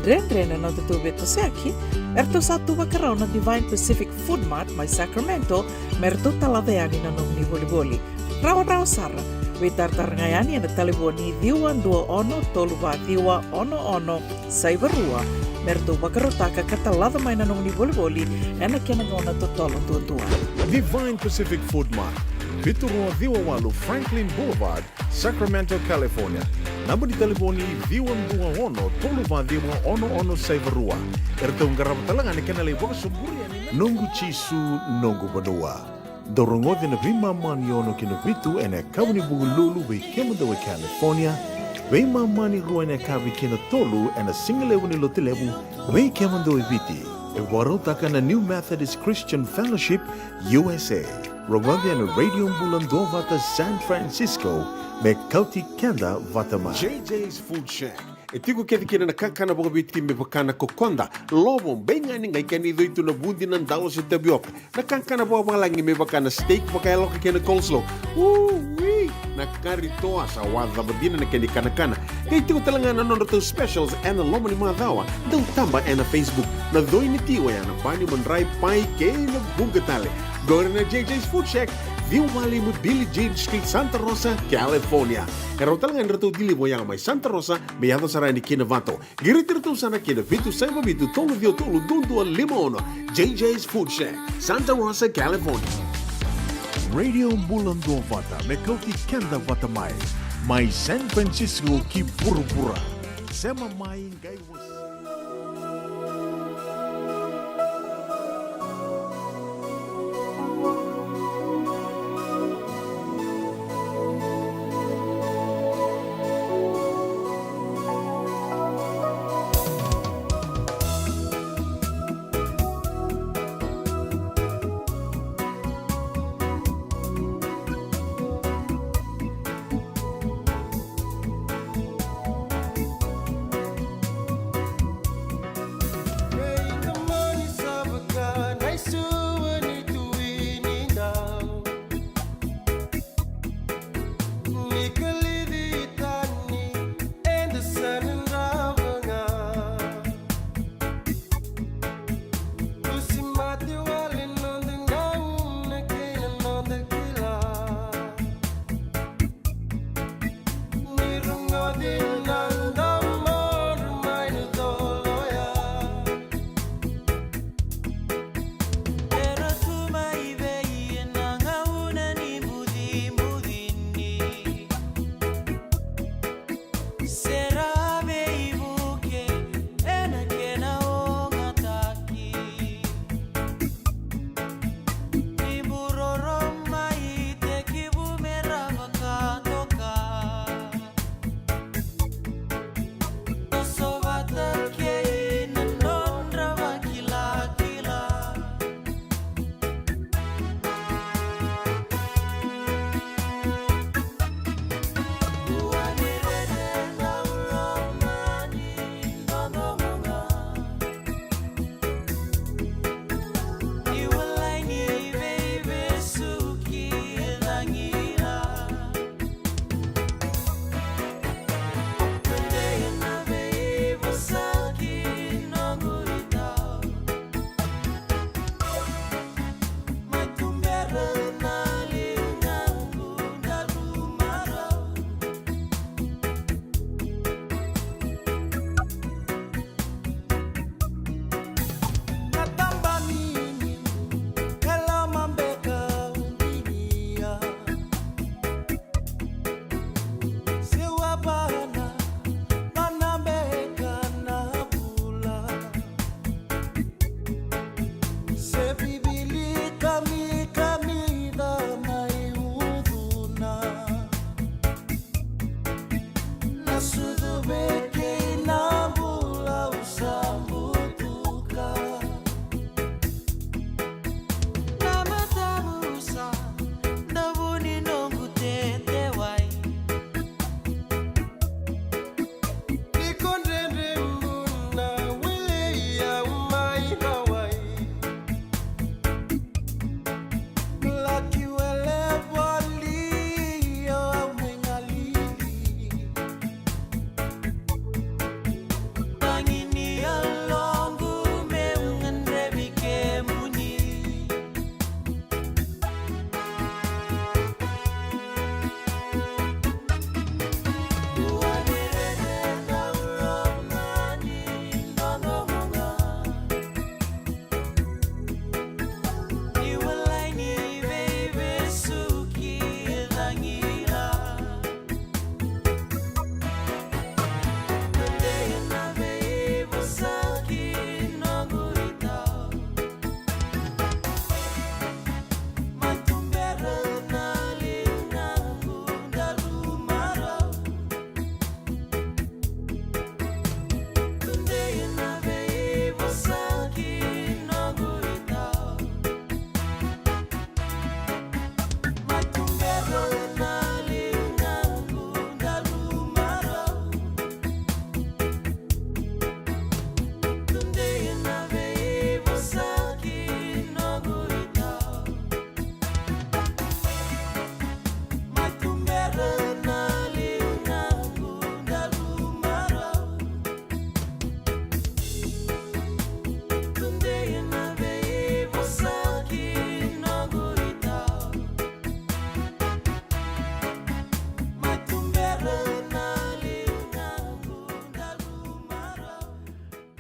dredre na nodatou veitosoyaki, eratou sa tu vakarau na Divine Pacific Food Mart mai Sacramento, me ratou talaca yani na nomuni volivoli. Rawarawa sara. Veitaratara ga yani ena talevoni ciwa dua ono tolu va ciwa ono ono saiva rua, me ratou vakarautaka ka talaca mai na nomuni volivoli ena kena gauna totolo duadua. Divine Pacific Food Mart, vitu rua ciwa walu Franklin Boulevard, Sacramento, California. Naba ni talevoni ciwa dua ono tolu va ciwa ono ono saiva rua. Eratou qarava tale ga na kena lai vakasoburi yani na Noqu Jisu, Noqu Vanua. Dou rogoci na veimama ni ono ki na vitu ena yakavi ni Vukelulu vei kemudou e California, veimama ni rua ena yakavi ki na tolu ena sigalevu ni Lotulevu vei kemudou e Viti. E vakarautaka na New Methodist Christian Fellowship U S A. Rogoci ena Radio Bula Duavata San Francisco, me kauti keda vata mai. J J's Food Shack. E tiko kece kina na kakana vakaviti me vaka na kokoda, lovo, beigani, qai kena icoi tu na vudi, na dalo se tavioka. Na kakana vakavalagi me vaka na steak vakayaloka kei na coleslaw. Ui! Na kari toa, sa wacava dina na kena ikanakana. Qai tiko tale ga na nodratou specials ena loma ni macawa. Dau taba ena Facebook. Na coi ni ti oya na bani, madrai, pai kei na vuqa tale. Qori na J J's Food Shack, ciwa walu lima Billie Jean Street, Santa Rosa, California. E rawa tale ga ni ratou deliver oya mai Santa Rosa me yaco sara yani ki Novato. Qiriti iratou sara ki na vitu saiva vitu tolu ciwa tolu dua dua lima ono. J J's Food Shack, Santa Rosa, California. Radio Bula Duavata, me kauti keda vata mai. Mai San Francisco ki vuravura. Sema mai qai wasa.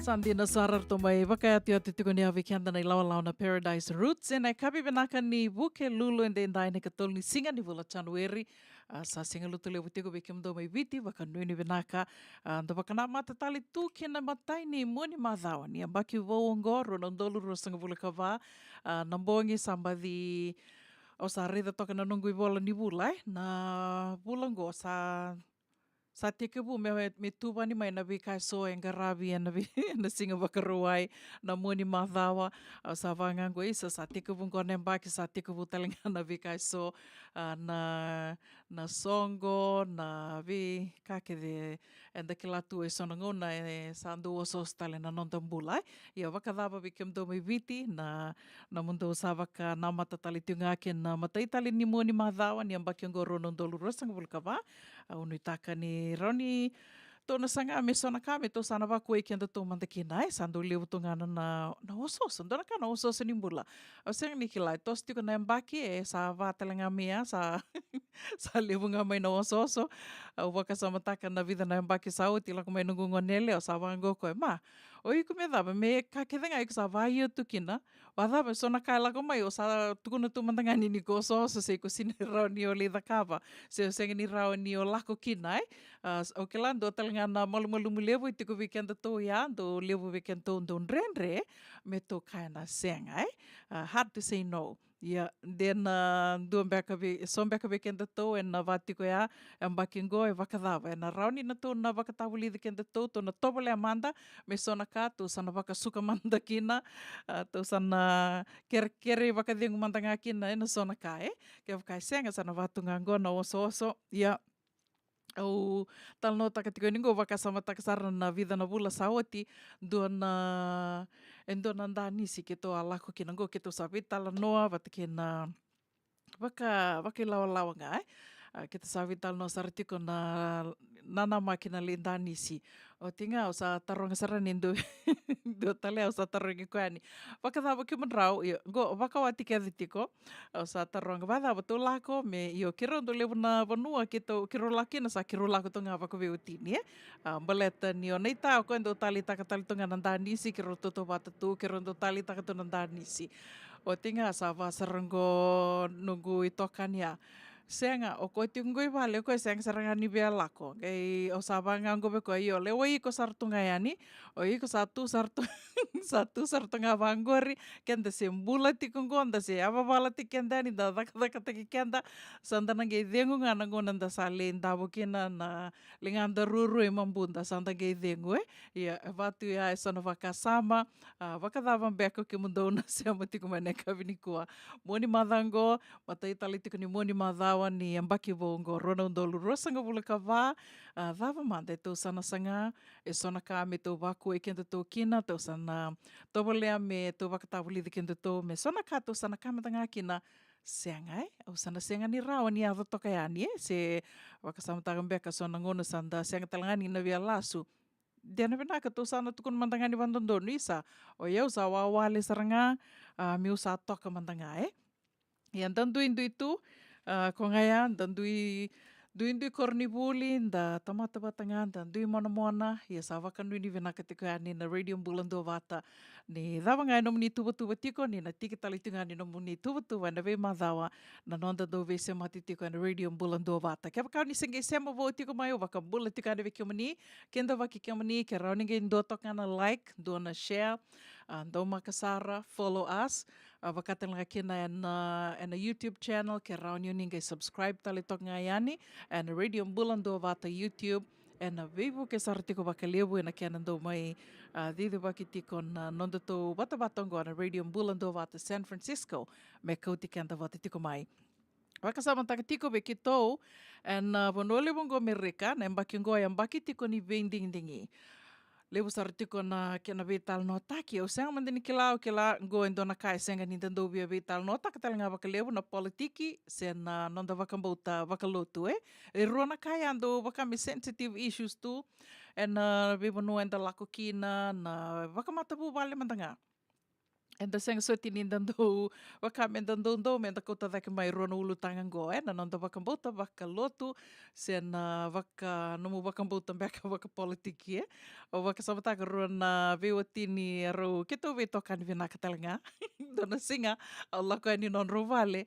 Sa dina sara ratou mai vakayatuyatu tiko ni a vei keda na ilawalawa na Paradise Roots ena yakavi vinaka ni Vukelulu edaidai na ikatolu ni siga ni vula Janueri. A, sa siga lotu levu tiko vei kemudou mai Viti, vakanuinui vinaka. A, da vakanamata tale tu kina matai ni mua ni macawa ni yabaki vou oqo, rua na udolu ruasagavulu ka va. A, na bogi sa baci, au sa raica toka na noqu ivola ni vula, e, na vula oqo sa sa tekivu me, me tuvani mai na veika eso e qaravi ena vei, ena Siga Vakarauwai, na mua ni macawa. Au sa vaqo, isa, sa tekivu oqo na yabaki, sa tekivu tale ga na veika eso, a, na, na soqo, na veika kece eda kila tu eso na gauna e sa dau osooso tale na noda bula, e. Ia vakacava vei kemudou mai Viti, na, nomudou sa vakanamata tale tiko ga kei na matai tale ni mua ni macawa ni yabaki oqo rua na udolu ruasagavulu ka va. Au nuitaka ni rawa ni tou na saga me so na ka me tou sa na vakuai kedatou mada kina, e, sa dau levu tu ga na, na, na osooso, dua na ka na osooso ni bula. Au sega ni kila, e toso tiko na yabaki, e sa va tale ga mai ya, sa, sa levu ga mai na osooso. Au vakasamataka na vica na yabaki sa oti, lako mai noqu goneyalewa, au sa vaqo o koya, ma, o iko me cava, me ka kece ga iko sa vaio tu kina, vacava e so na ka e lako mai, o sa tukuna tu mada ga ni, ni ko osooso, se iko sega ni rawa ni o lai cakava, se o sega ni rawa ni o lako kina, e? A, s-, au kila dua tale ga na malumalumu levu e tiko vei kedatou ya, dau levu vei kedatou dau dredre me tou kaya na sega, e? A, hard to say no. Ia, de na dua beka vei, so beka vei kedatou ena va tiko ya, e yabaki oqo e vakacava, ena rawa ni na tou na vakatavulici kedatou, tou na tovolea mada me so na ka tou sa na vakasuka mada kina, a, tou sa na kerekere vakacegu mada ga kina ena so na ka, e. Kevaka e sega, sa na va tu ga oqo na osooso. Ia, au talanoataka tiko yani oqo, vakasamataka sara na vica na vula sa oti, dua na, e dua na danisi keitou a lako kina oqo, keitou sa veitalanoa vata kei na vaka, vakailawalawa ga, e. A, keitou sa veitalanoa sara tiko na, na namaki na lai danisi. Oti ga au sa taroga sara ni dua, dua tale au sa tarogi koya yani, vakacava kemudrau, io, oqo vakawati kece tiko. Au sa taroga, vacava tou lako, me, io, keirau dau levu na vanua keitou, keirau lako kina, sa keirau lako tu ga vakaveiwatini, e. A, baleta ni o naita o koya dau taleitaka tale tu ga na danisi, keirau tautauvata tu, keirau dau taleitaka tu na danisi. Oti ga sa va sara oqo noqu itokani ya, sega, o koya tiko oqo i vale, o koya sega sara ga ni via lako. Qai au sa va ga oqo vei koya, io, lewai iko sara tu ga yani, o iko sa tu sara tu, sa tu sara tu ga vaqori, keda se bula tiko oqo, da se yavavala tiko keda yani, da cakacakataki keda, sa da na qai cegu ga na gauna da sa lai davo kina na ligada ruarua i mabuda, sa da qai cegu, e. Ia, e va tu ya e so na vakasama, a, vakacava beka o kemudou na sema tiko mai na yakavi nikua. Mua ni macawa oqo, matai tale tiko ni mua ni macawa ni yabaki vou oqo, rua na udolu ruasagavulu ka va. A, cava mada e tou sa na saga, e so na ka me tou vakuai kedatou kina, tou sa na tovolea me tou vakatavulici kedatou, me so na ka tou sa na ka mada ga kina, sega, e? Au sa na sega ni rawa ni yaco toka yani, e? Se vakasamataka beka so na gauna sa da sega tale ga ni na via lasu. De na vinaka tou sa na tukuna mada ga ni vadodonu, isa, o yau sa wawale sara ga, a, meu sa toka mada ga, e? Ia da duidui tu, a, ko ga ya, da dui, duidui koronivuli, da tamata vata ga, da dui monamona, ia sa vakanuinui vinaka tiko yani na Radio Bula Duavata. Ni cava ga e nomuni tuvatuva tiko, ni na tiki tale tiko ga ni nomuni tuvatuva ena veimacawa na noda dau veisemati tiko ena Radio Bula Duavata. Kevaka o ni se qai sema vou tiko mai, au vakabula tiko yani vei kemuni, kidavaki kemuni, ke rawa ni qai dua toka ga na like, dua na share, a, daumaka sara, follow us, a, vaka tale ga kina ena, ena YouTube channel, ke rawa ni o ni qai subscribe tale toka ga yani ena Radio Bula Duavata YouTube, ena veivuke sara tiko vakalevu ena kena dau mai, a, cicivaki tiko na nodatou vatavata oqo na Radio Bula Duavata San Francisco, me kauti keda vata tiko mai. Vakasamataka tiko vei keitou ena, a, vanua levu oqo Merika, na yabaki oqo e yabaki tiko ni veidigidigi. Levu sara tiko na kena veitalanoataki, au sega mada ni kila, au kila oqo e dua na ka e sega ni da dau via veitalanoataka tale ga vakalevu, na politiki se na noda vakabauta vakalotu, e. E rua na ka ya dau vaka me sensitive issues tu ena veivanua eda lako kina, na vakamatavuvale mada ga. eda sega soti ni da dau vaka me da doudou me da kauta cake mai rua na ulutaga oqo, e, na noda vakabauta vakalotu se na vaka, nomu vakabauta beka vakapolitiki, e. Au vakasamataka rua na veiwatini, erau keitou veitokani vinaka tale ga. Dua na siga au lako yani nodrau vale,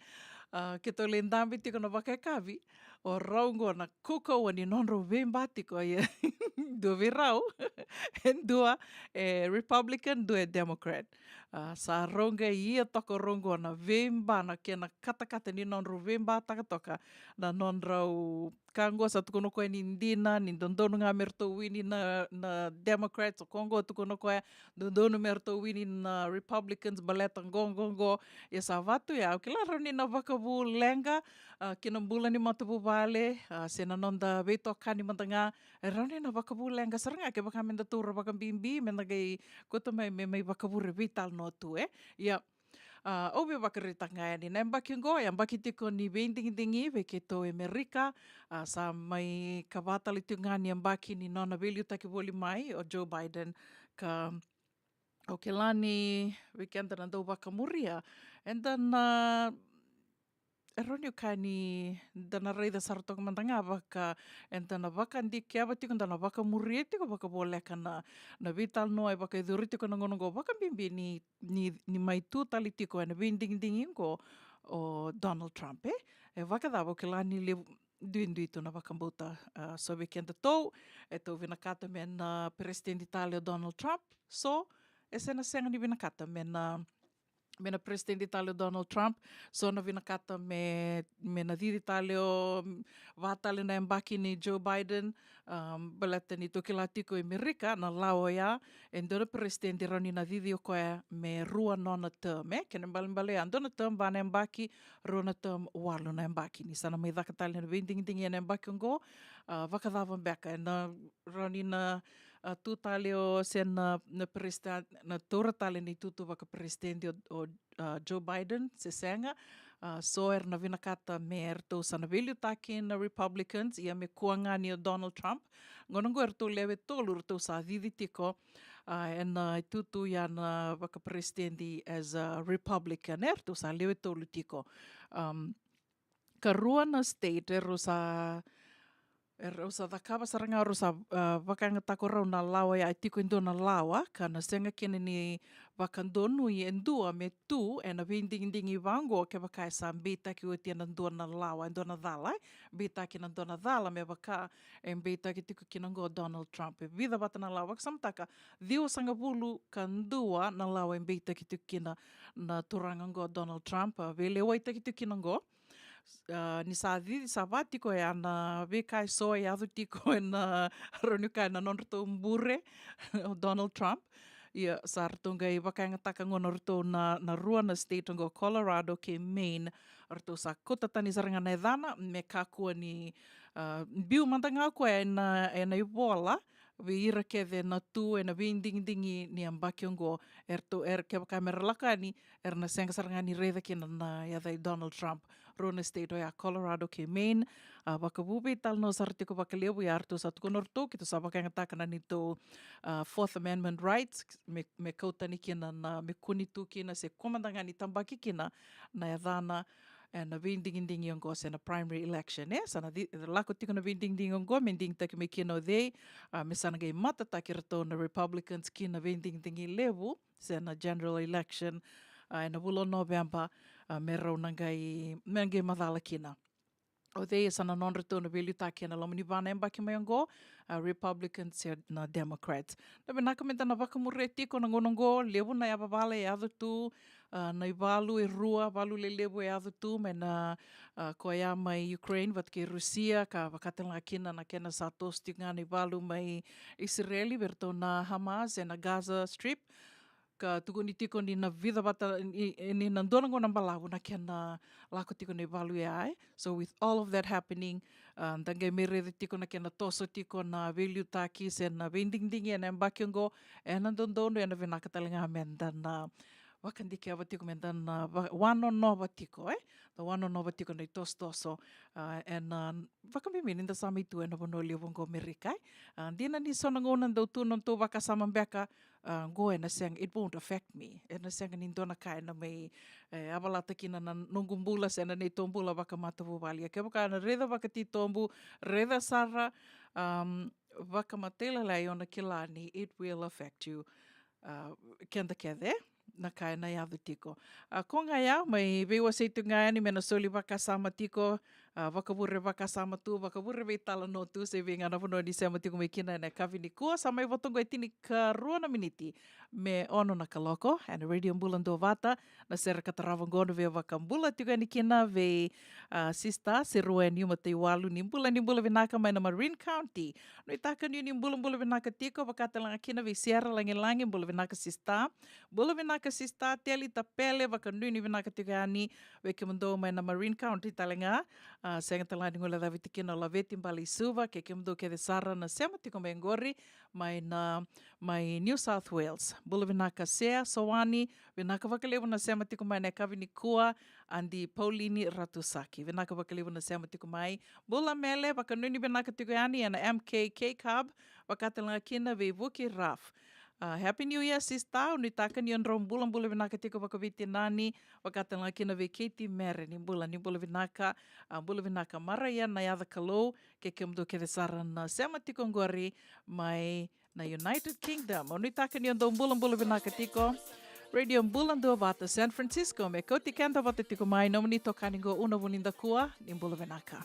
a, keitou lai dabe tiko na vakayakavi, o rau oqo na kaukauwa ni nodrau veiba tiko, ia dua vei rau e dua e Republican, dua e Democrat. A, sa rau qai ia toka rau oqo na veiba, na kena katakata ni nodrau veibataka toka na nodrau ka oqo. Sa tukuna o koya ni dina, ni dodonu ga me ratou wini na, na Democrats, o koya oqo tukuna o koya dodonu me ratou wini na Republicans baleta qo, qo, qo. Ia sa vatu ya, au kila rau ni na vakavu leqa, a, ki na bula ni matavuvale, a, se na noda veitokani mada ga, e rau ni na vakavu leqa sara ga kevaka me da taura vakabibi, me da qai kauta mai, me mai vakavure veitalanoa tu, e. Ia, a, au via vakaraitaka ga yani na yabaki oqo, e yabaki tiko ni veidigidigi vei keitou e Amerika, a, sa mai kava tale tiko ga ni yabaki ni nona veiliutaki voli mai o Joe Biden, ka au kila ni vei keda na dau vakamuria, eda na, e rawa ni kaya ni da na raica sara toka mada ga vaka eda na vakadikeva tiko, da na vakamuria tiko vakavoleka na, na veitalanoa e vakayacori tiko na gauna oqo, vakabibi ni, ni, ni mai tu tale tiko ena veidigidigi oqo o Donald Trump, e. E vakacava, au kila ni levu, duidui tu na vakabauta, a, so vei kedatou e tou vinakata me na peresitedi tale o Donald Trump, so e se na sega ni vinakata me na, me na peresitedi tale o Donald Trump, so na vinakata me, me na cici tale o, va tale na yabaki nei Joe Biden, a, baleta ni tou kila tiko e Amerika na lawa oya, e dua na peresitedi rawa ni na cici o koya me rua nona term, e, kena ibalebale ya dua na term va na yabaki, rua na term walu na yabaki. Ni sa na mai caka tale na veidigidigi ena yabaki oqo, a, vakacava beka, ena rawa ni na, a, tu tale o se na, na peresita-, na taura tale na itutu vakaperesitedi o, o, a, Joe Biden se sega. A, so era na vinakata me ratou sa na veiliutaki na Republicans, ia me kua ga ni o Donald Trump. Gauna oqo eratou lewe tolu ratou sa cici tiko, a, ena itutu ya na vakaperesitedi as a Republican, eratou sa lewe tolu tiko. Am, ka rua na state erau sa, erau sa cakava sara ga, erau sa, a, vakayagataka o rau na lawa ya, e tiko e dua na lawa ka na sega kina ni vakadonui e dua me tu ena veidigidigi vaqo kevaka e sa beitaki oti ena dua na lawa, e dua na cala, e beitaki ena dua na cala me vaka e beitaki tiko kina oqo o Donald Trump. E vica vata na lawa, vakasamataka, ciwasagavulu ka dua na lawa e beitaki tiko kina na turaga oqo o Donald Trump, a, veilewaitaki tiko kina oqo. A, ni sa cici, sa va tiko ya na veika eso e yaco tiko ena, rawa ni kaya, na nodratou bure o Donald Trump. Ia sa ratou qai vakayagataka gona o ratou na, na rua na state oqo, Colorado kei Maine. Ratou sa kauta tani sara ga na yacana me kakua ni, a, biu mada ga o koya ena, ena ivola vei ira kece na tu ena veidigidigi ni yabaki oqo. Eratou, era, kevaka me ra lako yani, era na sega sara ga ni raica kina na yaca i Donald Trump. Rua na state oya, Colorado kei Maine. A, vakavu veitalanoa sara tiko vakalevu, ia ratou sa tukuna o ratou, keitou sa vakayagataka na neitou, a, Fourth Amendment rights, me, me kau tani kina na, me kua ni tu kina se kua mada ga ni tabaki kina na yacana ena veidigidigi oqo se na primary election, e. Sa na ci-, lako tiko na veidigidigi oqo me digitaki mai kina o cei, a, me sa na qai matataki iratou na Republicans ki na veidigidigi levu se na general election, a, ena vula o Noveba, a, me rau na qai, me qai macala kina o cei e sa na nodratou na veiliutaki ena loma ni va na yabaki mai oqo, a, Republicans se na Democrats. Na vinaka me da na vakamuria tiko na gauna oqo, levu na yavavala e yaco tu, a, na ivalu e rua, valu lelevu e yaco tu, mai na, a, koya mai Ukraine vata kei Rusia, ka vaka tale ga kina na kena sa toso tiko ga na ivalu mai Isireli vei iratou na Hamas ena Gaza Strip. Ka tukuni tiko ni na vica vata, ni, ni na dua na gauna balavu na kena lako tiko na ivalu ya, e. So with all of that happening, a, da qai mai raica tiko na kena toso tiko na veiliutaki se na veidigidigi ena yabaki oqo, ena dodonu, ena vinaka tale ga me da na vakadikeva tiko me da na va-, wanonova tiko, e? Da wanonova tiko na itosotoso, a, ena, a, vakabibi ni da sa mai tu ena vanua levu oqo Amerika, e? A, dina ni so na gauna dau tu na nodatou vakasama beka, a, qo ena sega, it won't affect me. Ena sega ni dua na ka ena mai, e, yavalata kina na noqu bula se na neitou bula vakamatavuvale. Ia kevaka na raica vakatitobu, raica sara, am, vakamatailalai, o na kila ni it will affect you. A, keda kece, na ka ena yaco tiko. A, ko ga ya, mai veiwasei tu ga yani me na soli vakasama tiko, a, vakavure vakasama tu, vakavure veitalanoa tu, se vei ga na vanua ni sema tiko mai kina ena yakavi nikua, sa mai voto qo e tinikarua na miniti me ono na kaloko, ena Radio Bula Duavata, na sere ka tarava qo na via vakabula tiko yani kina vei, a, Sista Serueni Mataiwalu, ni bula, ni bula vinaka mai na Marin County. Nuitaka ni, ni bulabula vinaka tiko, vakatalega kina vei Sierra Lagilagi, bula vinaka sista. Bula vinaka sista, Teli Tapele, vakanuinui vinaka tiko yani, vei kemudou mai na Marin County talega. A, sega talega ni guilecavi tiko kina o Laveti Baleisuva, kei kemudou kece sara na sema tiko mai qori, mai na, mai New South Wales. Bula vinaka Sea Sowani, vinaka vakalevu na sema tiko mai na yakavi nikua, Adi Paulini Ratusaki. Vinaka vakalevu na sema tiko mai. Bula Mele, vakanuinui vinaka tiko yani ena M K K Cub, vakatalega kina vei Vuki Raf. A, Happy New Year, sista. Nuitaka ni o drau bulabula vinaka tiko vakaveitinani, vakatalega kina vei Katie Mere, ni bula, ni bula vinaka, a, bula vinaka Maraia na yaca Kalou, kei kemudou kece sara na sema tiko qori mai na United Kingdom. Au nuitaka ni o dau bulabula vinaka tiko. Radio Bula Duavata San Francisco, me kauti keda vata tiko mai nomuni itokani qo Una Vunidakua, ni bula vinaka.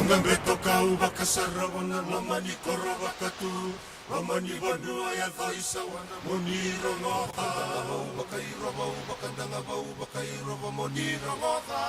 Gabe tokau vakasarava na loma ni koro vakatu. Loma ni vanua e yaco i sawana mo ni rogoca. Vau vakairova, vau vakadaga, vau vakairova mo ni rogoca.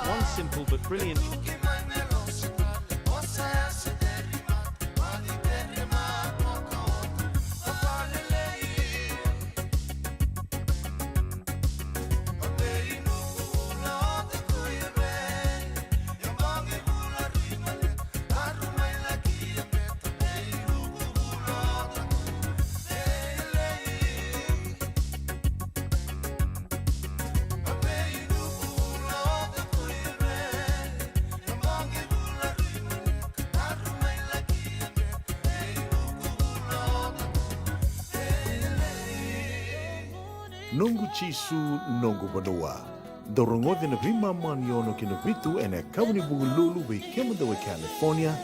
One simple but brilliant. Noqu Jisu, noqu vanua. Dou rogoca na veimama ni ono ki na vitu ena yakavi ni Vukelulu vei kemudou e California,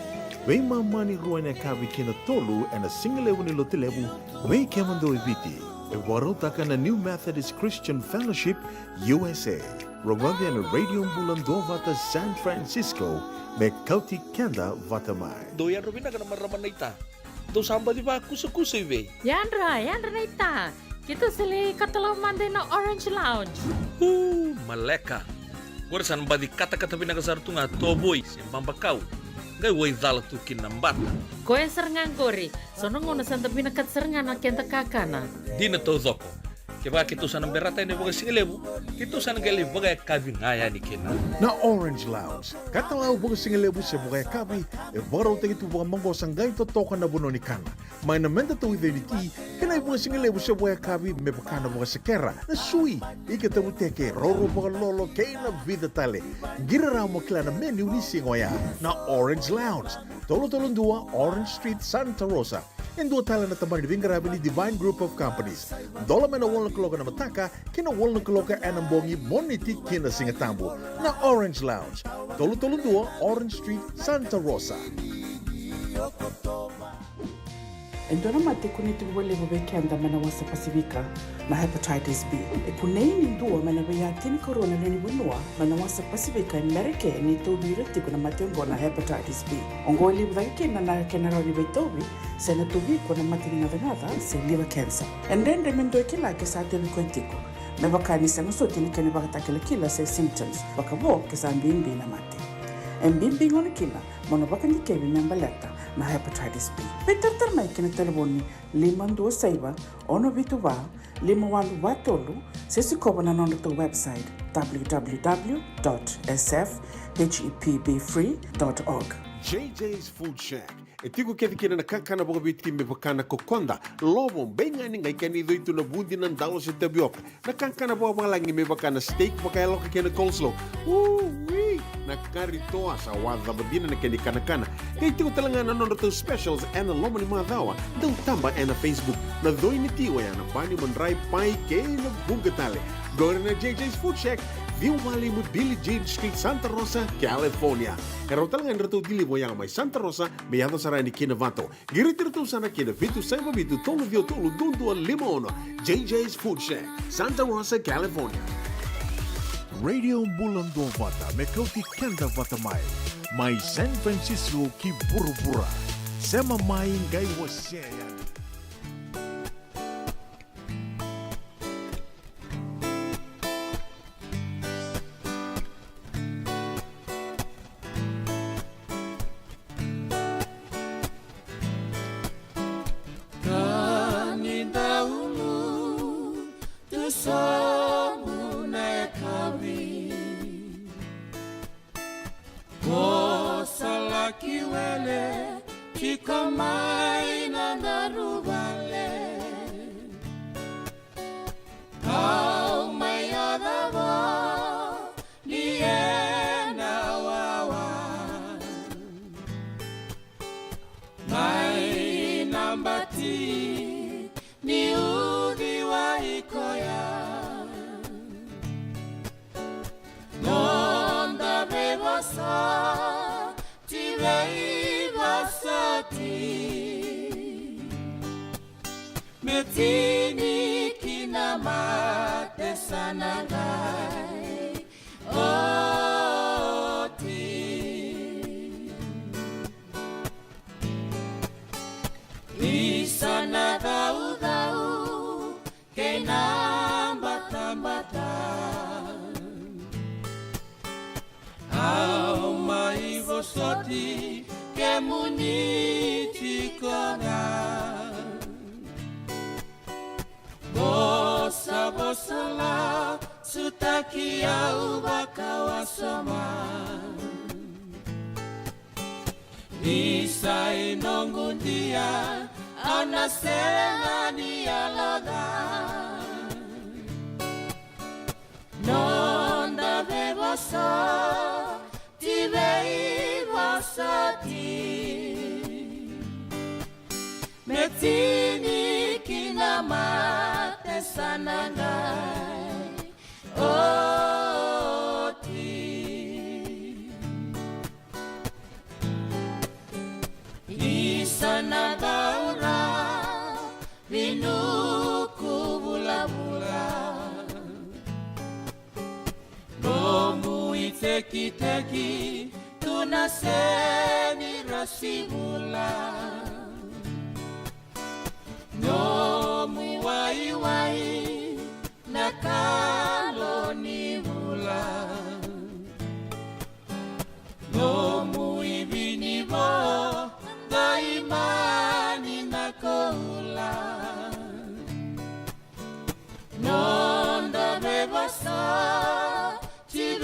veimama ni rua ena yakavi ki na tolu ena sigalevu ni Lotulevu vei kemudou e Viti. E vakarautaka na New Methodist Christian Fellowship U S A. Rogoca ena Radio Bula Duavata San Francisco me kauti keda vata mai. Dou yadra vinaka na marama naita. Dou sa baci vakusakusa i vei? Yadra, yadra naita. Keitou sa lai katalau mada ena Orange Lounge. Uu, maleka. Qori sa na baci katakata vinaka sara tu ga tovoi se babakau. Qai waicala tu kina na bata. Koya sara ga qori. So na gauna sa da vinakata sara ga na keda kakana. Dina taucoko. Kevaka keitou sa na berata yani vakasigalevu, keitou sa na qai lai vakayakavi ga yani kina. Na Orange Lounge, katalau vakasigalevu se vakayakavi, e vakarautaki tu vakamaqosa qai totoka na vanua ni kana. Mai na meda tauica ni ti, kei na ivakasigalevu se vakayakavi me vaka na vakasekera, na sui, ika tavuteke, roro vakalolo, kei na vica tale. Qiri rawa mo kila na menu ni siga oya. Na Orange Lounge, tolu tolu dua Orange Street, Santa Rosa. E dua tale na tabana ni veiqaravi ni Divine Group of Companies. Dola mai na walu na kaloko ena mataka ki na walu na kaloko ena bogi, Moniti ki na Sigatabu. Na Orange Lounge, tolu tolu dua Orange Street, Santa Rosa. E dua na mate e kunei tiko vakalevu vei keda mai na wasa Pasifika, na hepatitis B. E kunei ni dua mai na veiya tinikarua na lewe ni vanua mai na wasa Pasifika e Merika e tauvi ira tiko na mate oqo na hepatitis B. Oqo e levu cake kina na kena rawa ni veitauvi se na tauvi iko na mate ni gacagaca se liver cancer. E dredre me dua e kila ke sa tauvi koya tiko, me vaka ni sega soti na kena ivakatakilakila se symptoms, vakavo ke sa bibi na mate. E bibi gona kina mo na vakadikevi me baleta na hepatitis B. Veitaratara mai ki na talevoni lima dua saiva, ono vitu va, lima walu va tolu, se sikova na nodratou website, w w w dot s f h e p b free dot org. J J's Food Shack. E tiko kece kina na kakana vakaviti me vaka na kokoda, lovo, beigani, qai kena icoi tu na vudi, na dalo se tavioka. Na kakana vakavalagi me vaka na steak vakayaloka kei na coleslaw. Ui! Na kari toa sa wacava dina na kena ikanakana. Qai tiko tale ga na nodratou specials ena loma ni macawa. Dau taba ena Facebook. Na coi ni ti oya na bani, madrai, pai kei na vuqa tale. Qori na J J's Food Shack, ciwa walu lima Billie Jean Street, Santa Rosa, California. E rawa tale ga ni ratou deliver oya mai Santa Rosa me yaco sara yani ki Novato. Qiriti iratou sara ki na vitu saiva vitu tolu ciwa tolu dua dua lima ono. J J's Food Shack, Santa Rosa, California. Radio Bula Duavata, me kauti keda vata mai. Mai San Francisco ki vuravura. Sema mai qai wasea yani. Ka ni dau tu sobu na yakavi. Ko sa laki wele tiko mai na daruvale. Au mai yaco vou ni ena wawa. Mai na bati ni uciwai koya. Noda veivosoti, veivosoti. Me tini kina mate sa na qai oti. Isa na caucau kei na batabata. Au mai vosoti kemuni tiko ga. Vosa, vosa lasutaki au vakawasoma. Isa i noqu dia, au na sega ni yaloca. Noda veivosoti, veivosoti. Me tini kina mate sa na qai oti. Isa na daura vinuku vulavula. Nomu itekiteki tu na seni rasivula. Nomu waiwai na kalo ni vula. Nomu ivinivo daimani na koula. Noda veivosoti,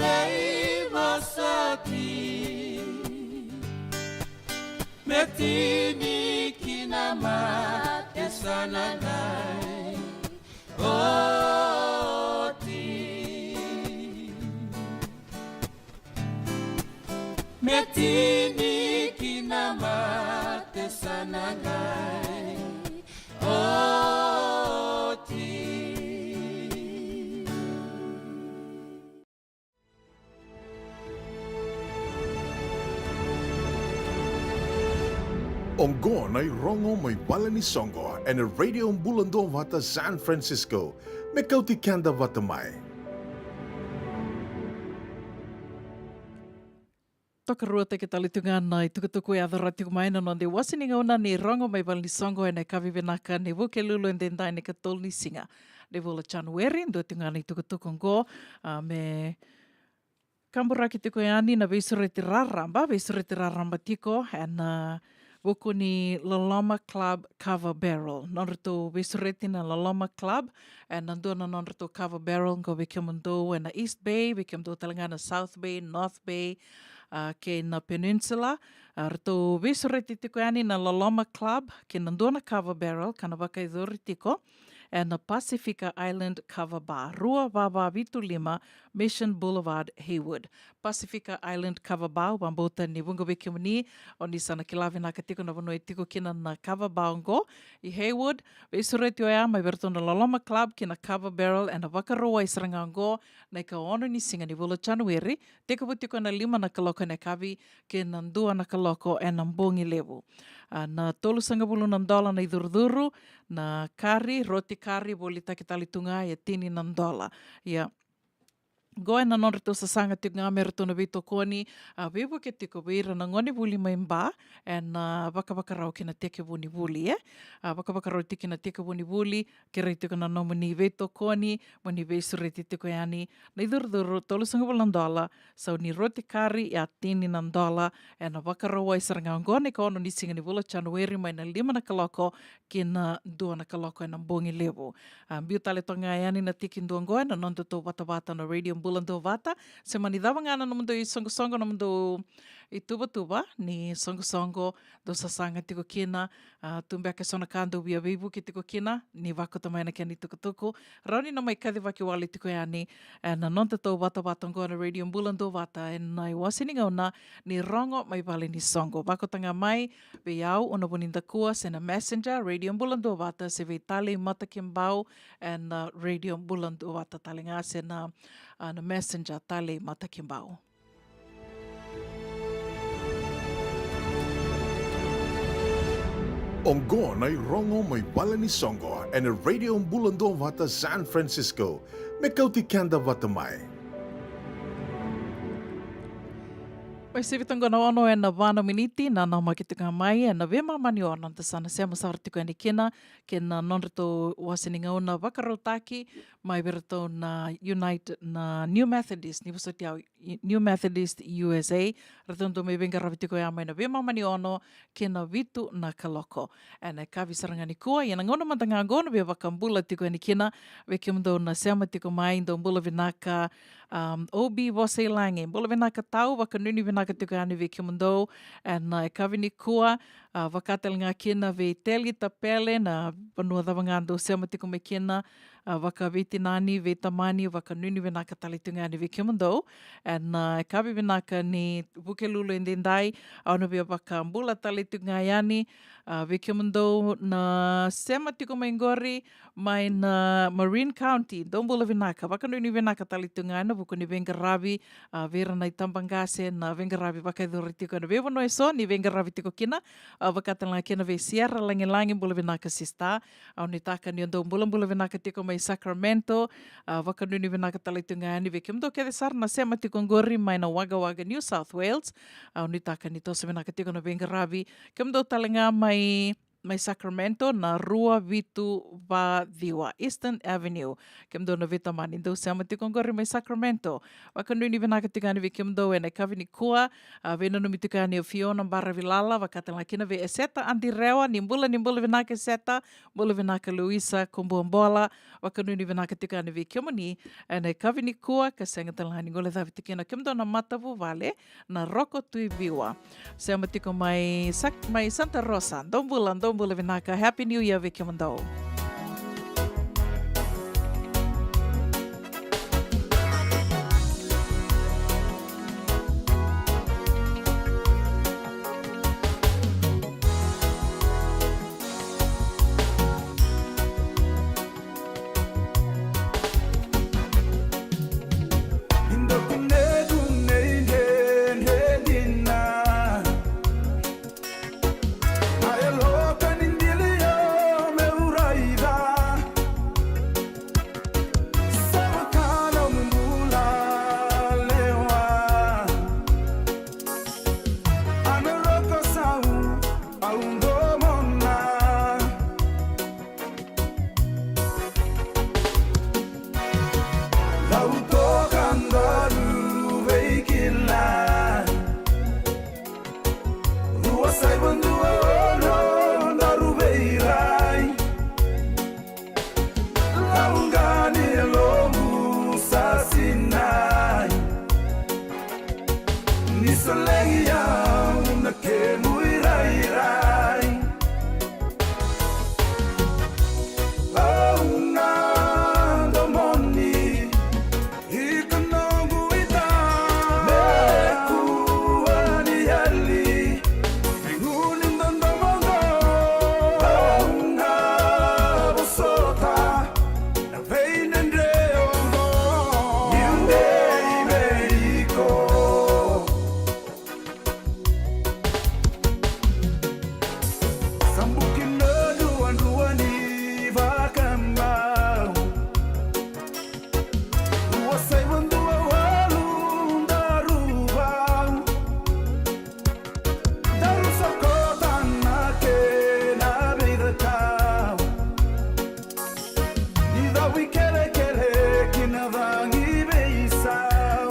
veivosoti. Me tini kina mate sa na qai oti. Me tini kina mate sa na qai oti. Oqo na irogo mai vale ni soqo ena Radio Bula Duavata San Francisco. Me kauti keda vata mai. Tokaruataki tale tu ga na itukutuku e yaco rawa tiko mai na noda iwase ni gauna ni rogo mai vale ni soqo ena yakavi vinaka ni Vukelulu edaidai ni katolu ni siga ni vula Janueri. Dua tu ga na itukutuku oqo, a, me kaburaki tiko yani na veisureti raraba, veisureti raraba tiko ena vuku ni Loloma Club Kava Barrel. Nodratou veisureti na Loloma Club ena dua na nodratou Kava Barrel qo vei kemudou ena East Bay, vei kemudou tale ga na South Bay, North Bay, a, kei na Peninsula, a, ratou veisureti tiko yani na Loloma Club kei na dua na Kava Barrel ka na vakayacori tiko e na Pacifica Island Kava Bar, rua va va vitu lima Mission Boulevard, Hayward. Pacifica Island Kava Bar, au vakabauta ni vuqa vei kemuni o ni sa na kila vinaka tiko na vanua e tiko kina na Kava Bar oqo i Hayward. Veisureti oya mai vei iratou na Loloma Club kei na Kava Barrel e na Vakarauwai sara ga oqo, na ikaono ni siga ni vula o Janueri, tekivu tiko e na lima na kaloko e na yakavi kei na dua na kaloko e na bogi levu. A, na tolusagavulu na dola na icurucuru, na kari, roti kari volitaki tale tu ga e tini na dola. Ia, qo e na nodratou sasaga tiko ga me ratou na veitokoni, a, veivuke tiko vei ira na gonevuli mai Ba e na, a, vakavakarau kei na tekivu ni vuli, e? A, vakavakarau tiko kei na tekivu ni vuli, kerei tiko na nomuni veitokoni mo ni veisureti tiko yani. Na icurucuru tolusagavulu na dola, sau ni roti kari e tini na dola, e na Vakarauwai sara ga oqo na ikaono ni siga ni vula o Janueri mai na lima na kaloko kei na dua na kaloko e na bogi levu. A, biu tale toka ga yani na tiki dua oqo e na nodatou vatavata na Radio Bula Duavata. Se mani cava ga na nomudou isoqosoqo, nomudou ituvatuva ni soqosoqo dou sasaga tiko kina, a, tu beka e so na ka dou via veivuke tiko kina, ni vakauta mai na kena itukutuku. Rawa ni na mai kacivaki wale tiko yani e na nodatou vatavata oqo na Radio Bula Duavata e na iwase ni gauna ni Rogo Mai Vale ni Soqo. Vakauta ga mai vei au, Una Vunidakua, se na Messenger, Radio Bula Duavata, se vei Talei Matakibau e na Radio Bula Duavata tale ga, se na, a, na Messenger, Talei Matakibau. Oqo na iRogo Mai Vale ni Soqo e na Radio Bula Duavata San Francisco. Me kauti keda vata mai. Mai sivi toka oqo na ono e na va na miniti na namaki tiko ga mai e na veimama ni ono da sa na sema sara tiko yani kina kei na nodratou wase ni gauna vakarautaki mai vei iratou na Unite, na New Methodist, ni vosoti au, i-, New Methodist U S A, ratou dau mai veiqaravi tiko ya mai na veimama ni ono kei na vitu na kaloko. E na yakavi sara ga nikua, ia na gauna mada ga oqo na via vakabula tiko yani kina vei kemudou na sema tiko mai, dou bula vinaka, um, O B Vosailagi, bula vinaka tau, vakanuinui vinaka tiko yani vei kemudou e na yakavi nikua, a, vaka tale ga kina vei Teli Tapele, na vanua cava ga dou sema tiko mai kina, a, vakaveitinani, veitamani, vakanuinui vinaka tale tu ga yani vei kemudou e na, a, yakavi vinaka ni Vukelulu edaidai. Au na via vakabula tale tu ga yani, a, vei kemudou na sema tiko mai qori mai na Marin County, dou bula vinaka, vakanuinui vinaka tale tu ga ena vuku ni veiqaravi, a, vei ira na itabaqase na veiqaravi vakayacori tiko ena veivanua eso ni veiqaravi tiko kina, a, vaka tale ga kina vei Sierra Lagilagi, bula vinaka sister. Au nuitaka ni o dou bulabula vinaka tiko mai Sacramento, a, vakanuinui vinaka tale tu ga yani vei kemudou kece sara na sema tiko qori mai na Wagga Wagga, New South Wales. Au nuitaka ni toso vinaka tiko na veiqaravi. Kemudou tale ga mai, mai Sacramento, na rua vitu va ciwa Eastern Avenue. Kemudou na veitamani dou sema tiko qori mai Sacramento, vakanuinui vinaka tiko yani vei kemudou ena yakavi nikua. A, veinanumi tiko yani o Fiona Baravilala, vaka tale ga kina vei Eseta Adirewa, ni bula, ni bula vinaka Eseta, bula vinaka Luisa Kobuabola, vakanuinui vinaka tiko yani vei kemuni ena yakavi nikua, ka sega tale ga ni guilecavi tiko kina kemudou na matavuvale na Roko Tui Viwa. Sema tiko mai Sak-, mai Santa Rosa, dou bula, dou bula vinaka, Happy New Year vei kemudou. Ni solegi au na kemu irairai. Au na domoni iko noqu ita. Me kua ni yali. Gunu dodomo qo. Au na vosota na veidredre oqo. Niu dei vei iko. Sa buki na duadua ni vakamau. Rua saiva dua walu daru va. Daru sokota na kena veicakau. Ni cavu i kelekele ki na cagi veisau.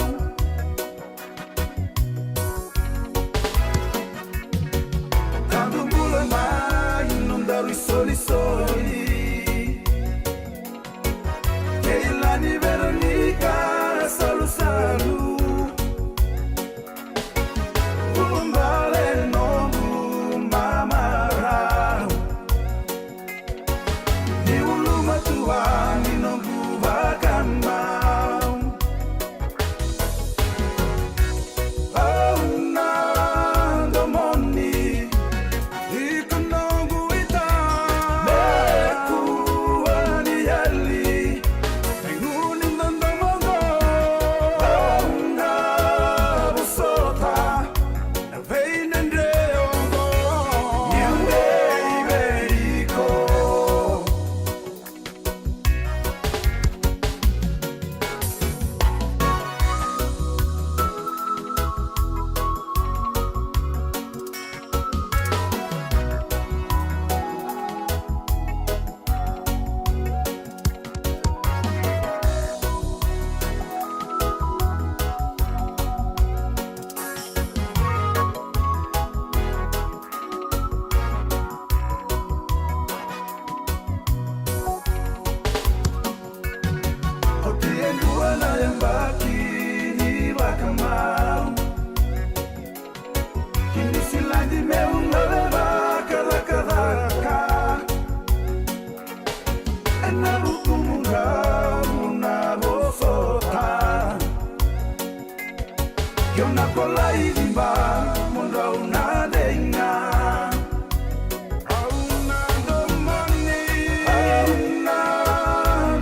Tadu bula mai nodaru isolisoli. Keilani Veronika Salusalu. Ulubale noqu mamarau. Ni ulumatua ni noqu vakamau. Au na domoni iko noqu ita. Me kua ni yali. Gunu dodomo qo. Au na vosota na veidredre oqo. Niu dei vei iko. Oti e dua na yabaki ni vakamau. Ki Niusiladi meu gole vakacakacaka. Ena vuku mudrau na vosota. Ke o na kolai ni ba mudrau na dei ga. Au na domoni, au na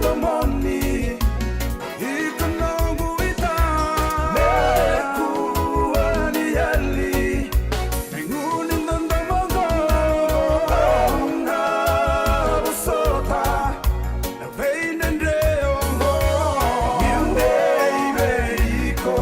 domoni. Iko noqu ita. Me kua ni yali. Me gunu dodomo qo. Au na vosota na veidredre oqo. Niu dei vei iko.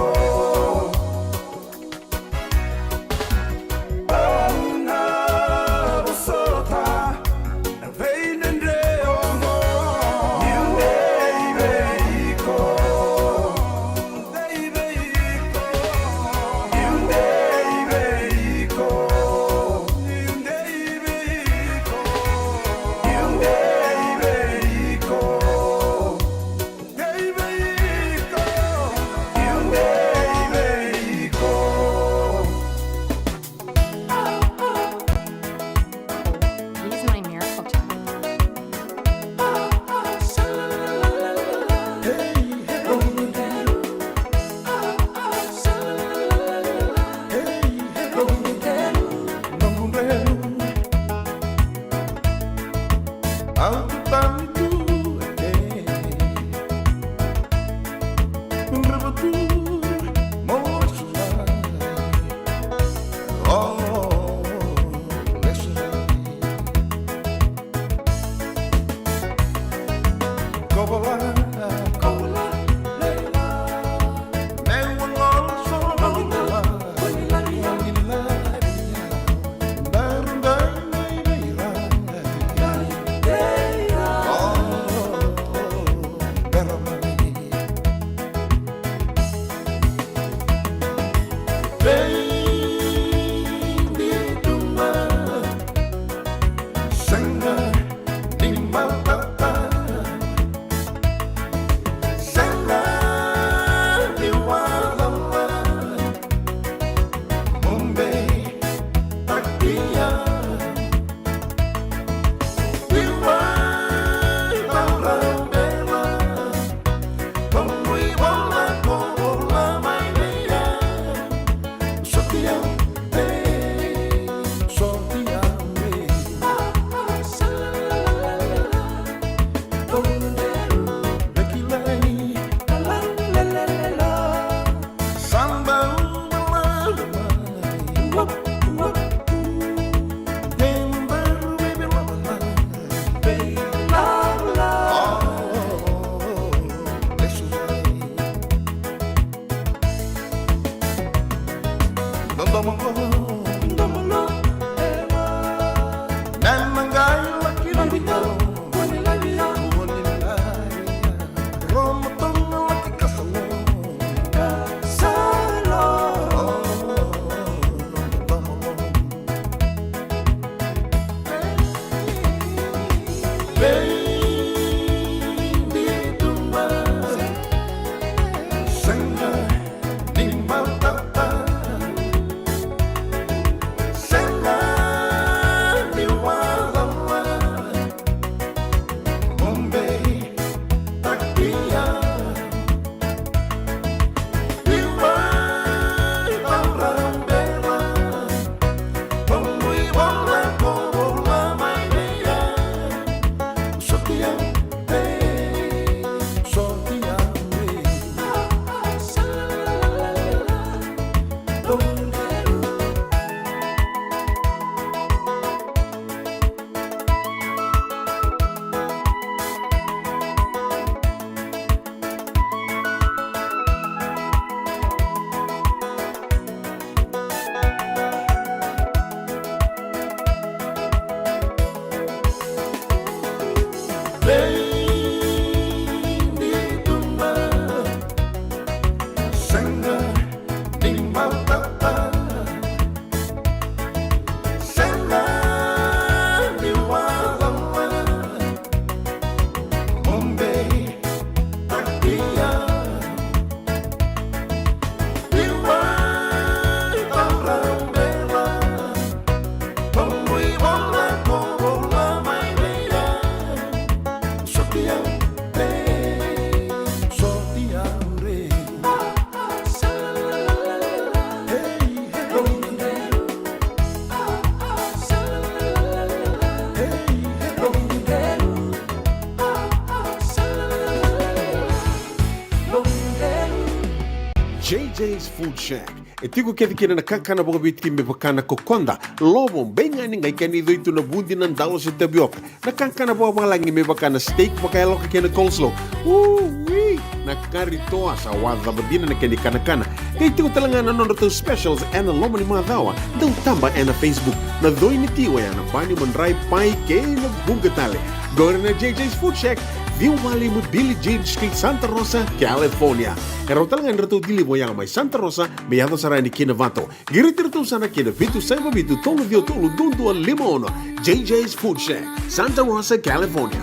J J's Food Shack. E tiko kece kina na kakana vakaviti me vaka na kokoda, lovo, beigani, qai kena icoi tu na vudi, na dalo se tavioka. Na kakana vakavalagi me vaka na steak vakayaloka kei na coleslaw. Ui! Na kari toa, sa waca cava dina na kena ikanakana. Qai tiko tale ga na nodratou specials ena loma ni macawa. Dau taba ena Facebook. Na coi ni tiko ya na bani, madrai, pai kei na vuqa tale. Qori na J J's Food Shack, ciwa walu lima Billie Jean Street, Santa Rosa, California. E rawa tale ga ni ratou deliver ya mai Santa Rosa me yaco sara yani ki Novato. Qiriti iratou sara ki na vitu saiva vitu tolu ciwa tolu dua dua lima ono. J J's Food Shack, Santa Rosa, California.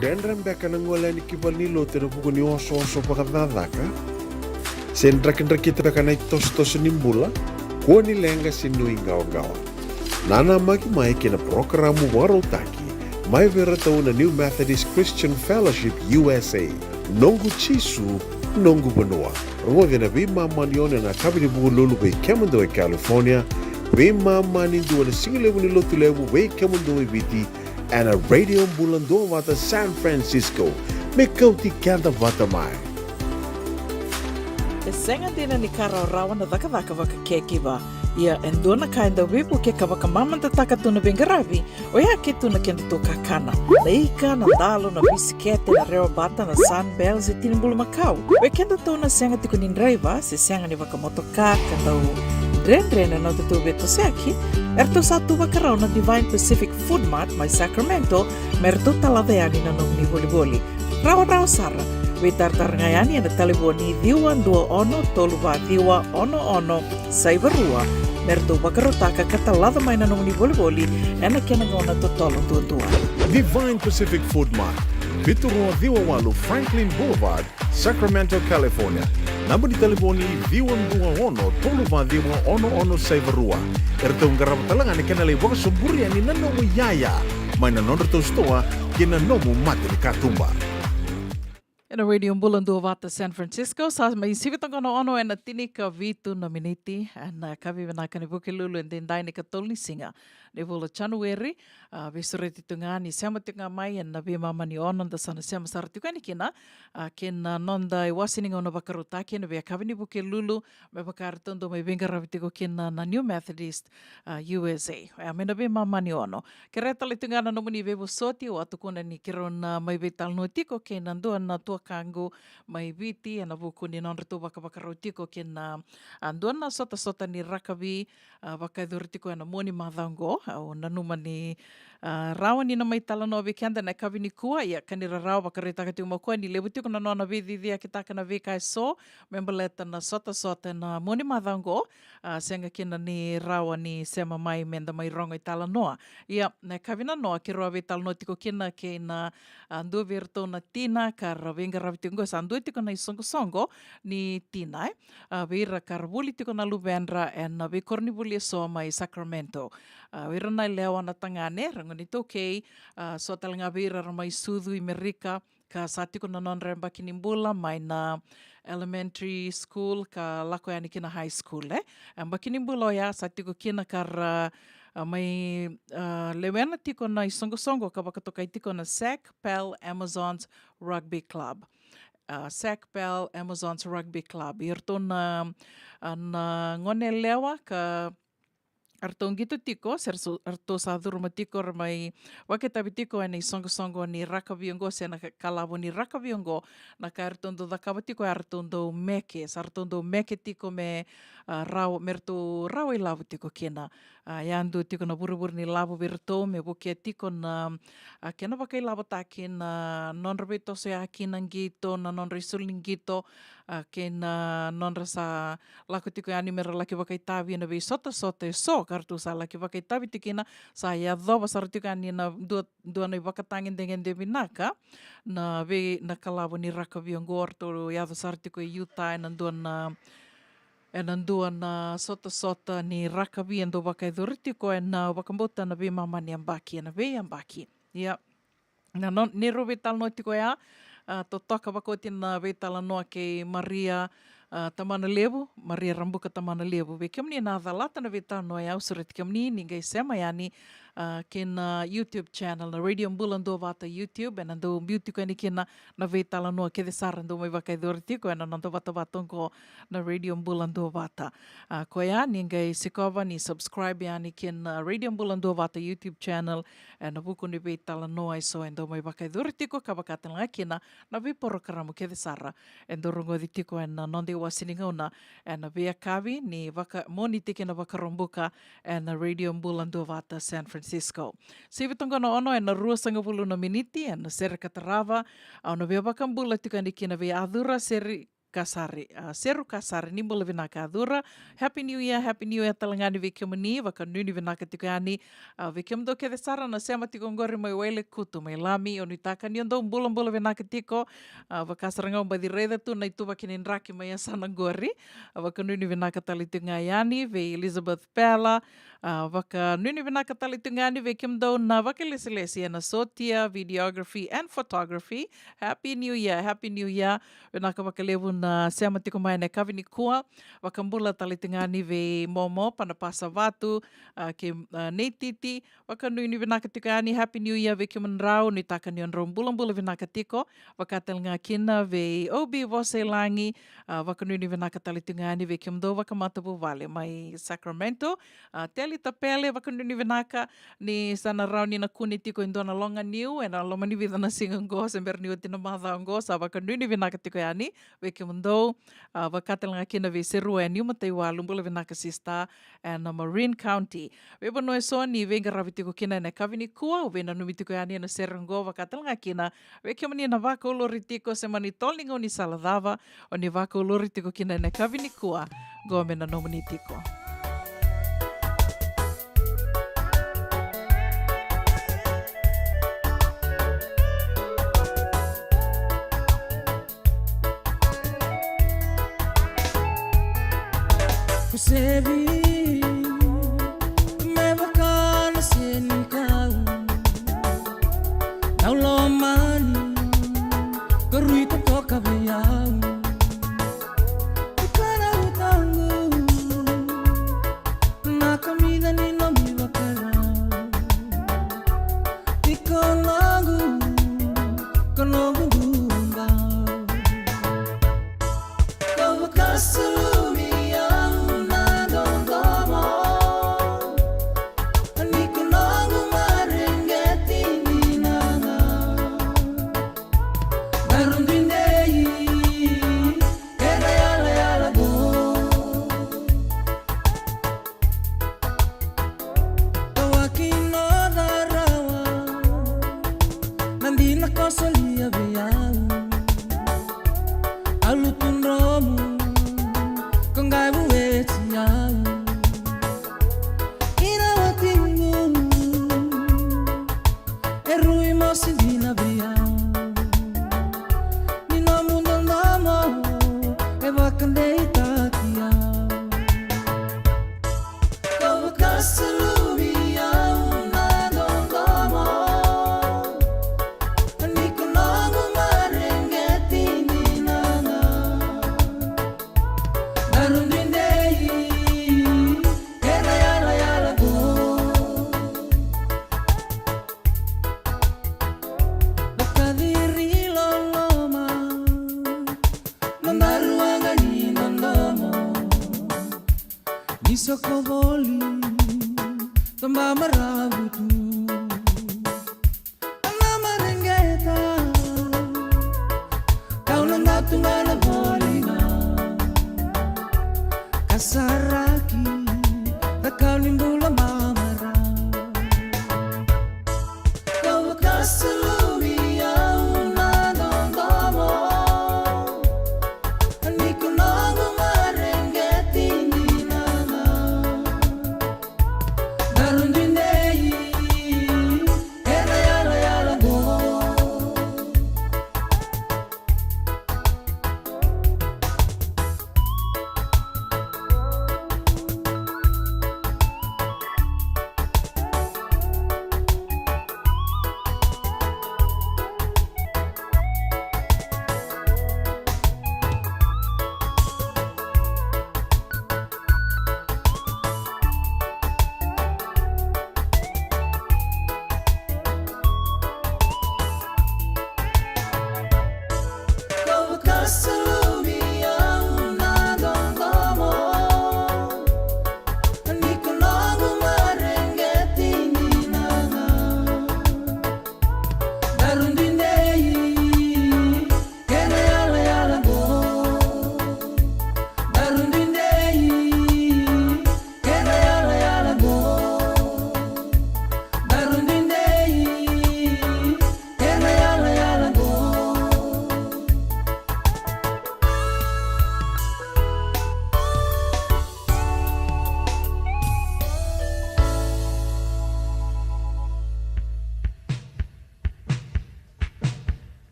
Dredre beka na gole yani ki valenilotu ena vuku ni osooso vakacakacaka? Se drakidrakita beka na itosotoso ni bula? Kua ni leqa se nuiqawaqawa. Nanamaki mai ki na parokaramu vakarautaki mai vei iratou na New Methodist Christian Fellowship U S A. Noqu Jisu, noqu vanua. Rogoci ena veimama ni ono ena yakavi ni Vukelulu vei kemudou e California, veimama ni dua ena sigalevu ni Lotulevu vei kemudou e Viti, ena Radio Bula Duavata San Francisco. Me kauti keda vata mai. E sega dina ni ka rawarawa na cakacaka vaka caregiver. Ia e dua na ka e dau veivukei ka vakamamadataka tu na veiqaravi, oya ke tu na kedatou kakana. Na ika, na dalo, na bisikete, na rewabata, na Sunbell, se tini bulumakau. Vei kedatou na sega tiko ni draiva se sega ni vakamotoka ka dau dredre na nodatou veitosoyaki, eratou sa tu vakarau na Divine Pacific Food Mart mai Sacramento me ratou talaca yani na nomuni volivoli. Rawarawa sara. Veitaratara ga yani ena talevoni ciwa dua ono tolu va ciwa ono ono saiva rua me ratou vakarautaka ka talaca mai na nomuni volivoli ena kena gauna totolo duadua. Divine Pacific Food Mart, vitu rua ciwa walu Franklin Boulevard, Sacramento, California. Naba ni talevoni ciwa dua ono tolu va ciwa ono ono saiva rua. Eratou qarava tale ga na kena lai vakasoburi yani na nomu iyaya mai na nodratou sitoa kei na nomu mata ni katuba. Ena Radio Bula Duavata San Francisco, sa mai sivi toka na ono ena tinikavitu na miniti ena yakavi vinaka ni Vukelulu, edaidai na ikatolu ni siga ni vula o Janueri. A, veisureti tu ga ni sema tiko ga mai ena veimama ni ono da sa na sema sara tiko yani kina, a, kei na noda iwase ni gauna vakarautaki ena veiyakavi ni Vukelulu, me vaka eratou dau mai veiqaravi tiko kina na New Methodist, a, U S A. E, mai na veimama ni ono. Kerea tale tu ga na nomuni veivosoti, au a tukuna ni keirau na mai veitalanoa tiko kei na dua na tuakaqu mai Viti ena vuku ni nodratou vakavakarau tiko kei na, a, dua na sotasota ni rakavi, a, vakayacori tiko ena mua ni macawa oqo. Au nanuma ni, a, rawa ni na mai talanoa vei keda ena yakavi nikua, ia ka ni rarawa vakaraitaka tiko mai o koya ni levu tiko na nona veiciciyakitaka na veika eso me baleta na sotasota ena mua ni macawa oqo. A, sega kina ni rawa ni sema mai meda mai rogo italanoa. Ia, na yakavi nanoa keirau a veitalanoa tiko kina kei na, a, dua vei iratou na tina ka ra veiqaravi tiko oqo, sa dua tiko na isoqosoqo ni tina, e. A, vei ira ka ra vuli tiko na luvedra ena veikoronivuli eso mai Sacramento. A, vei ira na yalewa na tagane, ra gone iTaukei, a, so tale ga vei ira ra mai sucu i Merika, ka sa tiko na nodra yabaki ni bula mai na elementary school ka lako yani ki na high school, e. Yabaki ni bula oya sa tiko kina ka ra, a, mai, a, lewena tiko na isoqosoqo ka vakatokai tiko na Sac Pal Amazons Rugby Club. A, Sac Pal Amazons Rugby Club. Ia ratou na, a, na gone yalewa ka ratou qito tiko, se ratou, ratou sa curuma tiko, ra mai vakaitavi tiko ena isoqosoqo ni rakavi oqo, se na ka-, kalavo ni rakavi oqo, na ka eratou dau cakava tiko, eratou dau meke, sa ratou dau meke tiko me, a, rawa, me ratou rawa ilavo tiko kina. A, yadua tiko na vurevure ni lavo vei iratou, me vukea tiko na, a, kena vakailavotaki na nodra veitosoyaki na qito, na nodra isulu ni qito, a, kei na nodra sa lako tiko yani me ra laki vakaitavi ena veisotasota eso ka ratou sa laki vakaitavi tiko kina, sa yacova sara tiko yani na dua, dua na ivakatagedegede vinaka na vei, na kalavo ni rakavi oqo. Ratou yaco sara tiko e Utah ena dua na, ena dua na sotasota ni rakavi e dau vakayacori tiko ena vakabauta na veimama ni yabaki, ena veiyabaki. Ia, na no-, neirau veitalanoa tiko ya, a, totoka vakaoti na veitalanoa kei Maria, a, Tamanalevu, Maria Rabuka Tamanalevu. Vei kemuni na calata na veitalanoa ya, au sureti kemuni ni qai sema yani, a, kei na YouTube channel, na Radio Bula Duavata YouTube, ena dau biu tiko yani kina na veitalanoa kece sara dau mai vakayacori tiko ena noda vatavata oqo na Radio Bula Duavata. A, koya ni qai sikova ni subscribe yani kina Radio Bula Duavata YouTube channel, ena vuku ni veitalanoa eso e dau mai vakayacori tiko ka vaka tale ga kina na veiporokaramu kece sara e dau rogoci tiko ena noda iwase ni gauna ena veiyakavi ni vaka-, Moniti kei na Vakaraubuka ena Radio Bula Duavata San Francisco. Sivi toka na ono ena ruasagavulu na miniti ena sere ka tarava. Au na via vakabula tiko yani kina vei Acura Seri Kasari, a, Seru Kasari, ni bula vinaka Acura. Happy New Year, Happy New Year tale ga yani vei kemuni, vakanuinui vinaka tiko yani, a, vei kemudou kece sara na sema tiko oqori mai Wailekutu, mai Lami, au nuitaka ni o dou bulabula vinaka tiko, a, vaka sara ga au baci raica tu na ituvaki ni draki mai yasana oqori, a, vakanuinui vinaka tale tiko ga yani vei Elizabeth Pela, a, vakanuinui vinaka tale tiko ga yani vei kemudou na vakailesilesi ena sotia, videography and photography. Happy New Year, Happy New Year. Vinaka vakalevu na sema tiko mai ena yakavi nikua. Vakabula tale tiko ga yani vei Momo Panapasa Vatu, a, kei, a, Nei Titi. Vakanuinui vinaka tiko yani, Happy New Year vei kemudrau, nuitaka ni o drau bulabula vinaka tiko. Vaka tale ga kina vei O B Vosa i Lagi, a, vakanuinui vinaka tale tiko ga yani vei kemudou vakamatavuvale mai Sacramento. A, Teli Tapele, vakanuinui vinaka ni sa na rawa ni na kune tiko e dua na loga niu ena loma ni vica na siga oqo, se bera ni oti na macawa oqo, sa vakanuinui vinaka tiko yani vei kemudou. A, vaka tale ga kina vei Serua e Niu Mataiwalu, bula vinaka sister, ena Marin County. Veivanua eso ni veiqaravi tiko kina ena yakavi nikua, au veinanumi tiko yani ena sere oqo, vaka tale ga kina vei kemuni na vakauluri tiko se mani tolo ni gaunisala cava o ni vakauluri tiko kina ena yakavi nikua, qo me na nomuni tiko. Ko sevi me vaka na senikau, na ulomani, ko rui totoka Sidi na vei au ni nomu dodomo e vakadeitaki au. Kau vakasalumi au na dodomo ni ko noqu mareqeti dinana. Daru duidei ena yalayala qo. Vakaciri loloma na daru waqa ni dodomo. Ni soko voli taba maravu tu. Ana mareqeta kau na datu ga na voli ga. Kasaraki na kau ni bula mamara. Kau vakasalumi au na dodomo ni ko noqu mareqeti dinana. Daru duidei ena yalayala qo.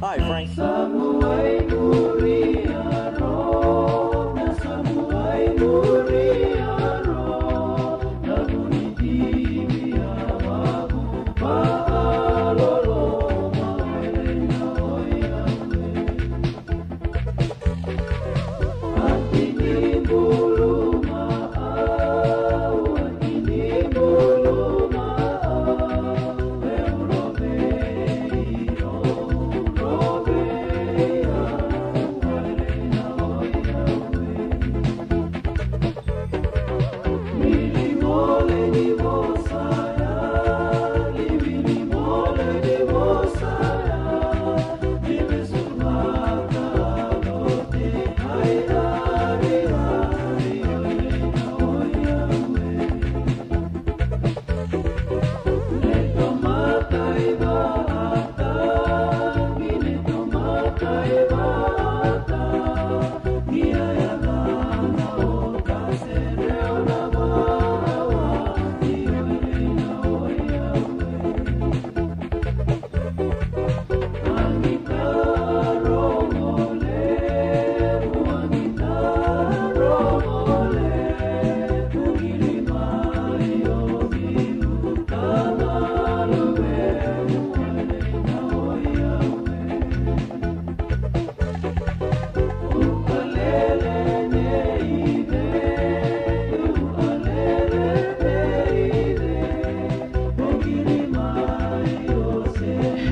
Hi, Frank.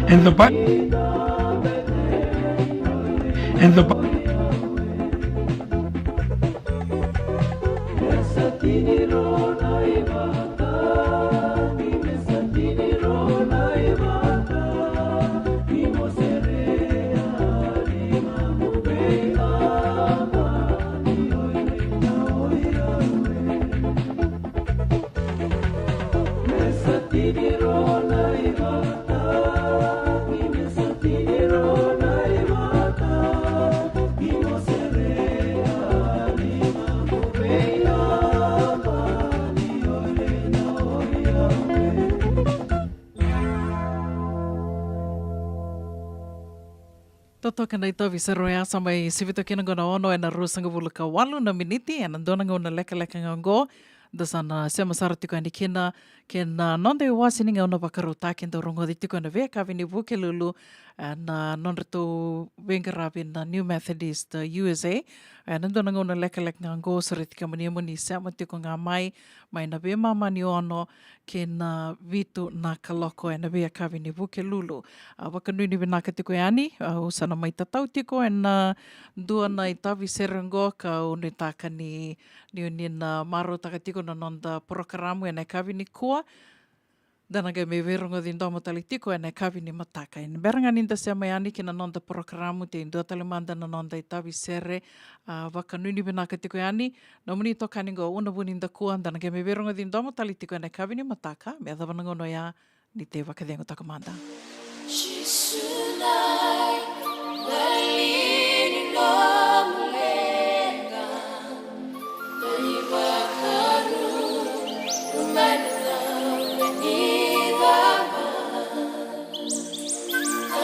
And the Bi- and the Bi- Toka na itavi sere oya, sa mai sivita kina qo na ono ena ruasagavulu ka walu na miniti, ena dua na gauna lekaleka ga qo. Da sa na sema sara tiko yani kina kei na noda iwase ni gauna vakarautaki, da rogoci tiko ena veiyakavi ni Vukelulu, ena nodratou veiqaravi na New Methodist, uh, U S A. Ena dua na gauna lekaleka ga qo, sureti kemuni mo ni sema tiko ga mai, mai na veimama ni ono kei na vitu na kaloko ena veiyakavi ni Vukelulu. A, vakanuinui vinaka tiko yani, a, au sa na mai tatau tiko ena dua na itavi sere qo, kau nuitaka ni, ni, ni na marautaka tiko na noda porokaramu ena yakavi nikua. Da na qai mai veirogoci domo tale tiko ena yakavi ni mataka. Ena bera ga ni da sema yani ki na noda porokaramu, tei dua tale mada na noda itavi sere, a, vakanuinui vinaka tiko yani. Nomuni itokani qo, Una Vunidakua, da na qai mai veirogoci domo tale tiko ena yakavi ni mataka, me yacova na gauna oya, ni tei vakacegu toka mada. Jisu na iwali ni nomu leqa, na ivakaro mai na loma ni cava.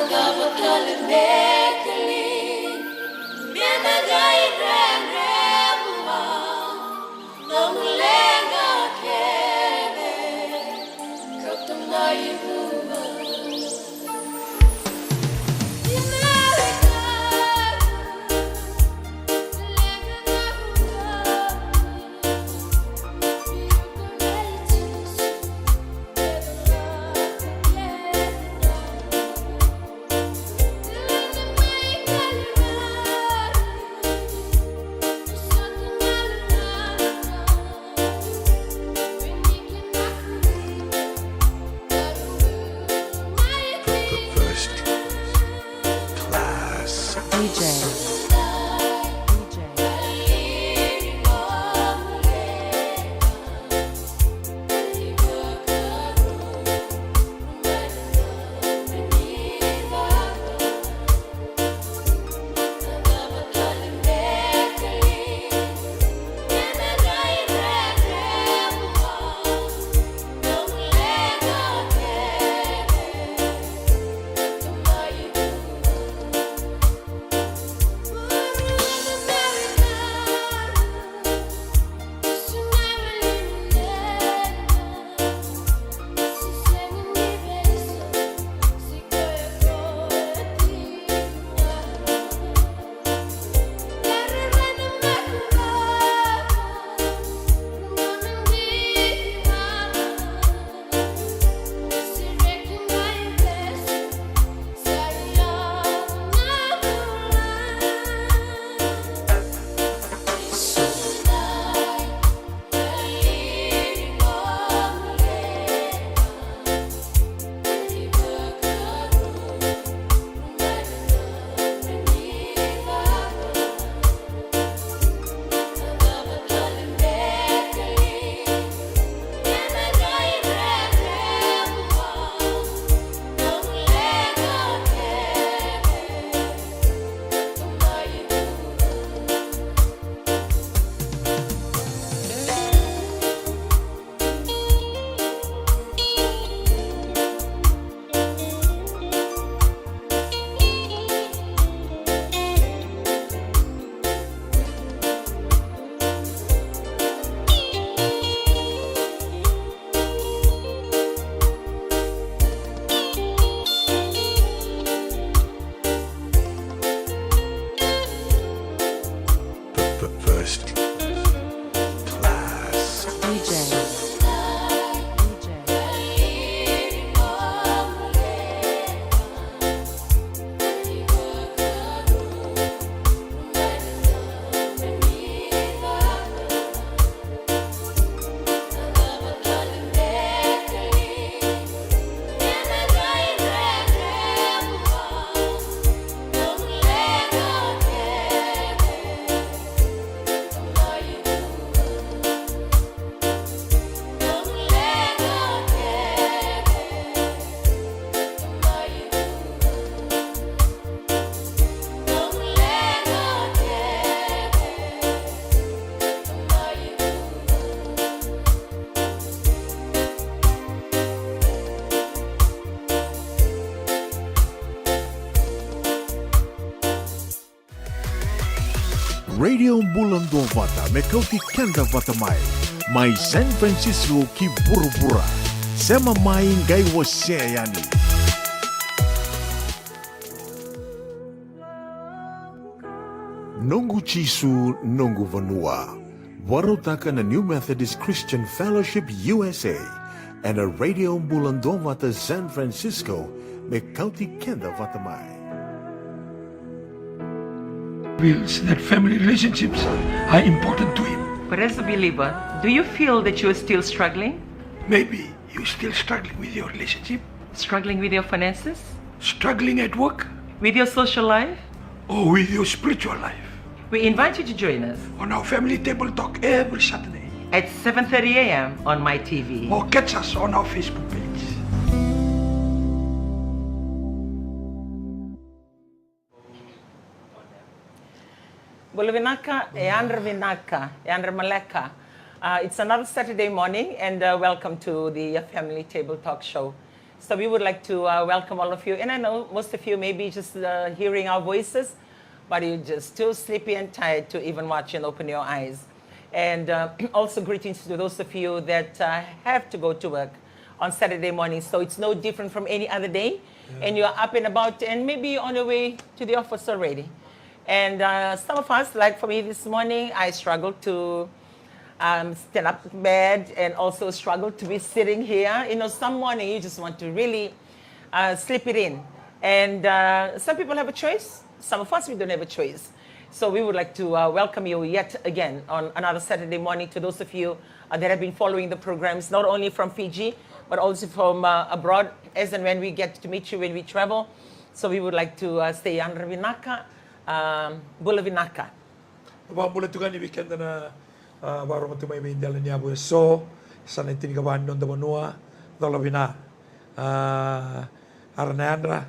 Cava tale me keli, me na qai rere vua. Nomu leqa kece, kauta mai vua. First class. D J. First class. D J. Radio Bula Duavata me kauti keda vata mai. Mai San Francisco ki vuravura. Sema mai qai wasea yani. Noqu Jisu, noqu vanua. Vakarautaka na New Methodist Christian Fellowship U S A ena Radio Bula Duavata San Francisco me kauti keda vata mai. Feels that family relationships are important to him. But as a believer, do you feel that you are still struggling? Maybe you're still struggling with your relationship. Struggling with your finances? Struggling at work? With your social life? Or with your spiritual life? We invite you to join us on our family table talk every Saturday at seven thirty a m on My T V. Or catch us on our Facebook page. Bula vinaka, e yadra vinaka, e yadra maleka. Uh, it's another Saturday morning, and uh, welcome to the uh, Family Table Talk Show. So we would like to uh, welcome all of you, and I know most of you may be just uh, hearing our voices, but you're just too sleepy and tired to even watch and open your eyes. And uh, also greetings to those of you that uh, have to go to work on Saturday morning, so it's no different from any other day. And you're up and about, and maybe on your way to the office already. And uh, some of us, like for me this morning, I struggled to um, stand up in bed and also struggled to be sitting here. You know, some morning you just want to really uh, slip it in. And uh, some people have a choice. Some of us, we don't have a choice. So we would like to uh, welcome you yet again on another Saturday morning. To those of you uh, that have been following the programs, not only from Fiji, but also from uh, abroad, as and when we get to meet you when we travel. So we would like to uh, say, yadra vinaka, um, bula vinaka. Vakabula tu ga yani vei keda na, ah, vakarorogo tu mai vei dela ni yavu eso, sa na tinikava ni noda vanua, cola vina. Ah, ara na yadra,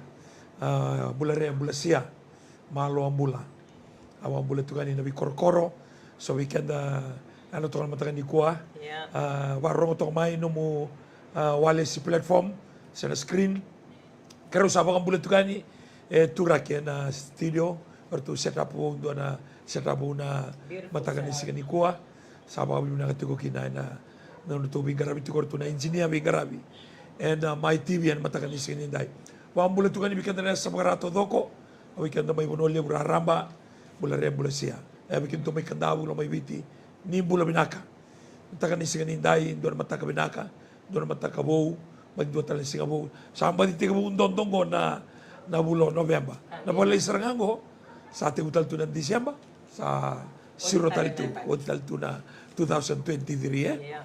ah, bula re, bula sia, malo a bula. Ah, vakabula tu ga yani na veikorokoro, so vei keda yadra toka na mataka nikua. Yeah. Ah, vakarorogo toka mai nomu, ah, walesi platform, se na screen. Keirau sa vakabula tu ga yani, e, Turaki ena studio, o ratou set up vou dua na set up vou na mataka ni siga nikua. Sa vakavinavinaka tiko kina ena, na nodratou veiqaravi tiko o ratou na engineer veiqaravi. Ena, uh, My T V ena mataka ni siga nidai. Vakabula tu ga yani vei keda na yasa vakara taucoko, vei keda mai Vanua Levu raraba, bula re, bula sia. E, vei keda mai Kadavu, mai Viti, ni bula vinaka. Mataka ni siga nidai, dua na mataka vinaka. Dua na mataka vou, mai dua tale na siga vou. Sa baci tekivu dodonu qo na, na vula o Noveba. Na vakalai sara ga qo, sa tekivu tale tu na Diseba, sa siro tale tu, oti tale tu na two thousand twenty-three, e?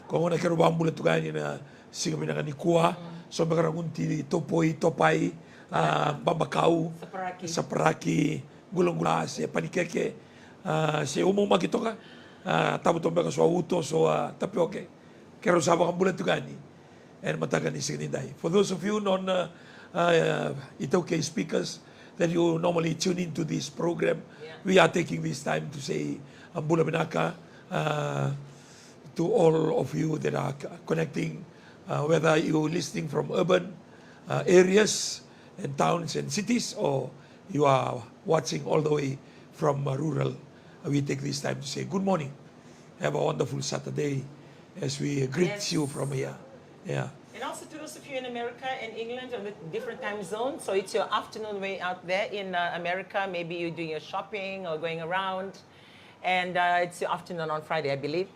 Koya gona keirau vakabula tu ga yani na siga vinaka nikua, so beka ra gunu tini Topoi, Topai, a, Babakau, Saparaki, Gulagula, se Panikeke, a, se Umaumaki toka, a, tabu toka beka so a uto, so a tapioke. Keirau sa vakabula tu ga yani ena mataka ni siga nidai. For those of you non, uh, uh, iTaukei speakers that you normally tune into this program, we are taking this time to say, uh, bula vinaka, uh, to all of you that are c-, connecting, uh, whether you listening from urban, uh, areas and towns and cities, or you are watching all the way from, uh, rural. Uh, we take this time to say good morning. Have a wonderful Saturday as we greet you from here. Yeah. And also to those of you in America and England on the different time zones, so it's your afternoon way out there in, uh, America. Maybe you're doing your shopping or going around, and, uh, it's your afternoon on Friday, I believe.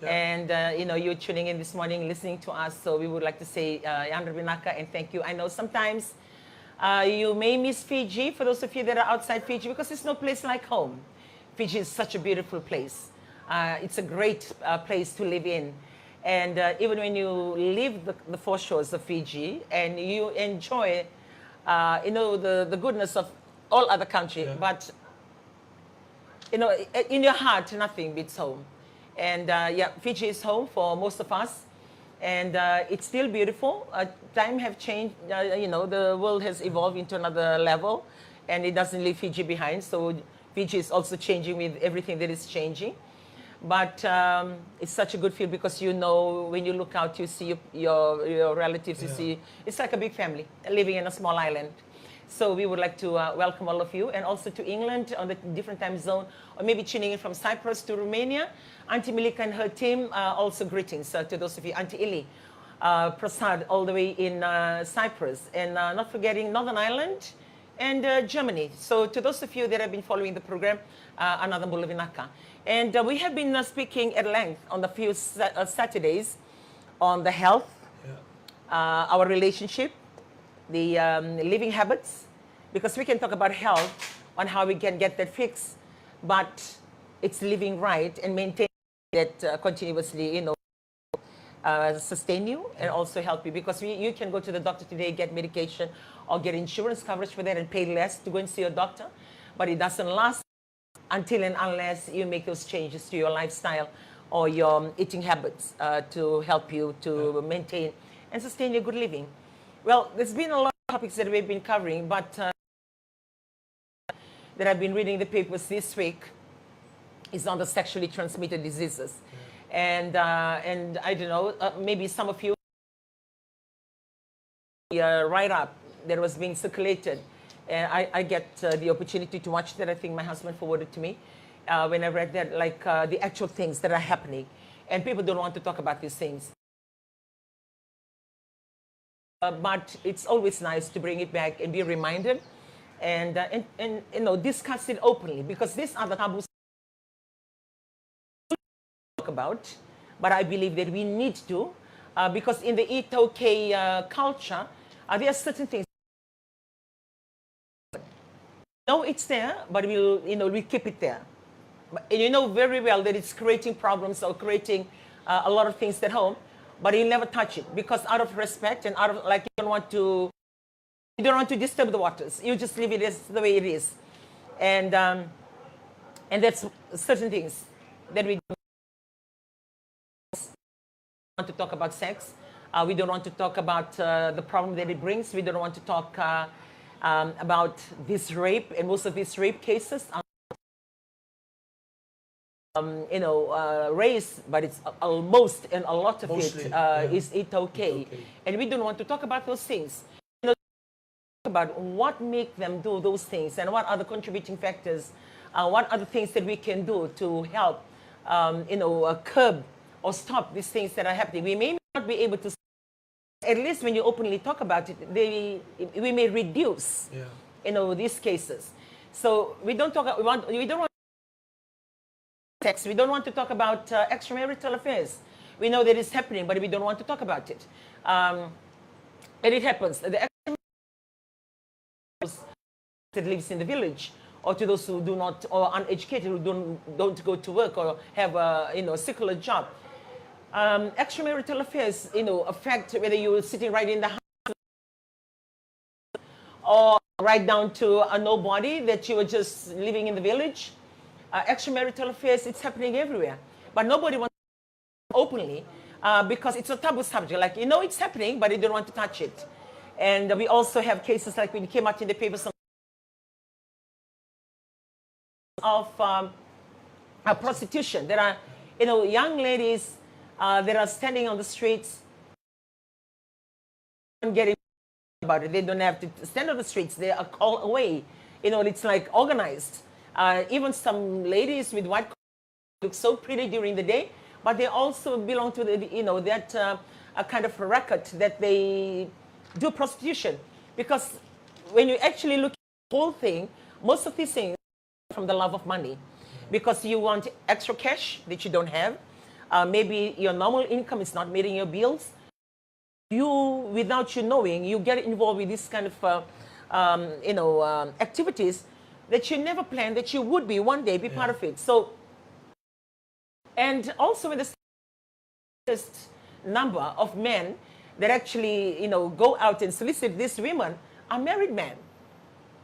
And, uh, you know, you're tuning in this morning, listening to us. So we would like to say, uh, yadra vinaka and thank you. I know sometimes, uh, you may miss Fiji, for those of you that are outside Fiji, because there's no place like home. Fiji is such a beautiful place. Uh, it's a great, uh, place to live in. And, uh, even when you leave the, the foreshores of Fiji and you enjoy, uh, you know, the, the goodness of all other country, but you know, i-, in your heart, nothing beats home. And, uh, yeah, Fiji is home for most of us. And, uh, it's still beautiful. Uh, time have changed, uh, you know, the world has evolved into another level, and it doesn't leave Fiji behind. So Fiji is also changing with everything that is changing. But, um, it's such a good feel because, you know, when you look out, you see your, your, your relatives, you see, it's like a big family living in a small island. So we would like to uh, welcome all of you, and also to England on the different time zone, or maybe tuning in from Cyprus to Romania. Auntie Milika and her team, uh, also greetings uh, to those of you. Auntie Ili uh, Prasad, all the way in uh, Cyprus, and uh, not forgetting Northern Ireland and uh, Germany. So to those of you that have been following the program, uh, another bula vinaka. And uh, we have been uh, speaking at length on the few sa- uh, Saturdays on the health, uh, our relationship, the um, living habits, because we can talk about health on how we can get that fixed, but it's living right and maintaining that uh, continuously, you know, uh, sustain you and also help you, because we, you can go to the doctor today, get medication, or get insurance coverage for that and pay less to go and see your doctor, but it doesn't last until and unless you make those changes to your lifestyle or your um, eating habits uh, to help you to maintain and sustain your good living. Well, there's been a lot of topics that we've been covering, but uh, that I've been reading the papers this week is on the sexually transmitted diseases. And uh, and I don't know, uh, maybe some of you uh, write up that was being circulated. And I, I get uh, the opportunity to watch that. I think my husband forwarded to me uh, when I read that, like uh, the actual things that are happening. And people don't want to talk about these things. Uh, but it's always nice to bring it back and be reminded and, uh, and, and you know, discuss it openly, because these are the taboos talk about, but I believe that we need to, uh, because in the iTaukei uh, culture, uh, there are certain things. No, it's there, but we'll, you know, we keep it there. But- And you know very well that it's creating problems or creating uh, a lot of things at home, but you never touch it because out of respect and out of, like, you don't want to, you don't want to disturb the waters. You just leave it as the way it is, and um, and that's certain things that we want to talk about sex. Uh, we don't want to talk about uh, the problem that it brings. We don't want to talk uh, um, about this rape, and most of these rape cases are um, you know, uh, race, but it's almost, and a lot of Mostly, it uh, yeah. is iTaukei. Itāukei. And we don't want to talk about those things. You know, about what make them do those things and what are the contributing factors, uh, what are the things that we can do to help, um, you know, uh, curb or stop these things that are happening. We may not be able to, at least when you openly talk about it, they, we may reduce, Yeah. you know, these cases. So we don't talk. We want. We don't want sex. We don't want to talk about uh, extramarital affairs. We know that it's happening, but we don't want to talk about it. Um, and it happens. The extramarital that lives in the village, or to those who do not, or uneducated, who don't don't go to work or have a, you know, secular job. Um, extramarital affairs, you know, affect whether you're sitting right in the house or right down to a nobody that you were just living in the village. Uh, extramarital affairs, it's happening everywhere, but nobody wants openly uh, because it's a taboo subject. Like, you know, it's happening, but you don't want to touch it. And we also have cases like when it came out in the papers of um, uh, prostitution. There are, you know, young ladies uh, that are standing on the streets and getting about it. They don't have to stand on the streets. They are called away. You know, it's like organized. Uh, even some ladies with white look so pretty during the day, but they also belong to the, you know, that uh, a kind of record that they do prostitution. Because when you actually look at the whole thing, most of these things from the love of money, because you want extra cash that you don't have. Uh, maybe your normal income is not meeting your bills. You, without you knowing, you get involved with this kind of uh, um, you know, um, activities that you never planned that you would be one day be part of it. So, and also in the biggest number of men that actually, you know, go out and solicit these women are married men.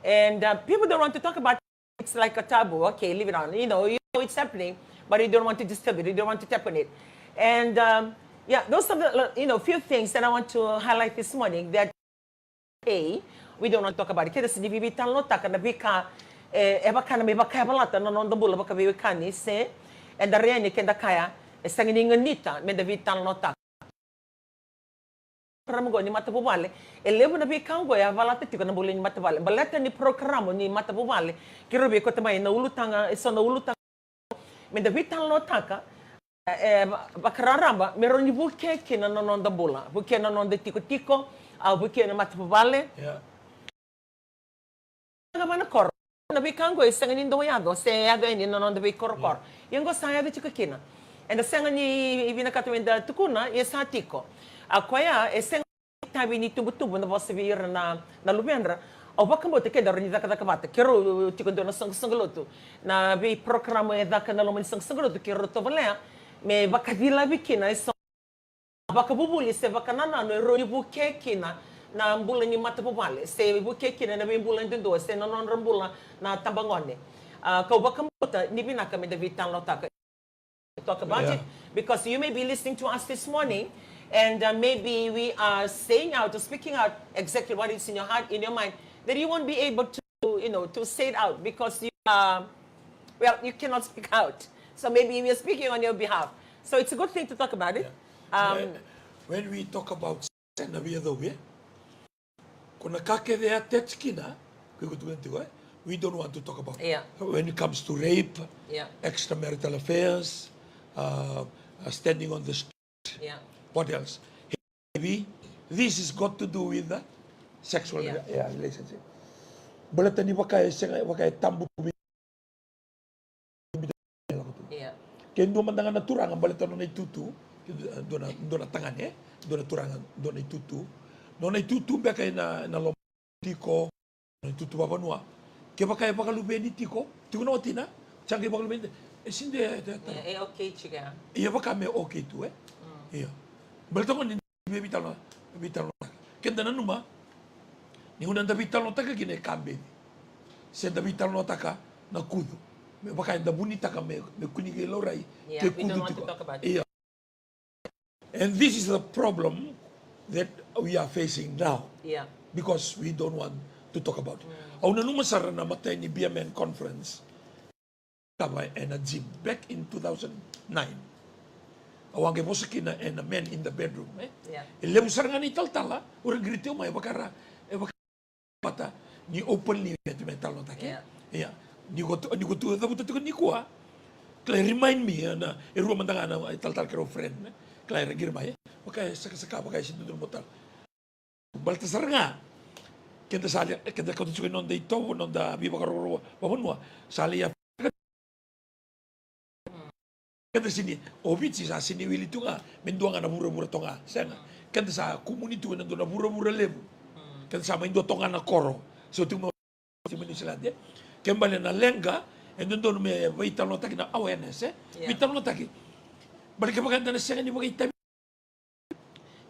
And uh, people don't want to talk about it. It's like a taboo. Okay, leave it on. You know, you know it's happening, but you don't want to disturb it. You don't want to tap on it. And um, yeah, those are the, you know, few things that I want to highlight this morning that, hey, we don't want to talk about it. Keda se ni veitalanoataka na veika e, e vaka na me vakayavalata na noda bula vakaveiwekani, se eda raica ni keda kaya e sega ni ganita me da veitalanoataka. program qo ni matavuvale, e levu na veika qo e a valata tiko na bula ni matavuvale. Baleta ni program ni matavuvale, keirau via kauta mai na ulutaga, e so na ulutaga me da veitalanoataka, e, va-, vakararaba, me rawa ni vukea kina na noda bula, vukea na noda tikotiko, a, vukea na matavuvale. Yeah. Ga vua na koro. Na veika qo e sega ni dau yaco, se yaco yani na noda veikorokoro. Ia qo sa yaco tiko kina. Eda sega ni vinakata me da tukuna, ia sa tiko. A koya, e sega ni itavi ni tubutubu na vosa vei ira na, na luvedra. Au vakabauta ke da rawa ni cakacaka vata. Keirau tiko dua na soqosoqo lotu. Na veiprogram e caka na loma ni soqosoqo lotu, keirau tovolea me vakacilavi kina e so vakavuvuli se vakanananu e rawa ni vukea kina na bula ni matavuvale, se vukea kina na veibula duadua, se na nodra bula na tabagone. A, kau vakabauta ni vinaka me da veitalanoataka, talk about it, because you may be listening to us this morning, and, uh, maybe we are saying out or speaking out exactly what is in your heart, in your mind, that you won't be able to, you know, to say it out because you are, well, you cannot speak out. So maybe we are speaking on your behalf. So it's a good thing to talk about it. Yeah. Um, When, when we talk about sex, na via dou, eh? Ko na ka kece e attach kina, ko iko tukuna tiko, eh? We don't want to talk about. Yeah. When it comes to rape, yeah, extramarital affairs, uh, uh, standing on the street, yeah, what else? H I V, this is got to do with the sexual, yeah, re-, yeah, relationship. Baleta ni vaka e sega, vaka e tabu tu. Ia. Ke dua mada ga na turaga baleta nona itutu, dua na, dua na tagane, dua na turaga, dua na itutu. Nona itutu beka ena, ena loma tiko, nona itutu vavanua. Kevaka e vakaluveni tiko, tiko na watina, sa qai vakaluveni, e sega ni, e, e, e okay tiko ya. Ia vaka me okay tu, e? Mm. Ia. Baleta gona ni veitalanoa, veitalanoataka. Keda nanuma ni gauna da veitalanoataka kina e ka beci. Se da veitalanoataka na kucu. Me vaka eda vunitaka me, me kua ni qai laurai, ke kucu tiko. Yeah, we don't want to talk about it. Ia. And this is the problem that we are facing now. Yeah. Because we don't want to talk about it. Mm. Au nanuma sara na imatai ni Beer Men Conference. Kava ena gym back in two thousand nine. Au a qai vosa kina ena Men in the Bedroom, e? Yeah. E levu sara ga na italatala, o ira qiri tiko mai, e vaka ra, e vaka vata ni openly me, me talanoataki. Yeah. Ia. Ni ko tu, ni ko tu cavuta tiko nikua. Kila e remind me, e, na, e rua mada ga na italatala keirau friend, e? Kila era qiri mai, e? Vaka e sakasaka, vaka e sega ni dodonu mo tala. Baleta sara ga, keda sa le, keda kauta tiko e noda itovo, noda veivakarokoroko vakavanua, sa lai ya. Keda sega ni, o Viti sa sega ni wili tu ga me dua ga na vuravura toka ga, sega. Keda sa kumuni tu ena dua na vuravura levu. Keda sa mai dua toka ga na koro. So tu mai New Zealand, e? Ke bale na leqa, e dodonu me veitalanoataki na awareness, e? Yeah. Veitalanoataki. Bale kevaka eda na sega ni vakaitavi.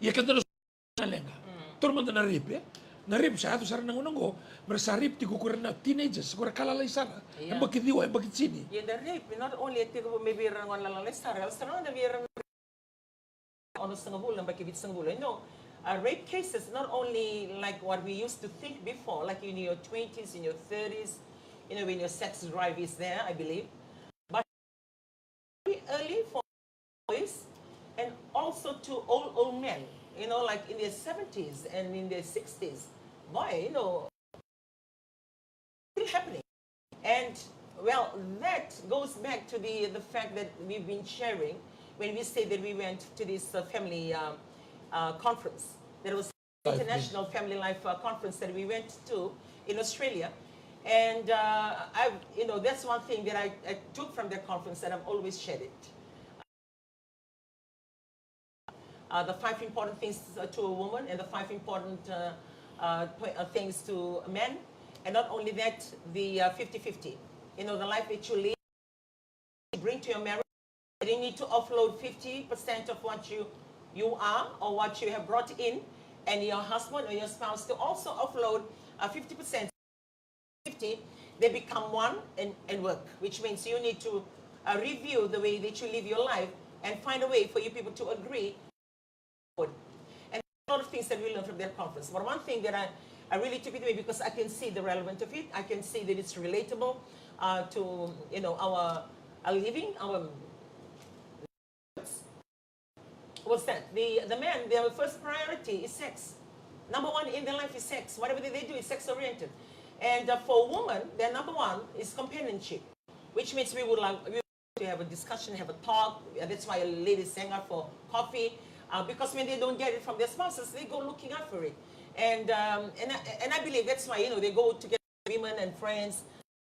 Ia keda na so na leqa. Mm. Taura mada na rape, e? Na rape sa yaco sara na gauna oqo, me ra sa rape tiko ko ira na teenagers, ko ira ka lalai sara. Yeah. Yabaki ciwa, yabaki tini. Ia na rape, not only e tiko maybe ira na gone lalai sara, sara na vei ira na ono sagavulu, yabaki vitusagavulu. You know, uh, rape cases, not only like what we used to think before, like in your twenties, in your thirties, you know, when your sex drive is there, I believe. But very early for boys and also to old, old men, you know, like in their seventies and in their sixties. Boy, you know, still happening. And, well, that goes back to the, the fact that we've been sharing when we say that we went to this, uh, family, um, uh, conference. That was international family life, uh, conference that we went to in Australia. And, uh, I, you know, that's one thing that I, I took from that conference, and I've always shared it. Uh, the five important things, uh, to a woman and the five important, uh, uh, po-, uh, things to a man. And not only that, the, uh, fifty fifty. You know, the life that you live, you bring to your marriage, and you need to offload fifty percent of what you, you are or what you have brought in, and your husband or your spouse to also offload, uh, fifty percent. Fifty, they become one and, and work, which means you need to, uh, review the way that you live your life and find a way for you people to agree. And a lot of things that we learned from that conference. But one thing that I, I really took with me, because I can see the relevance of it, I can see that it's relatable, uh, to, you know, our, our living, our What's that? The, the men, their first priority is sex. Number one in their life is sex. Whatever they, they do is sex oriented. And uh, for women, their number one is companionship, which means we would like we to have a discussion, have a talk. Uh, That's why ladies hang out for coffee, uh, because when they don't get it from their spouses, they go looking out for it. And um, and I, and I believe that's why you know they go to get women and friends,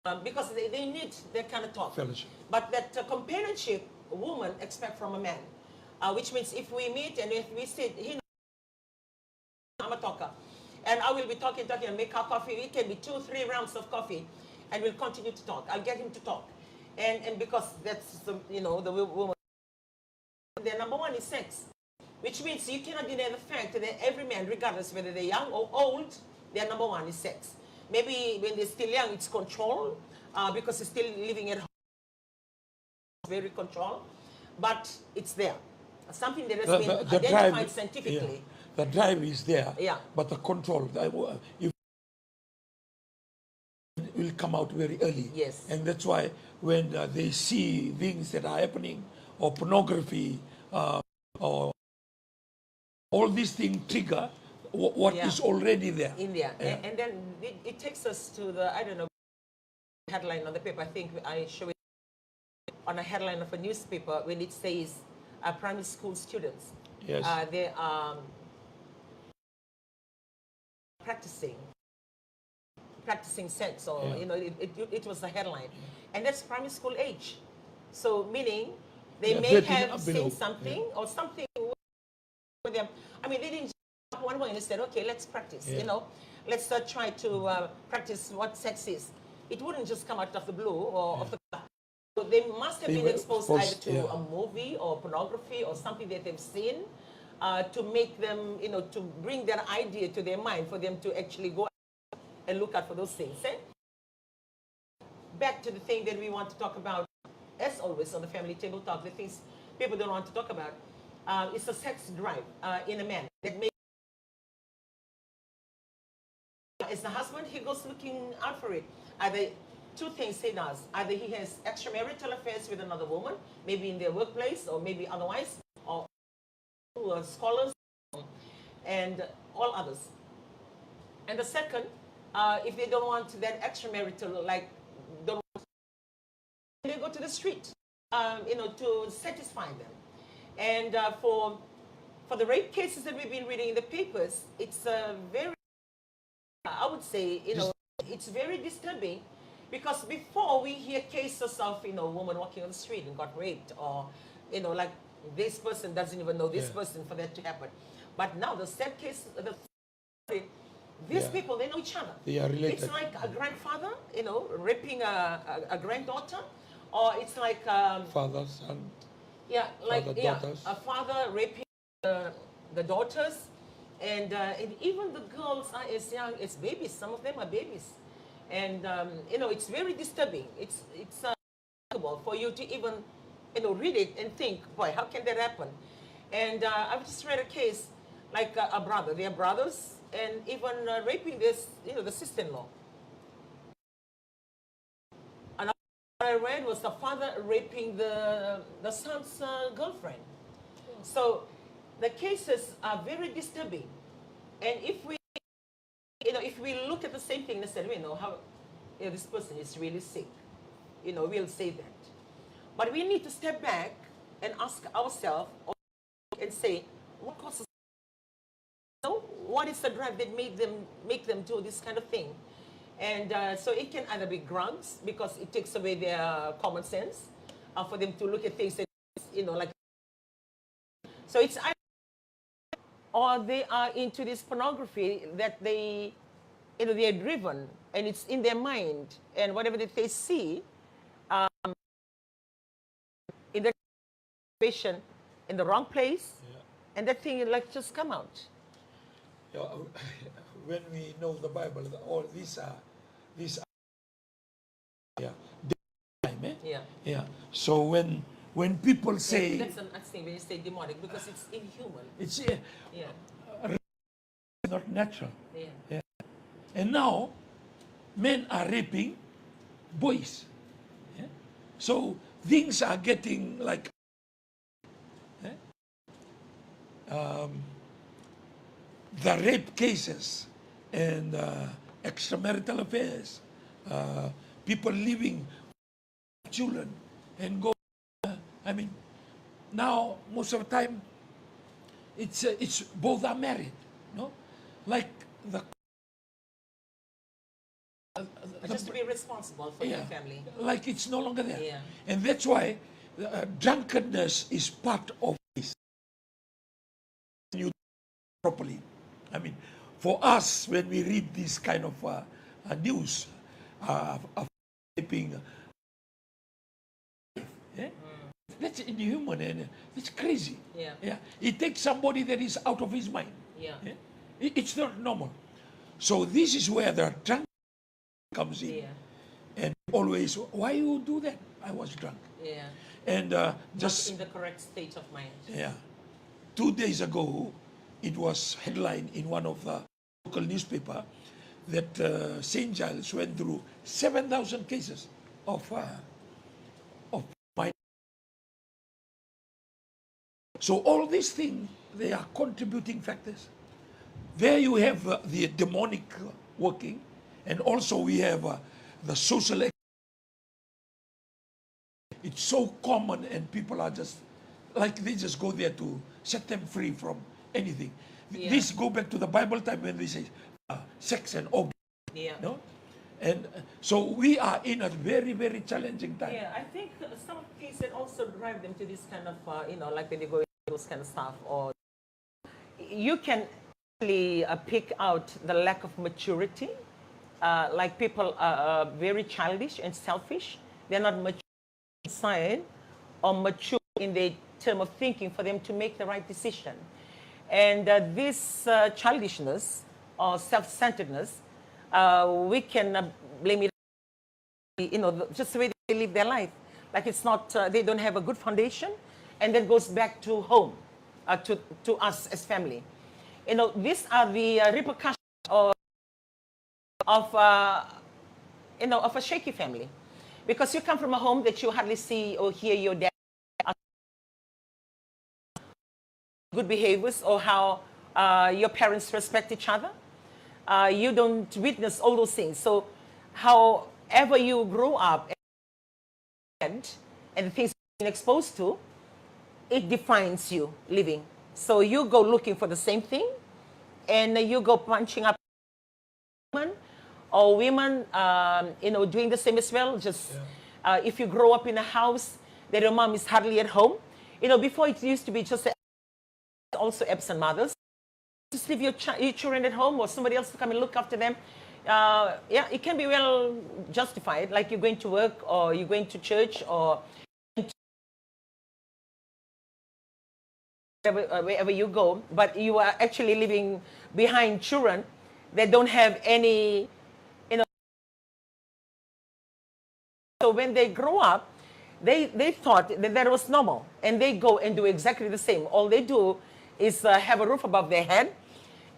um, because they, they need that kind of talk. Fellowship. But that uh, companionship, a woman expect from a man, uh, which means if we meet and if we sit, he I'm a talker. And I will be talking, talking, and make our coffee. It can be two, three rounds of coffee, and we'll continue to talk. I'll get him to talk. And, and because that's, the, you know, the wo- woman. Their number one is sex, which means you cannot deny the fact that every man, regardless whether they're young or old, their number one is sex. Maybe when they're still young, it's control uh, because they're still living at home. Very control, but it's there. Something that has The, been the, the identified drive, scientifically. Yeah. The drive is there, Yeah. But the control, the, uh, if will come out very early. Yes. And that's why when uh, they see things that are happening, or pornography, uh, or all these things trigger wh- what Yeah. is already there. In there. Yeah. And, and then it, it takes us to the, I don't know, headline on the paper. I think I show it on a headline of a newspaper when it says uh, primary school students. Yes. Uh, they are practicing, practicing sex, or Yeah. you know, it, it, it was a headline. And that's primary school age. So, meaning they Yeah, may thirteen have and below. Seen something or something with them. I mean, they didn't just one way and said, okay, let's practice, Yeah. you know, let's uh, try to uh, practice what sex is. It wouldn't just come out of the blue or off the cuff. So they must have They been were exposed either exposed, to yeah. a movie or pornography or something that they've seen uh, to make them, you know, to bring that idea to their mind for them to actually go and look out for those things. Eh? Back to the thing that we want to talk about, as always on the family table talk, the things people don't want to talk about uh, is the sex drive uh, in a man that makes as the husband, he goes looking out for it. Either two things he does. Either he has extramarital affairs with another woman, maybe in their workplace or maybe otherwise, or uh, scholars and all others. And the second, uh, if they don't want that extramarital, like, don't they go to the street, um, you know, to satisfy them. And uh, for for the rape cases that we've been reading in the papers, it's uh, very, I would say, you know, it's very disturbing because before we hear cases of, you know, woman walking on the street and got raped, or, you know, like this person doesn't even know this Yeah. person for that to happen. But now the sad case, the these Yeah. people, they know each other. They are related. It's like a grandfather, you know, raping a, a, a granddaughter, or it's like um, Father, son. yeah, like Father, yeah, daughters. A father raping the, the daughters, and uh, and even the girls are as young as babies. Some of them are babies, and um, you know, it's very disturbing. It's it's uh, remarkable for you to even, you know, read it and think, boy, how can that happen? And uh, I've just read a case like uh, a brother, they are brothers, and even uh, raping this, you know, the sister-in-law. Another I read was the father raping the the son's uh, girlfriend. So the cases are very disturbing, and if we you know, if we look at the same thing and said, you know, how you know, this person is really sick, you know, we'll say that. But we need to step back and ask ourselves and say, what causes you know, what is the drive that made them make them do this kind of thing? And uh, so it can either be drugs because it takes away their common sense uh, for them to look at things that you know, like so it's either or they are into this pornography that they, you know, they are driven and it's in their mind and whatever that they see um, in the situation in the wrong place Yeah. And that thing like just come out. Yeah, when we know the Bible, all these are these are yeah. Time, eh? Yeah. Yeah. So when when people say That's an thing when you say demonic because it's inhuman. It's uh, Yeah. Not natural. Yeah. Yeah. And now, men are raping boys. Yeah. So things are getting like. Yeah. um, the rape cases and uh, extramarital affairs, uh, people leaving children and go. Uh, I mean, now most of the time, it's uh, it's both are married, no? Like the uh, the- Just to be responsible for your yeah, family. Like it's no longer there. Yeah. And that's why uh, drunkenness is part of this. You properly. I mean, for us, when we read this kind of uh, uh, news, uh, of raping, eh? That's inhuman and that's crazy. Yeah. Yeah. It takes somebody that is out of his mind. Yeah. Eh? It- It's not normal. So this is where the drunk comes in. Yeah. And always, why you do that? I was drunk. Yeah. And uh, just in the correct state of mind. Yeah. Two days ago, it was headline in one of the local newspaper that uh, Saint Giles went through seven thousand cases of uh, of mind. So all these things, they are contributing factors. There you have uh, the demonic working, and also we have uh, the social. It's so common, and people are just like they just go there to set them free from anything. Th- Yeah. This go back to the Bible time when they say uh, sex and orgy. Yeah. No? And uh, so we are in a very, very challenging time. Yeah, I think some of the things that also drive them to this kind of, uh, you know, like when they go into those kind of stuff, or you can actually uh, pick out the lack of maturity. Uh, like people are uh, very childish and selfish. They're not mature inside or mature in their term of thinking for them to make the right decision. And uh, this uh, childishness or self-centeredness, uh, we can uh, blame it, you know, just the way they live their life. Like it's not, uh, they don't have a good foundation, and that goes back to home, uh, to to us as family. You know, these are the uh, repercussions or of uh, you know, of a shaky family, because you come from a home that you hardly see or hear your dad good behaviors or how uh, your parents respect each other. Uh, you don't witness all those things. So, however you grow up and, and the things you've been exposed to, it defines you living. So you go looking for the same thing, and you go punching up women or women, um, you know, doing the same as well. Just uh, if you grow up in a house that your mom is hardly at home, you know, before it used to be just a, also absent mothers. Just leave your, ch- your children at home or somebody else to come and look after them. Uh, yeah, it can be well justified, like you're going to work or you're going to church or wherever, uh, wherever you go, but you are actually leaving behind children that don't have any, you know. So when they grow up, they, they thought that that was normal, and they go and do exactly the same. All they do is uh, have a roof above their head,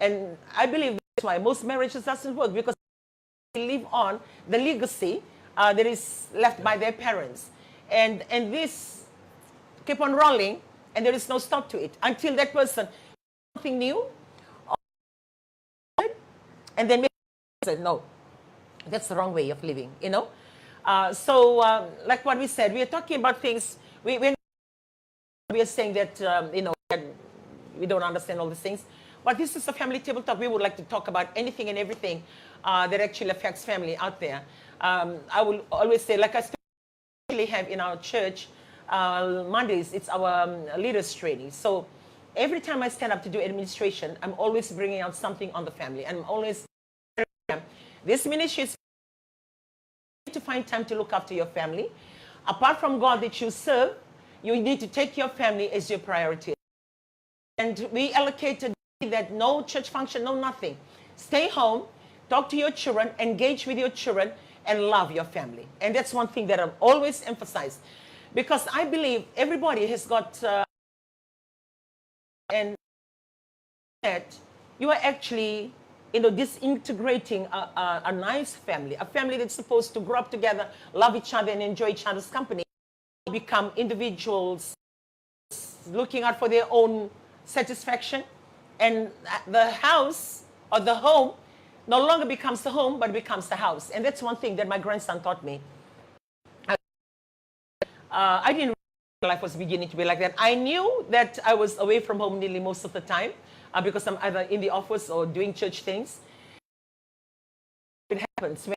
and I believe that's why most marriages doesn't work, because they live on the legacy uh, that is left by their parents, and and this keep on rolling, and there is no stop to it until that person something new, and then said no, that's the wrong way of living, you know. Uh, so um, like what we said, we are talking about things we, we we are saying that um, you know that we don't understand all these things, but this is a family table talk. We would like to talk about anything and everything uh, that actually affects family out there. Um, I will always say, like I actually have in our church uh, Mondays, it's our um, leaders training. So every time I stand up to do administration, I'm always bringing out something on the family, and I'm always this ministry is to find time to look after your family. Apart from God that you serve, you need to take your family as your priority. And we allocated that no church function, no nothing. Stay home, talk to your children, engage with your children, and love your family. And that's one thing that I've always emphasized, because I believe everybody has got uh, and that you are actually, you know, disintegrating a, a, a nice family, a family that's supposed to grow up together, love each other, and enjoy each other's company, become individuals looking out for their own satisfaction, and the house or the home no longer becomes the home but becomes the house. And that's one thing that my grandson taught me. Uh, I didn't realize life was beginning to be like that. I knew that I was away from home nearly most of the time, uh, because I'm either in the office or doing church things. It happens when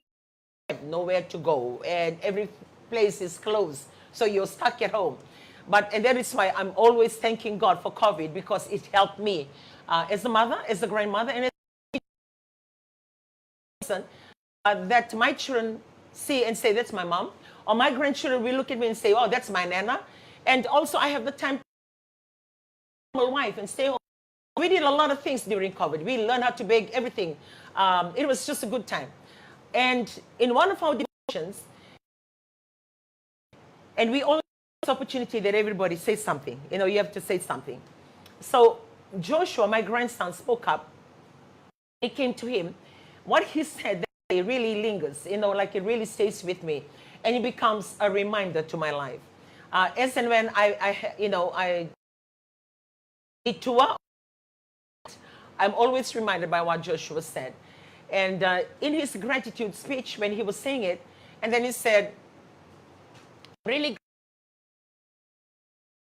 you have nowhere to go and every place is closed, so you're stuck at home. But and that is why I'm always thanking God for COVID, because it helped me, uh, as a mother, as a grandmother, and as a person, uh, that my children see and say, "That's my mom," or my grandchildren will look at me and say, "Oh, that's my nana." And also, I have the time with my wife and stay home. We did a lot of things during COVID. We learned how to bake, everything. Um, it was just a good time. And in one of our devotions, and we always have this opportunity that everybody says something. You know, you have to say something. So Joshua, my grandson, spoke up. It came to him. What he said that day really lingers, you know, like, it really stays with me, and it becomes a reminder to my life. Uh, as and when I, I, ha- you know, I detour, I'm always reminded by what Joshua said. And, uh, in his gratitude speech, when he was saying it, and then he said, "Really,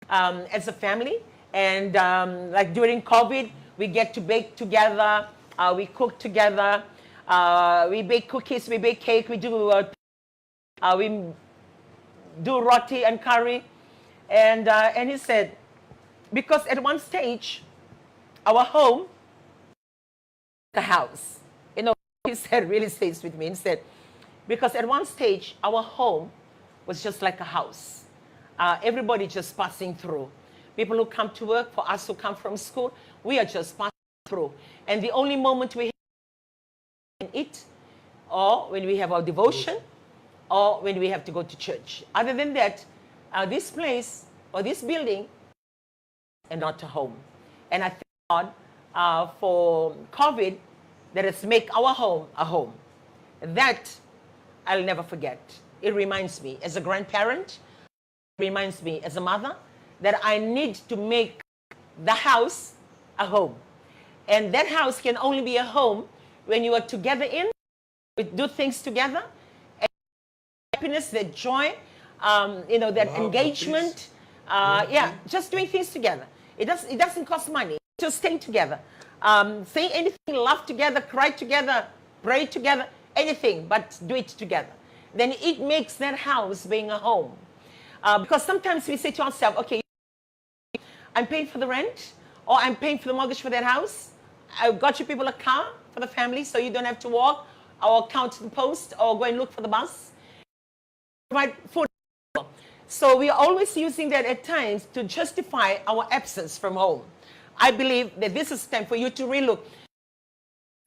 um, as a family, and, um, like, during COVID, we get to bake together, uh, we cook together, uh, we bake cookies, we bake cake, we do, uh, uh, we do roti and curry." And, uh, and he said, because at one stage, our home, the house. You know, he said, really stays with me. He said, because at one stage, our home was just like a house. Uh, everybody just passing through. People who come to work, for us who come from school, we are just passing through. And the only moment we can eat, or when we have our devotion, or when we have to go to church. Other than that, uh, this place or this building and not a home. And I thank God, uh, for COVID that has make our home a home. That I'll never forget. It reminds me as a grandparent, reminds me as a mother that I need to make the house a home. And that house can only be a home when you are together in, we do things together, and happiness, the joy, um, you know, that engagement. Uh, yeah, just doing things together. It does. It doesn't cost money. Just staying together, um, say anything, laugh together, cry together, pray together, anything, but do it together. Then it makes that house being a home. Uh, because sometimes we say to ourselves, "Okay, I'm paying for the rent, or I'm paying for the mortgage for that house. I got you people a car for the family, so you don't have to walk or count the post or go and look for the bus." Provide food. So we are always using that at times to justify our absence from home. I believe that this is time for you to relook.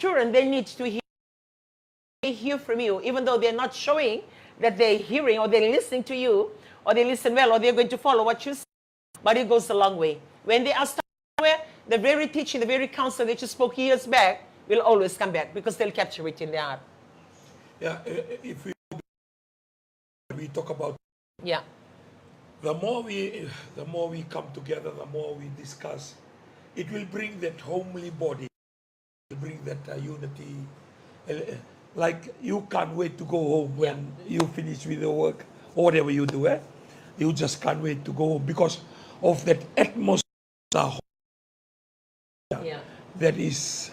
Children, they need to hear, they hear from you, even though they're not showing that they're hearing or they're listening to you, or they listen well, or they're going to follow what you say. But it goes a long way. When they are stuck somewhere, the very teaching, the very counsel that you spoke years back will always come back, because they'll capture it in their heart. Yeah, i- i- if we, we talk about, yeah, the more we, the more we come together, the more we discuss, it will bring that homely body, bring that, uh, unity. Uh, like, you can't wait to go home when you finish with your work or whatever you do, eh? You just can't wait to go home because of that atmosphere that is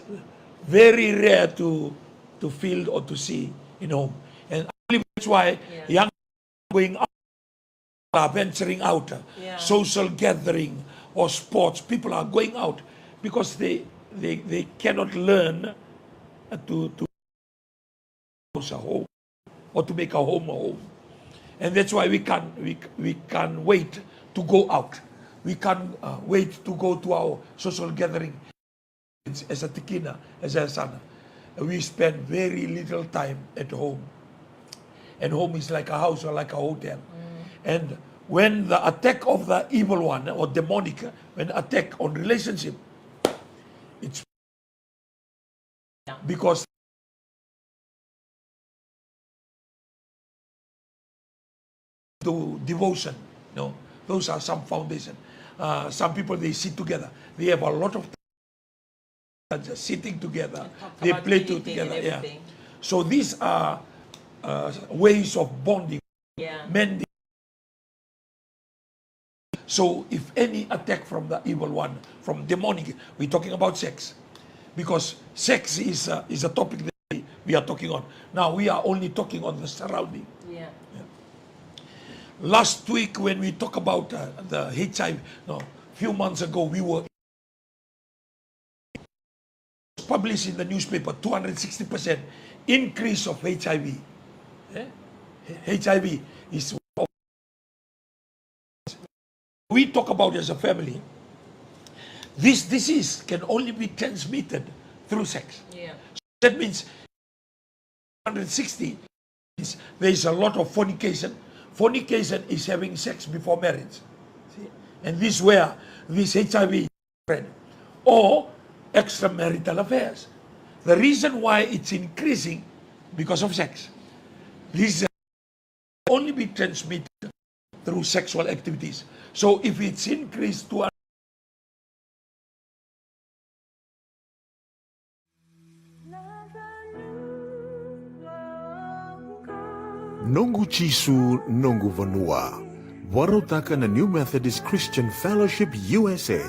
very rare to to feel or to see in home. And I believe that's why young going out are venturing out, uh, social gathering or sports. People are going out because they they, they cannot learn, uh, to to house a home or to make a home a home. And that's why we can we, we can wait to go out. We can, uh, wait to go to our social gathering. It's as a tikina, as a sana. We spend very little time at home. And home is like a house or like a hotel. And when the attack of the evil one or demonic, when attack on relationship, it's because to devotion, no? Those are some foundation. Uh, some people, they sit together. They have a lot of time just sitting together. They play together. Yeah. So these are uh, ways of bonding, mending. So if any attack from the evil one, from demonic, we're talking about sex, because sex is a, is a topic that we are talking on. Now we are only talking on the surrounding. Yeah. Last week when we talk about uh, the H I V, no, few months ago we were published in the newspaper, two hundred sixty percent increase of H I V. Eh? H I V is, we talk about as a family. This disease can only be transmitted through sex. Yeah. That means hundred sixty, there is a lot of fornication. Fornication is having sex before marriage. See? And this is where this H I V spread. Or extramarital affairs. The reason why it's increasing because of sex. This is only be transmitted through sexual activities. So if it's increased to Noqu Jisu, noqu vanua. Vakarautaka na New Methodist Christian Fellowship U S A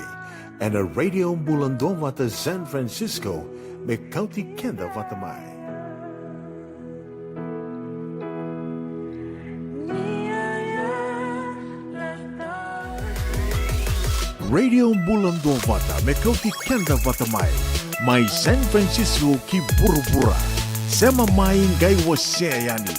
ena Radio Bula Duavata San Francisco me kauti keda vata mai. Radio Bula Duavata me kauti keda vata mai, mai San Francisco ki vuravura. Sema mai qai wasea yani.